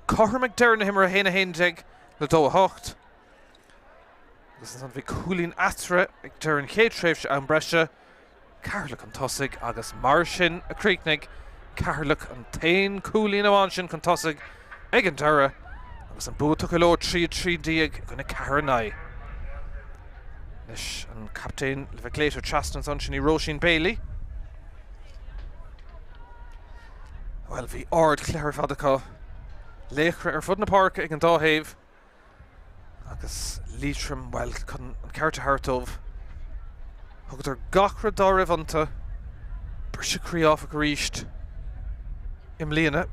Cothrom ag deireadh na himeartha, 1, 11 le 2, 8. Agus ansan bhí cúilín eatarthu ag deireadh an chéad tréimhse am breise, Ceatharlach chun tosaigh agus mar sin a chríochnaigh Ceatharlach an t-aon chúilín amháin sin chun tosaigh ag an deireadh agus an bua tugtha leo 3 13 i gcoinne 4 9. Anois an captaen le bheith glaoite trasna ansan, sin í Róisín Bailey. Bhuel, bhí ardchluiche ar fad acu. Laochra ar fud na páirce ag an dá thaobh. Agus Liatroim, bhuel, chun an ceart a thabhairt dóibh, thugadar gach rud dá raibh iontu. Briseadh croí áfach arís i mbliana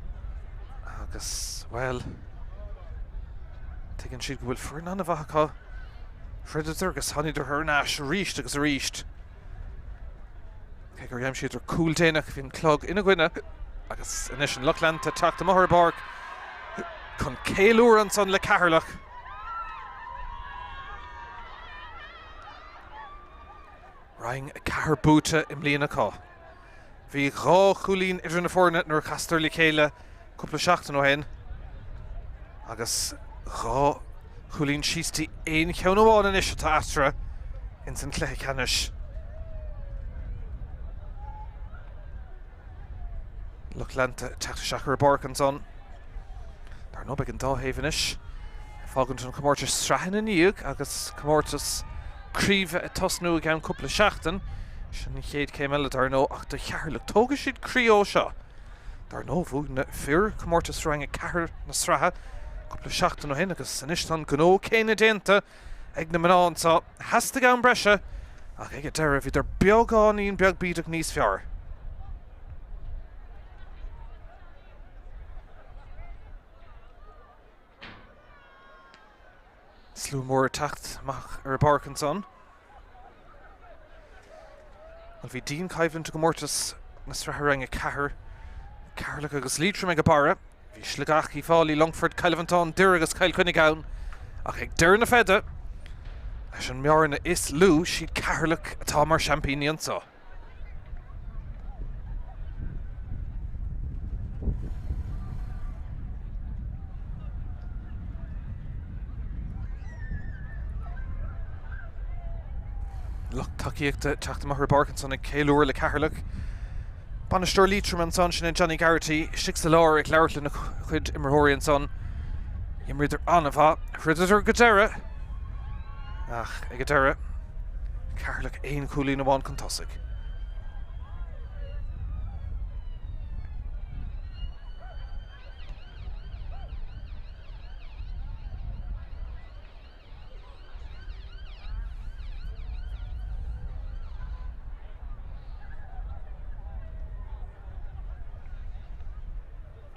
agus, bhuel, tuigeann siad go bhfuil foireann an-mhaith acu. Throideadar agus thánadar thar n-ais arís agus arís. Cé gur aimsíodar cúl déanach, bhí an clog ina gcoinne agus anois an lucht leanta ag teacht amuigh ar an bpáirc chun ceiliúradh ansan le Ceatharlach. Roinn 4 buaite i mbliana acu. Bhí 2 chúilín idir na foirne nuair a chasadar le chéile cúpla seachtain ó shin agus 2 chúilín síos dtí aon cheann amháin anois atá eatarthu ins an chluiche ceannais. Lucht leanta ag teacht isteach ar an bpáirc ansan. Dar ndóigh, beidh an dá thaobh anois ag fágaint an chomórtais sraithe ina ndiaidh agus comórtas craoibhe ag tosnú i gceann cúpla seachtain. Sin an chéad céim eile, dar ndóigh, ach do Cheatharlach, tógfaidh siad croí ó seo. Dar ndóigh, bhuaigh na fir comórtas Rang 4 na sraithe cúpla seachtain ó shin agus anois tá an gnó céanna déanta ag na mná anseo. Theastaigh am breise ach ag an deireadh bhíodar beagáinín beag bídeach níos fearr. Slua mór ag teacht amach ar an bpáirc ansan. Bhuel, bhí dianchoimhlint i gcomórtas na Sraithe Rang 4, Ceatharlach agus Liatroim ag a barra. Bhí Sligeach, Uíbh Fhailí, Longfort, Cill Mhantáin, Doire agus Cill Chainnigh ann. Ach ag deireadh na feide, leis an mbearna is lú, siad Ceatharlach atá mar seaimpíní anseo. Lucht tacaíochta ag teacht amach ar an bpáirc ansan ag ceiliúradh le Ceatharlach. Bainisteoir Liatroma ansan, sin é Johnny Garrity, istigh sa lár ag labhairt lena chuid imreoirí ansan. D'imríodar an-mhaith, throideadar go deireadh ach ag an deireadh, Ceatharlach aon chúilín amháin chun tosaigh.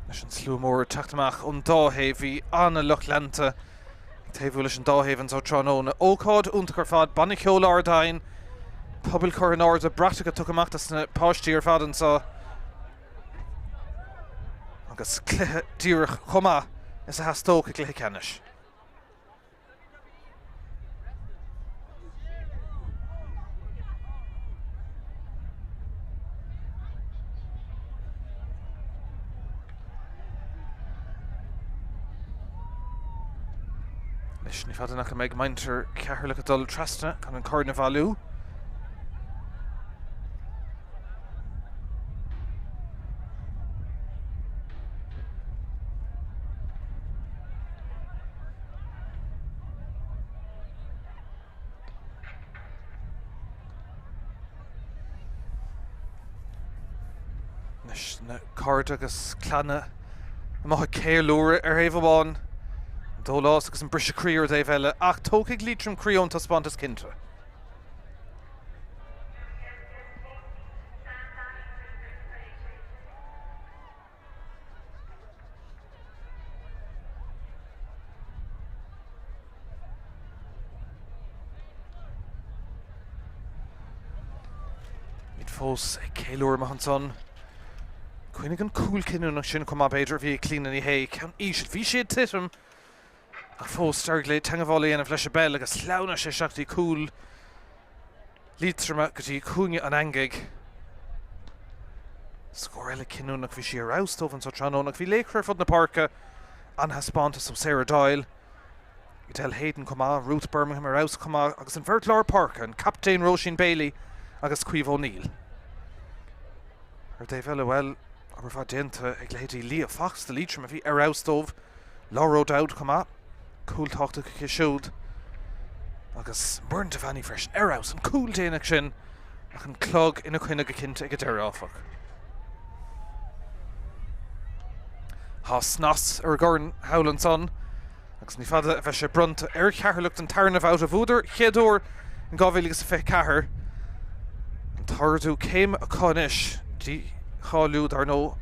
Leis an slua mór ag teacht amach ón dá thaobh, bhí an-lucht leanta ag taobhú leis an dá thaobh anseo tráthnóna. Ócáid iontach ar fad, Banna Ceoil Ard Aidhin, pubaill curtha in airde, bratacha tugtha amach dos na páistí ar fad anseo agus cluiche díreach chomh maith is a theastódh i gcluiche ceannais. Anois ní fada nach mbeidh muintir Cheatharlach ag dul trasna chun an corn a bhailiú. Anois na cairde agus clanna amuigh ag ceiliúradh ar thaobh amháin, an dólás agus an briseadh croí ar an dtaobh eile, ach tógfaidh Liatroim croí ón taispeántas cinnte. Iad fós ag ceiliúradh amach ansan. Cuimhnigh an cúl cinniúnach sin chomh maith b'fhéidir a bhí ag Clíona Ní Shé, ceann íseal. Bhí sí ag titim ach fós d'éirigh léi teagmháil a dhéanamh leis an bpeil agus shleamhnaigh sé isteach dtí cúl Liatroma go dtí cúinne an eangaigh. Scór eile cinniúnach, bhí sí ar fheabhas dóibh anseo tráthnóna ach bhí laochra ar fud na páirce. An-thaispeántas ó Sarah Doyle, Edel Hayden chomh maith, Ruth Bermingham ar fheabhas chomh maith agus an bheirt lár páirce, an captaen Róisín Bailey agus Caoimhe O'Neill. Ar an dtaobh eile, bhuel, obair mhaith déanta ag leithéidí Leah Fox do Liatroim a bhí ar fheabhas dóibh. Laura O'Dowd chomh maith, cúl tábhachtach aici siúd agus Muireann Devaney freisin, ar fheabhas, an cúl déanach sin ach an clog ina coinne go cinnte ag an deireadh, áfach. Tá snas ar an gcorn thall ansan agus ní fada a bheidh sé bronnta ar Cheatharlach don tarna bhabhta. Bhuadar chéad uair in 2024. An t-ardú céime acu anois, dícháiliú dar ndóigh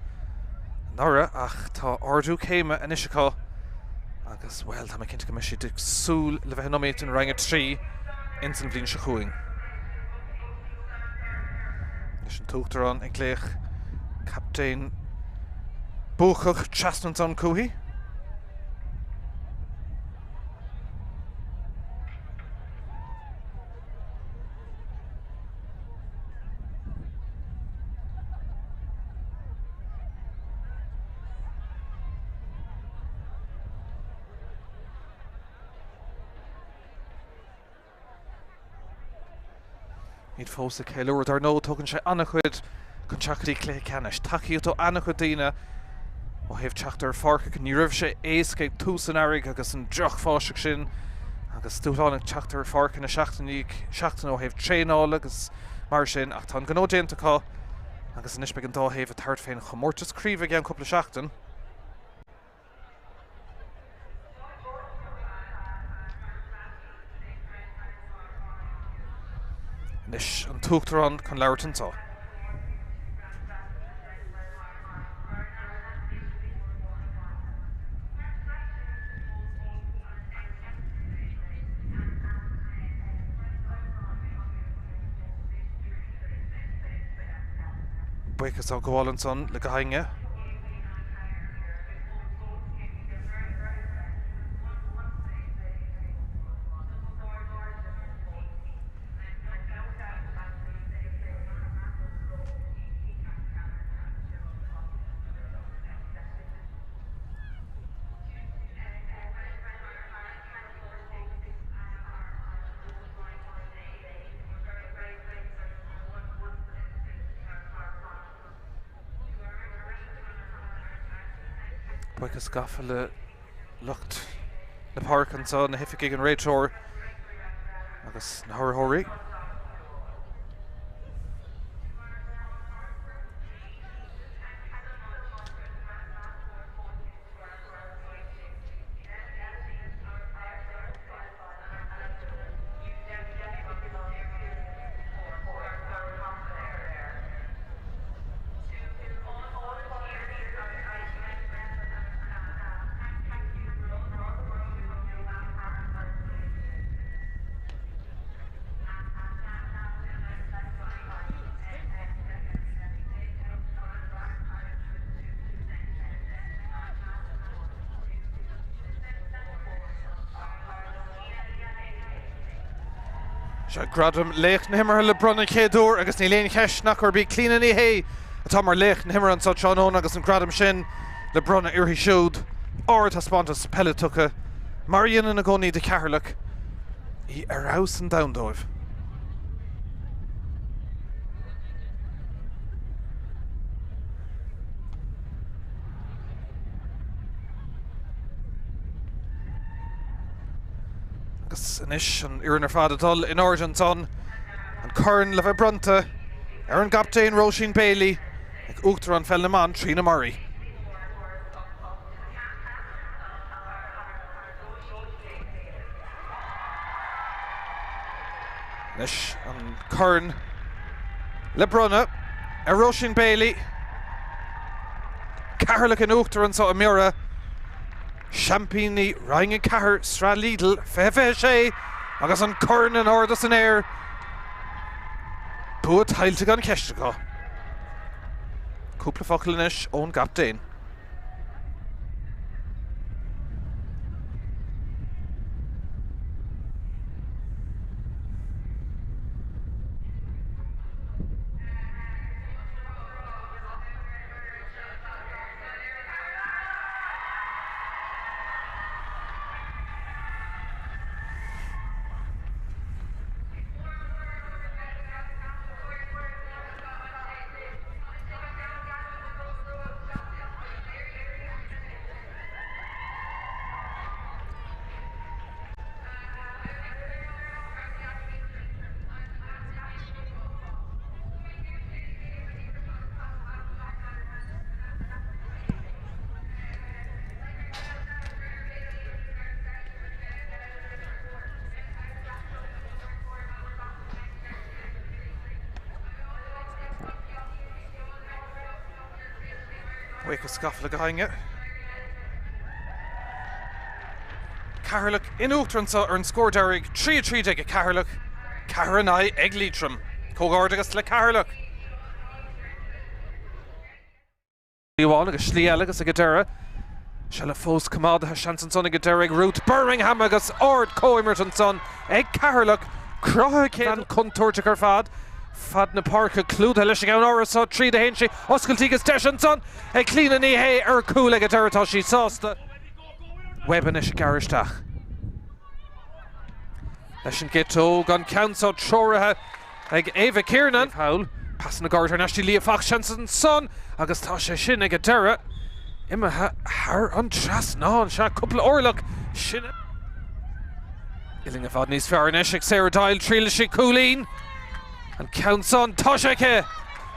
anuraidh ach tá ardú céime anois acu agus, bhuel, tá mé cinnte go mbeidh siad ag súil le bheith in iomaíocht in Roinn 3 ins an bhliain seo chugainn. Anois an tUachtarán ag glaoch captaen buacach trasna ansan chuici. Iad fós ag ceiliúradh, dar ndóigh, tógann sé an-chuid chun teacht go dtí cluiche ceannais. Tacaíocht ó an-chuid daoine. Ó thaobh teacht ar pháirc acu, ní raibh sé éasca ag tús an earraigh agus an drochbháisteach sin agus dúshlán ag teacht ar pháirceanna seachtain i ndiaidh seachtaine ó thaobh traenála agus mar sin ach tá an gnó déanta acu agus anois beidh an dá thaobh ag tabhairt fén chomórtas craoibhe i gceann cúpla seachtain. Anois an tUachtarán chun labhairt anseo. Buíochas á ghabháil ansan le gach éinne. Buíochas gafa le lucht na páirce anseo, na hoifigigh, an réiteoir agus na hurraitheoirí. Seo gradam Laoch na hImeartha le bronnadh an chéad uair agus níl aon cheist nach gurb í Clíona Ní Shé atá mar Laoch na hImeartha anseo tráthnóna agus an gradam sin le bronnadh uirthi siúd. Ardthaispeántas peile tugtha, mar a dhéanann i gcónaí do Cheatharlach, í ar fheabhas an domhain dóibh. Agus anois an fhoireann ar fad ag dul in airde ansan, an corn le bheith bronnta ar an gcaptaen Róisín Bailey ag Uachtarán Pheil na mBan, Tríona Murray. Anois an corn le bronnadh ar Róisín Bailey. Ceatharlach in uachtar anseo i mBiorra. Seaimpíní Roinn 4 Sraith Lidl 2026 agus an corn in airde san aer. Bua tuillte gan cheist acu. Cúpla focal anois ón gcaptaen. Buíochas gafa le gach éinne. Ceatharlach in uachtar anseo ar an scór deiridh, 3 13 ag Ceatharlach, 4 in aghaidh ag Liatroim. Comhghairdeachas le Ceatharlach. Slí amháin agus slí eile agus ag an deireadh, seilbh fós coimeádaithe, seans ansan ag an deireadh ag Ruth Bermingham agus ard comhimirt ansan ag Ceatharlach, cruthaithe céad contúirteach ar fad, fad na páirce clúdaithe leis an gceann áirithe seo tríd a théann sí, oscailtí agus deis ansan ag Clíona Ní Shé ar cúl ag an deireadh tá sí sásta. Webb anois ag gearradh isteach leis an gciotóg, an ceann seo treoraithe ag Ava Kiernan. Thall, pasanna gairid thar n-ais dtí Leah Fox, seans ansan agus tá sé sin ag an deireadh. Imithe thar an trasnán. Sea, cúpla orlach. Sin uillinn i bhfad níos fearr anois ag Sarah Doyle. Triailfidh sí cúilín. An ceann san, tá sé aici!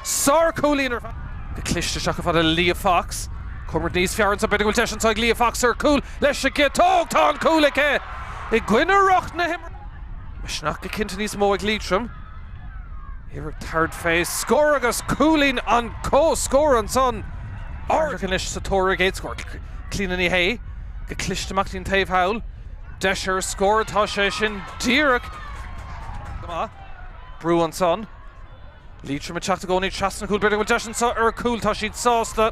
Sár-chúilín ar fad. Go cliste isteach chomh fada le Leah Fox. Comhimirt níos fearr anso. B'fhéidir go bhfuil deis anso ag Leah Fox ar chúl leis an gciotóg. Tá an cúl aici i gcoinne rith na himeartha. Misneach go cinnte níos mó ag Liatroim. Iarracht thart fé scór agus cúilín an comhscór ansan. Ard anois sa tóir ar a gcéad scór. Clíona Ní Shé go cliste amach dtí'n taobh thall. Deis ar scór, tá sé sin díreach go maith. Brú ansan. Liatroim ag teacht i gcónaí trasna an chúil. B'fhéidir go bhfuil deis anso ar chúl. Tá siad sásta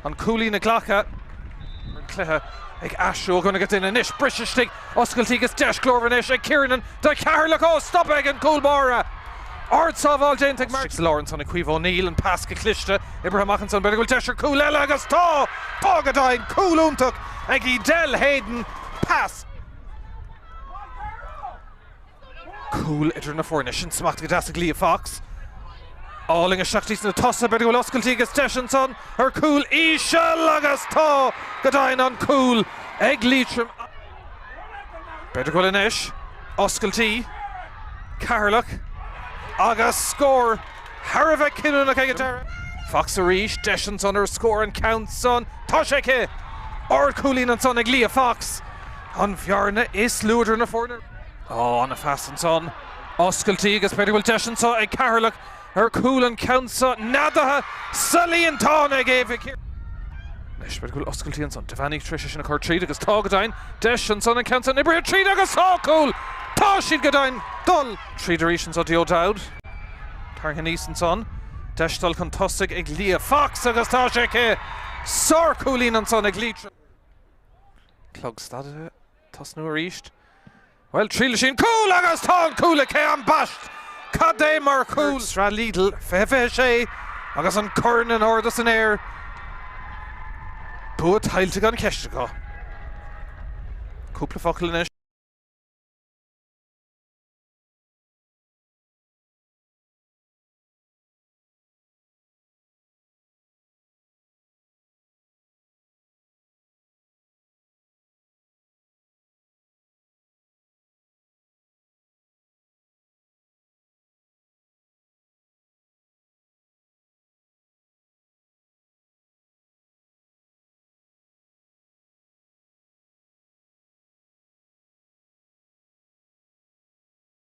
an cúilín a ghlacadh. An cluiche ag aistriú ó dhuine go duine anois. Briseadh istigh, oscailtí agus deis glórmhar anois ag Kiernan do Cheatharlach. Ó, stop ag an gcúl báire! Ard-sábháil déanta ag Mark. Sa lár ansan ag Caoimhe O'Neill, an pas go cliste, oibrithe amach ansan. B'fhéidir go bhfuil deis ar chúl eile agus tá! Tá go deimhin! Cúl iontach ag Edel Hayden. Pas. Cúl idir na foirne. Sin smachtaithe go deas ag Leah Fox. Álainn isteach dtí sna tosaithe. B'fhéidir go bhfuil oscailtí agus deis ansan ar chúl íseal agus tá go deimhin an cúl ag Liatroim. B'fhéidir go bhfuil anois oscailtí Ceatharlach agus scór thar a bheith cinniúnach ag an deireadh. Fox arís, deis ansan ar scór an ceann san. Tá sé aici! Ardchúilín ansan ag Leah Fox. An bhearna is lú idir na foirne. Á, an-phas ansan. Oscailtí agus b'fhéidir go bhfuil deis anso ag Ceatharlach ar chúl an ceann seo neadaithe sa líontán ag Eva Kiernan. Anois b'fhéidir go bhfuil oscailtí ansan. Devaney tar éis é sin a chur tríd agus tá go deimhin. Deis ansan an ceann san oibrithe tríd agus tá cúl! Tá siad go deimhin dul tríd arís anso dtí O'Dowd. Tarraingthe aníos ansan. Deis dul chun tosaigh ag Leah Fox agus tá sé aici! Sár-chúilín ansan ag Liatroim. Clog stadtha. Tosnú arís. Bhuel, triailfidh sí an cúl agus tá an cúl aici! Ambaist! Cad é mar chúl! Sraith Lidl 2026 agus an corn in airde san aer. Bua tuillte gan cheist acu. Cúpla focal anois.